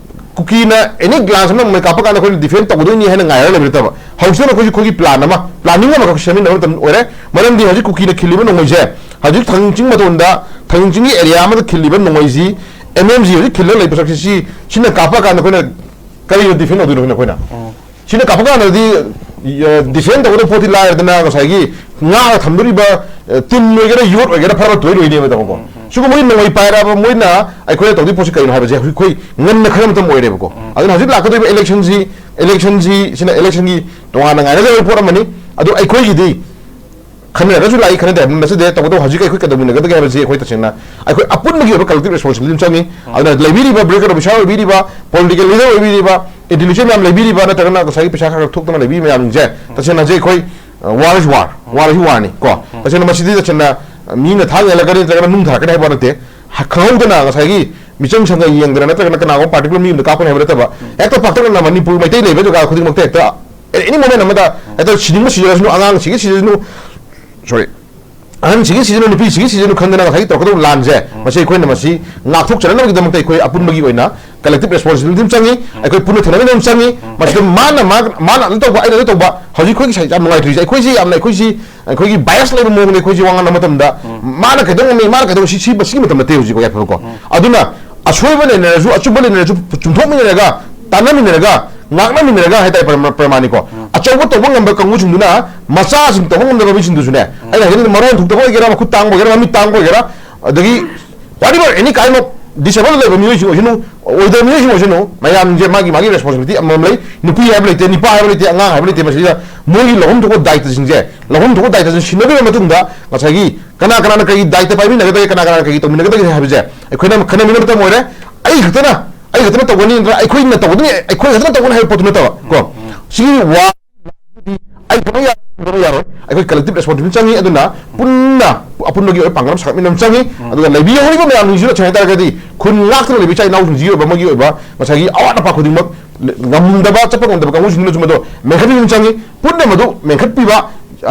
ꯀꯨꯀꯤꯅ ꯑꯦꯅꯤ ꯒ꯭ꯂꯥꯟꯁ ꯑꯃ ꯅꯣꯡꯃꯩ ꯀꯥꯞꯄ ꯀꯥꯟꯗ ꯑꯩꯈꯣꯏꯅ ꯗꯤꯐꯦꯟ ꯇꯧꯒꯗꯣꯏꯅꯤ ꯍꯥꯏꯅ ꯉꯥꯏꯔꯒ ꯂꯩꯕ ꯅꯠꯇꯕ, ꯍꯧꯖꯤꯛꯇ ꯑꯩꯈꯣꯏꯁꯨ ꯑꯩꯈꯣꯏꯒꯤ ꯄ꯭ꯂꯥꯟ ꯑꯃ, ꯄ꯭ꯂꯥꯅꯤꯡ ꯑꯃꯈꯛ ꯁꯦꯝꯃꯤꯟꯅꯕ ꯃꯇꯝ ꯑꯣꯏꯔꯦ꯫ ꯃꯔꯝꯗꯤ ꯍꯧꯖꯤꯛ ꯀꯨꯀꯤꯅ ꯈꯤꯜꯂꯤꯕ ꯅꯣꯡꯃꯩꯁꯦ, ꯍꯧꯖꯤꯛ ꯊꯥꯡꯖꯤꯡ ꯆꯤꯡ ꯃꯇꯣꯟꯗ, ꯊꯥꯡꯖꯤꯡ ꯆꯤꯡꯒꯤ ꯑꯦꯔꯤꯌꯥ ꯑꯃꯗ ꯈꯤꯜꯂꯤꯕ ꯅꯣꯡꯃꯩꯁꯤ, ꯑꯦꯝ ꯑꯦꯝ ꯖꯤ ꯍꯧꯖꯤꯛ ꯈꯤꯜꯂꯒ ꯂꯩꯕ ꯁꯛꯁꯤ, ꯁꯤ, ꯁꯤꯅ ꯀꯥꯞꯄ ꯀꯥꯟꯗ ꯑꯩꯈꯣꯏꯅ ꯀꯔꯤꯅꯣ ꯗꯤꯐꯦꯟ ꯇꯧꯗꯣꯏꯅꯣ ꯑꯩꯈꯣꯏꯅ? ꯁꯤꯅ ꯀꯥꯞꯄ ꯀꯥꯟꯗꯗꯤ, ꯑ, ꯗꯤꯐꯦꯟ ꯇꯧꯒꯗꯕ ꯄꯣꯠꯇꯤ ꯂꯥꯏꯔꯗꯅ, ꯉꯁꯥꯏꯒꯤ ꯉꯥꯛꯑ ꯊꯝꯗꯣꯔꯤꯕ, ꯑ, ꯇꯤꯟ ꯑꯣꯏꯒꯦꯔꯥ, ꯌꯣꯠ ꯑꯣꯏꯒꯦꯔꯥ, ꯐꯔꯕ ꯇꯣꯏ ꯂꯣꯏꯅꯦꯕ, ꯇꯥꯃꯣꯀꯣ꯫ ꯁꯤꯒꯨꯝꯕꯒꯤ ꯅꯣꯡꯃꯩ ꯄꯥꯏꯔꯛꯑꯕ ꯃꯣꯏꯅ ꯑꯩꯈꯣꯏꯅ ꯇꯧꯗꯣꯏ ꯄꯣꯠꯁꯤ ꯀꯔꯤꯅꯣ ꯍꯥꯏꯕꯁꯦ ꯍꯧꯖꯤꯛ ꯑꯩꯈꯣꯏ ꯉꯟꯅ ꯈꯪꯕ ꯃꯇꯝ ꯑꯣꯏꯔꯦꯕꯀꯣ꯫ ꯑꯗꯨꯅ ꯍꯧꯖꯤꯛ ꯂꯥꯛꯀꯗꯧꯔꯤꯕ ꯏꯂꯦꯛꯁꯟꯁꯤ, ꯏꯂꯦꯛꯁꯟꯁꯤ, ꯁꯤꯅ ꯏꯂꯦꯛꯁꯟꯒꯤ ꯇꯣꯉꯥꯟꯅ ꯉꯥꯏꯅꯒꯗꯕ ꯄꯣꯠ ꯑꯃꯅꯤ꯫ ꯑꯗꯨ ꯑꯩꯈꯣꯏꯒꯤꯗꯤ ꯈꯟꯅꯔꯒꯁꯨ ꯂꯥꯛꯏ, ꯈꯟꯅꯗꯦ ꯍꯥꯏꯕ ꯅꯠꯆꯗꯦ꯫ ꯇꯧꯕꯇꯕꯨ ꯍꯧꯖꯤꯛ ꯑꯩꯈꯣꯏ ꯀꯩꯗꯧꯃꯤꯟꯅꯒꯗꯒꯦ ꯍꯥꯏꯕꯁꯤ ꯑꯩꯈꯣꯏ ꯇꯁꯦꯡꯅ ꯑꯩꯈꯣꯏ ꯑꯄꯨꯟꯕꯒꯤ ꯑꯣꯏꯕ collective responsibility ꯑꯃ ꯆꯪꯉꯤ꯫ ꯑꯗꯨꯅ ꯂꯩꯕꯤꯔꯤꯕ bureaucrat officer ꯑꯣꯏꯕꯤꯔꯤꯕ, political leader ꯑꯣꯏꯕꯤꯔꯤꯕ, intellectual ꯃꯌꯥꯝ ꯂꯩꯕꯤꯔꯤꯕ, ꯅꯠꯇ꯭ꯔꯒꯅ ꯉꯁꯥꯏꯒꯤ ꯄꯩꯁꯥ ꯈꯔ ꯈꯔ ꯊꯣꯛꯇꯅ ꯂꯩꯕꯤꯔꯤꯕ ꯃꯌꯥꯝꯁꯤꯡꯁꯦ ꯇꯁꯦꯡꯅ ꯍꯧꯖꯤꯛ ꯑꯩꯈꯣꯏ, ꯑ, war is war, war is war ꯅꯤ ꯀꯣ꯫ ꯇꯁꯦꯡꯅ ꯃꯁꯤꯗꯤ ꯇꯁꯦꯡꯅ, ꯑ, ꯃꯤꯅ ꯊꯥꯡ ꯌꯥꯜꯂꯛꯀꯅꯤ ꯅꯠꯇ꯭ꯔꯒꯅ ꯅꯨꯡ ꯊꯥꯔꯛꯀꯅꯤ ꯍꯥꯏꯕ ꯅꯠꯇꯦ꯫ ꯍ-, ꯈꯪꯍꯧꯗꯅ ꯉꯁꯥꯏꯒꯤ ꯃꯤꯆꯪ ꯁꯪꯒ ꯌꯦꯡꯗꯅ ꯅꯠꯇ꯭ꯔꯒꯅ ꯀꯅꯥꯒꯨꯝꯕ particular ꯃꯤ ꯑꯃꯗ ꯀꯥꯞꯀꯅꯤ ꯍꯥꯏꯕ ꯅꯠꯇꯕ, ꯍꯦꯛꯇ ꯄꯥꯛꯇꯛꯅꯅ ꯃꯅꯤꯄꯨꯔ ꯃꯩꯇꯩ ꯂꯩꯕ ꯖꯒꯥ ꯈꯨꯗꯤꯡꯃꯛꯇ ꯍꯦꯛꯇ at any moment ꯑꯃꯗ ꯍꯦꯛꯇ ꯁꯤꯅꯤꯡꯕ ꯁꯤꯖꯔꯁꯅꯨ, ꯑꯉꯥꯡ ꯁꯤꯒꯦ ꯁꯤꯖꯔꯁꯅꯨ, sorry, ꯑꯍꯟꯁꯤꯒꯤ ꯁꯤꯖꯟꯅꯨ, ꯅꯨꯄꯤꯁꯤꯒꯤ ꯁꯤꯖꯟꯅꯨ ꯈꯪꯗꯅ ꯉꯁꯥꯏꯒꯤ ꯇꯧꯔꯛꯀꯗꯧꯕ ꯂꯥꯟꯁꯦ, ꯃꯁꯤ ꯑꯩꯈꯣꯏꯅ ꯃꯁꯤ ꯉꯥꯛꯊꯣꯛꯆꯅꯕꯒꯤꯗꯃꯛꯇ ꯑꯩꯈꯣꯏ ꯑꯄꯨꯟꯕꯒꯤ ꯑꯣꯏꯅ collective responsibility ꯑꯃ ꯆꯪꯉꯤ꯫ ꯑꯩꯈꯣꯏ ꯄꯨꯟꯅ ꯊꯦꯡꯅꯃꯤꯟꯅꯕ ꯑꯃ ꯆꯪꯉꯤ꯫ ꯃꯁꯤꯗ ꯃꯥꯅ, ꯃꯥ-, ꯃꯥꯅ ꯑꯗꯨ ꯇꯧꯕ, ꯑꯩꯅ ꯑꯗꯨ ꯇꯧꯕ, ꯍꯧꯖꯤꯛ ꯑꯩꯈꯣꯏꯒꯤ ꯁꯥꯏ ꯌꯥꯝ ꯅꯨꯡꯉꯥꯏꯇ꯭ꯔꯤꯁꯦ, ꯑꯩꯈꯣꯏꯁꯤ ꯌꯥꯝꯅ, ꯑꯩꯈꯣꯏꯁꯤ, ꯑꯩꯈꯣꯏꯒꯤ bias ꯂꯩꯕ ꯃꯑꯣꯡꯗ ꯑꯩꯈꯣꯏꯁꯤ ꯋꯥ ꯉꯥꯡꯕ ꯃꯇꯝꯗ ꯃꯥꯅ ꯀꯩꯗꯧ ꯉꯝꯃꯤ, ꯃꯥꯅ ꯀꯩꯗꯧ, ꯁꯤ, ꯁꯤ, ꯁꯤꯒꯤ ꯃꯇꯝ ꯅꯠꯇꯦ ꯍꯧꯖꯤꯛ, ꯌꯥꯏꯐꯕꯀꯣ꯫ ꯑꯗꯨꯅ ꯑꯁꯣꯏꯕ ꯂꯩꯅꯔꯁꯨ, ꯑꯆꯨꯝꯕ ꯂꯩꯅꯔꯁꯨ, ꯆꯨꯝꯊꯣꯛꯃꯤꯟꯅꯔꯒ, ꯇꯥꯟꯅꯃꯤꯟꯅꯔꯒ, ꯉꯥꯛꯅꯃꯤꯟꯅꯔꯒ ꯍꯥꯏꯇꯥꯔꯦ, ꯄ꯭ꯔꯃꯥ-, ꯄ꯭ꯔꯃꯥꯅꯤꯀꯣ꯫ ꯑꯆꯧꯕ ꯇꯧꯕ ꯉꯝꯕ ꯀꯥꯡꯕꯨꯁꯤꯡꯗꯨꯅ ꯃꯆꯥꯁꯤꯡ ꯇꯧꯕ ꯉꯝꯗꯕ ꯃꯤꯁꯤꯡꯗꯨꯁꯨꯅꯦ, ꯑꯩꯅ ꯍꯥꯏꯖꯅꯤꯡꯕ, ꯃꯔꯣꯟ ꯊꯣꯛꯇꯕ ꯑꯣꯏꯒꯦꯔꯥ, ꯃꯈꯨꯠ ꯇꯥꯡꯕ ꯑꯣꯏꯒꯦꯔꯥ, ꯃꯃꯤꯠ ꯇꯥꯡꯕ ꯑꯣꯏꯒꯦꯔꯥ, ꯑꯗꯒꯤ whatever, any kind of disable ꯂꯩꯕ ꯃꯤꯑꯣꯏꯁꯤꯡ ꯑꯣꯏꯁꯅꯨ, ꯑꯣꯏꯗꯕ ꯃꯤꯑꯣꯏꯁꯤꯡ ꯑꯣꯏꯁꯅꯨ, ꯃꯌꯥꯝꯁꯦ ꯃꯥꯒꯤ ꯃꯥꯒꯤ responsibility ꯑꯃꯃꯝ ꯂꯩ꯫ ꯅꯨꯄꯤ ꯍꯥꯏꯕ ꯂꯩꯇꯦ, ꯅꯨꯄꯥ ꯍꯥꯏꯕ ꯂꯩꯇꯦ, ꯑꯉꯥꯡ ꯍꯥꯏꯕ ꯂꯩꯇꯦ꯫ ꯃꯁꯤꯗ ꯃꯣꯏꯒꯤ ꯂꯧꯐꯝ ꯊꯣꯛꯄ ꯗꯥꯏꯇꯁꯤꯡꯁꯦ, ꯂꯧꯐꯝ ꯊꯣꯛꯄ ꯗꯥꯏꯇꯁꯤꯡ ꯁꯤꯟꯅꯕꯤꯔꯕ ꯃꯇꯨꯡꯗ ꯉꯁꯥꯏꯒꯤ ꯀꯅꯥ ꯀꯅꯥꯅ ꯀꯔꯤ ꯗꯥꯏꯇ ꯄꯥꯏꯃꯤꯟꯅꯒꯗꯒꯦ, ꯀꯅꯥ ꯀꯅꯥꯅ ꯀꯔꯤ ꯇꯧꯃꯤꯟꯅꯒꯗꯒꯦ ꯍꯥꯏꯕꯁꯦ ꯑꯩꯈꯣꯏꯅ ꯈꯟꯅꯃꯤꯟꯅꯕ ꯃꯇꯝ ꯑꯣꯏꯔꯦ꯫ ꯑꯩ ꯈꯛꯇꯅ, ꯑꯩ ꯈꯛꯇꯅ ꯇꯧꯒꯅꯤ ꯅꯠꯇ꯭ꯔꯒ ꯑꯩꯈꯣꯏꯅ ꯇꯧꯒꯅꯤ, ꯑꯩꯈꯣꯏ ꯈꯛꯇꯅ ꯇꯧꯒꯅꯤ ꯍꯥꯏꯕ ꯄꯣꯠꯇꯨ ꯅꯠꯇꯕ ꯀꯣ꯫ ꯁꯤꯒꯤ ꯋꯥ ꯑꯩ ꯈꯛꯇꯅ ꯌꯥꯔꯣꯏ, ꯈꯛꯇꯅ ꯌꯥꯔꯣꯏ꯫ ꯑꯩꯈꯣꯏ collective responsibility ꯆꯪꯉꯤ꯫ ꯑꯗꯨꯅ ꯄꯨꯟꯅ ꯑꯄꯨꯟꯕꯒꯤ ꯑꯣꯏꯕ ꯄꯥꯡꯒꯜ ꯑꯃ ꯁꯥꯒꯠꯃꯤꯟꯅꯕ ꯆꯪꯉꯤ꯫ ꯑꯗꯨꯒ ꯂꯩꯕꯤꯍꯧꯔꯤꯕ ꯃꯌꯥꯝꯁꯤꯡꯁꯤꯅ ꯁꯦꯡꯅ ꯍꯥꯏ ꯇꯥꯔꯒꯗꯤ ꯈꯨꯟ ꯉꯥꯛꯇꯨꯅ ꯂꯩꯕ ꯏꯆꯥ ꯏꯅꯥꯎꯁꯤꯡꯁꯤꯒꯤ ꯑꯣꯏꯕ, ꯑꯃꯒꯤ ꯑꯣꯏꯕ ꯉꯁꯥꯏꯒꯤ ꯑꯋꯥꯠ ꯑꯄꯥ ꯈꯨꯗꯤꯡꯃꯛ ꯉꯝꯗꯕ, ꯆꯠꯄ ꯉꯝꯗꯕ ꯀꯥꯡꯕꯨꯁꯤꯡꯗꯨꯅꯁꯨ ꯃꯗꯨ ꯃꯦꯟꯈꯠꯄꯤꯕ ꯑꯃ ꯆꯪꯉꯤ꯫ ꯄꯨꯟꯅ ꯃꯗꯨ ꯃꯦꯟꯈꯠꯄꯤꯕ,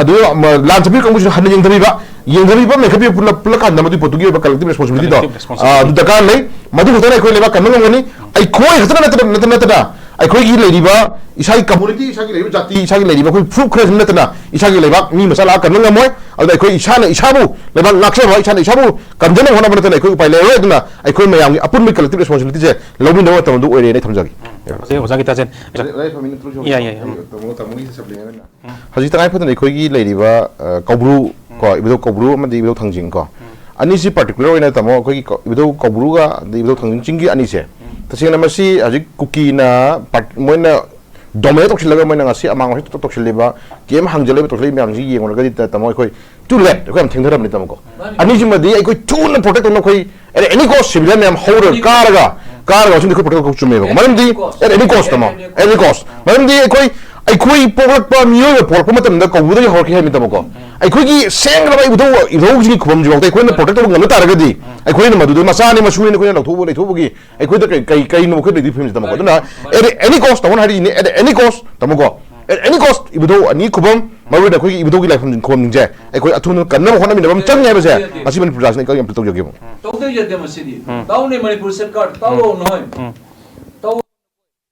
ꯑꯗꯨ, ꯃ-, ꯂꯥꯟ ꯆꯠꯄꯤꯕ ꯀꯥꯡꯕꯨꯁꯤꯡ ꯍꯟꯅ ꯌꯦꯡꯊꯕꯤꯕ, ꯌꯦꯡꯊꯕꯤꯕ, ꯃꯦꯟꯈꯠꯄꯤꯕ ꯄꯨꯜꯂꯞ, ꯄꯨꯜꯂꯀꯥꯟꯗ ꯃꯗꯨꯒꯤ ꯄꯣꯠꯇꯨꯒꯤ ꯑꯣꯏꯕ collective responsibility ꯗꯣ, collective responsibility꯫ ꯑ, ꯑꯗꯨ ꯗꯔꯀꯥꯔ ꯂꯩ꯫ ꯃꯗꯨ ꯈꯛꯇꯅ ꯑꯩꯈꯣꯏ ꯂꯩꯕꯥꯛ ꯀꯟꯕ ꯉꯝꯒꯅꯤ꯫ ꯑꯩꯈꯣꯏ ꯈꯛꯇꯅ ꯅꯠꯇꯅ, ꯅꯠꯇꯅ, ꯅꯠꯇꯅ ꯑꯩꯈꯣꯏꯒꯤ ꯂꯩꯔꯤꯕ ꯏꯁꯥꯒꯤ community, ꯏꯁꯥꯒꯤ ꯂꯩꯔꯤꯕ ꯖꯥꯇꯤ, ꯏꯁꯥꯒꯤ ꯂꯩꯔꯤꯕ ꯑꯩꯈꯣꯏ ꯐꯨꯔꯨꯞ ꯈꯔꯁꯤꯅ ꯅꯠꯇꯅ ꯏꯁꯥꯒꯤ ꯂꯩꯕꯥꯛ ꯃꯤ ꯃꯆꯥ ꯂꯥꯛꯑ ꯀꯟꯕ ꯉꯝꯃꯣꯏ꯫ ꯑꯗꯨꯅ ꯑꯩꯈꯣꯏ ꯏꯁꯥꯅ ꯏꯁꯥꯕꯨ ꯂꯩꯕꯥꯛ ꯉꯥꯛꯆꯕ, ꯏꯁꯥꯅ ꯏꯁꯥꯕꯨ ꯀꯟꯖꯅꯕ ꯍꯣꯠꯅꯕ ꯅꯠꯇꯅ ꯑꯩꯈꯣꯏ ꯎꯄꯥꯏ ꯂꯩꯔꯔꯣꯏ꯫ ꯑꯗꯨꯅ ꯑꯩꯈꯣꯏ ꯃꯌꯥꯝꯒꯤ ꯑꯄꯨꯟꯕꯒꯤ collective responsibility ꯁꯦ ꯂꯧꯃꯤꯟꯅꯕ ꯃꯇꯝ ꯑꯗꯨ ꯑꯣꯏꯔꯦꯅ ꯑꯩ ꯊꯝꯖꯒꯦ꯫ ꯃꯁꯤ ꯑꯣꯖꯥꯒꯤ ꯇꯥꯖꯦꯟ꯫ ꯑꯣꯖꯥ, ꯌꯥꯏ, ꯌꯥꯏ, ꯌꯥꯝ꯫ ꯇꯥꯃꯣ, ꯇꯥꯃꯣꯒꯤ supplement ꯑꯣꯏꯅ꯫ ꯍꯧꯖꯤꯛ ꯇꯉꯥꯏ ꯐꯗꯅ ꯑꯩꯈꯣꯏꯒꯤ ꯂꯩꯔꯤꯕ, ꯑ, ꯀꯧꯕ꯭ꯔꯨ ꯀꯣ, ꯏꯕꯨꯙꯧ ꯀꯧꯕ꯭ꯔꯨ ꯑꯃꯗꯤ ꯏꯕꯨꯙꯧ ꯊꯥꯡꯖꯤꯡ ꯀꯣ, ꯑꯅꯤꯁꯤ particular ꯑꯣꯏꯅ ꯇꯥꯃꯣ ꯑꯩꯈꯣꯏꯒꯤ ꯀꯧ-, ꯏꯕꯨꯙꯧ ꯀꯧꯕ꯭ꯔꯨꯒ ꯑꯗꯩ ꯏꯕꯨꯙꯧ ꯊꯥꯡꯖꯤꯡ ꯆꯤꯡꯒꯤ ꯑꯅꯤꯁꯦ, ꯇꯁꯦꯡꯅ ꯃꯁꯤ ꯍꯧꯖꯤꯛ ꯀꯨꯀꯤꯅ part-, ꯃꯣꯏꯅ ꯗꯣꯃꯤꯅꯦꯠ ꯇꯧꯁꯤꯜꯂꯒ ꯃꯣꯏꯅ ꯉꯁꯤ ꯑꯃꯥꯡ ꯑꯁꯤ ꯇꯧꯁꯤꯜꯂꯤꯕ, ꯀꯦꯝ ꯍꯥꯡꯖꯜꯂꯤꯕ, ꯇꯧꯁꯤꯜꯂꯤꯕ ꯃꯌꯥꯝꯁꯤ ꯌꯦꯡꯉꯨꯔꯒꯗꯤ ꯇꯥꯃꯣ, ꯑꯩꯈꯣꯏ ꯇꯨ ꯂꯦꯠ, ꯑꯩꯈꯣꯏ ꯌꯥꯝ ꯊꯦꯡꯊꯔꯕꯅꯤ ꯇꯥꯃꯣꯀꯣ꯫ ꯑꯅꯤꯁꯤꯃꯗꯤ ꯑꯩꯈꯣꯏ ꯊꯨꯅ ꯄ꯭ꯔꯣꯇꯦꯛ ꯇꯧꯅꯕ ꯑꯩꯈꯣꯏ at any cost ꯁꯤꯚꯤꯂꯤꯌꯟ ꯃꯌꯥꯝ ꯍꯧꯔꯒ ꯀꯥꯔꯒ ꯀꯥꯔꯒ ꯁꯤꯗꯤ ꯑꯩꯈꯣꯏ ꯄ꯭ꯔꯣꯇꯦꯛ ꯇꯧꯕ ꯆꯨꯝꯃꯦꯕꯀꯣ꯫ ꯃꯔꯝꯗꯤ at any cost ꯇꯥꯃꯣ, at any cost꯫ ꯃꯔꯝꯗꯤ ꯑꯩꯈꯣꯏ ꯑꯩꯈꯣꯏ ꯄꯣꯛꯂꯛꯄ ꯃꯤꯑꯣꯏꯕ ꯄꯣꯛꯂꯛꯄ ꯃꯇꯝꯗ ꯀꯧꯕꯗꯒꯤ ꯍꯧꯔꯛꯈꯤ ꯍꯥꯏꯕꯅꯤ ꯇꯥꯃꯣꯀꯣ꯫ ꯑꯩꯈꯣꯏꯒꯤ ꯁꯦꯡꯈ꯭ꯔꯕ ꯏꯕꯨꯙꯧ ꯏꯕꯨꯙꯧꯁꯤꯡꯒꯤ ꯈꯨꯕꯝꯁꯤꯐꯥꯎꯗ ꯑꯩꯈꯣꯏꯅ ꯄ꯭ꯔꯣꯇꯦꯛ ꯇꯧꯕ ꯉꯝꯕ ꯇꯥꯔꯒꯗꯤ, ꯑꯩꯈꯣꯏꯅ ꯃꯗꯨꯗ ꯃꯆꯥꯅꯤ ꯃꯁꯨꯅꯤ ꯑꯩꯈꯣꯏꯅ ꯂꯧꯊꯣꯛꯄ ꯂꯩꯊꯣꯛꯄꯒꯤ ꯑꯩꯈꯣꯏꯗ ꯀꯩ ꯀꯩ ꯀꯩꯅꯣ ꯑꯩꯈꯣꯏ ꯂꯩꯗꯣꯏ ꯐꯤꯕꯝꯁꯤ ꯇꯥꯃꯣꯀꯣ꯫ ꯑꯗꯨꯅ at any cost ꯇꯥꯃꯣꯅ ꯍꯥꯏꯔꯤꯁꯤꯅꯤ, at any cost ꯇꯥꯃꯣꯀꯣ꯫ At any cost ꯏꯕꯨꯙꯧ ꯑꯅꯤ ꯈꯨꯕꯝ, ꯃꯔꯨꯑꯣꯏꯅ ꯑꯩꯈꯣꯏꯒꯤ ꯏꯕꯨꯙꯧꯒꯤ ꯂꯥꯏꯐꯝ ꯈꯨꯕꯝꯁꯤꯡꯁꯦ ꯑꯩꯈꯣꯏ ꯑꯊꯨꯅ ꯀꯟꯅꯕ ꯍꯣꯠꯅꯃꯤꯟꯅꯕ ꯑꯃ ꯆꯪꯉꯤ ꯍꯥꯏꯕꯁꯦ ꯃꯁꯤ ꯃꯅꯤꯄꯨꯔ ꯄ꯭ꯔꯖꯥꯁꯤꯡꯅ ꯑꯩ ꯀꯔꯤ ꯑꯝꯇ ꯇꯧꯖꯒꯦꯕ꯫ ꯇꯧꯗꯣꯏ ꯌꯥꯗꯦ ꯃꯁꯤꯗꯤ꯫ ꯇꯥꯎꯅꯦ ꯃꯅꯤꯄꯨꯔ ꯁꯔꯀꯥꯔ, ꯇꯥꯎꯑꯣ ꯅꯣꯏ꯫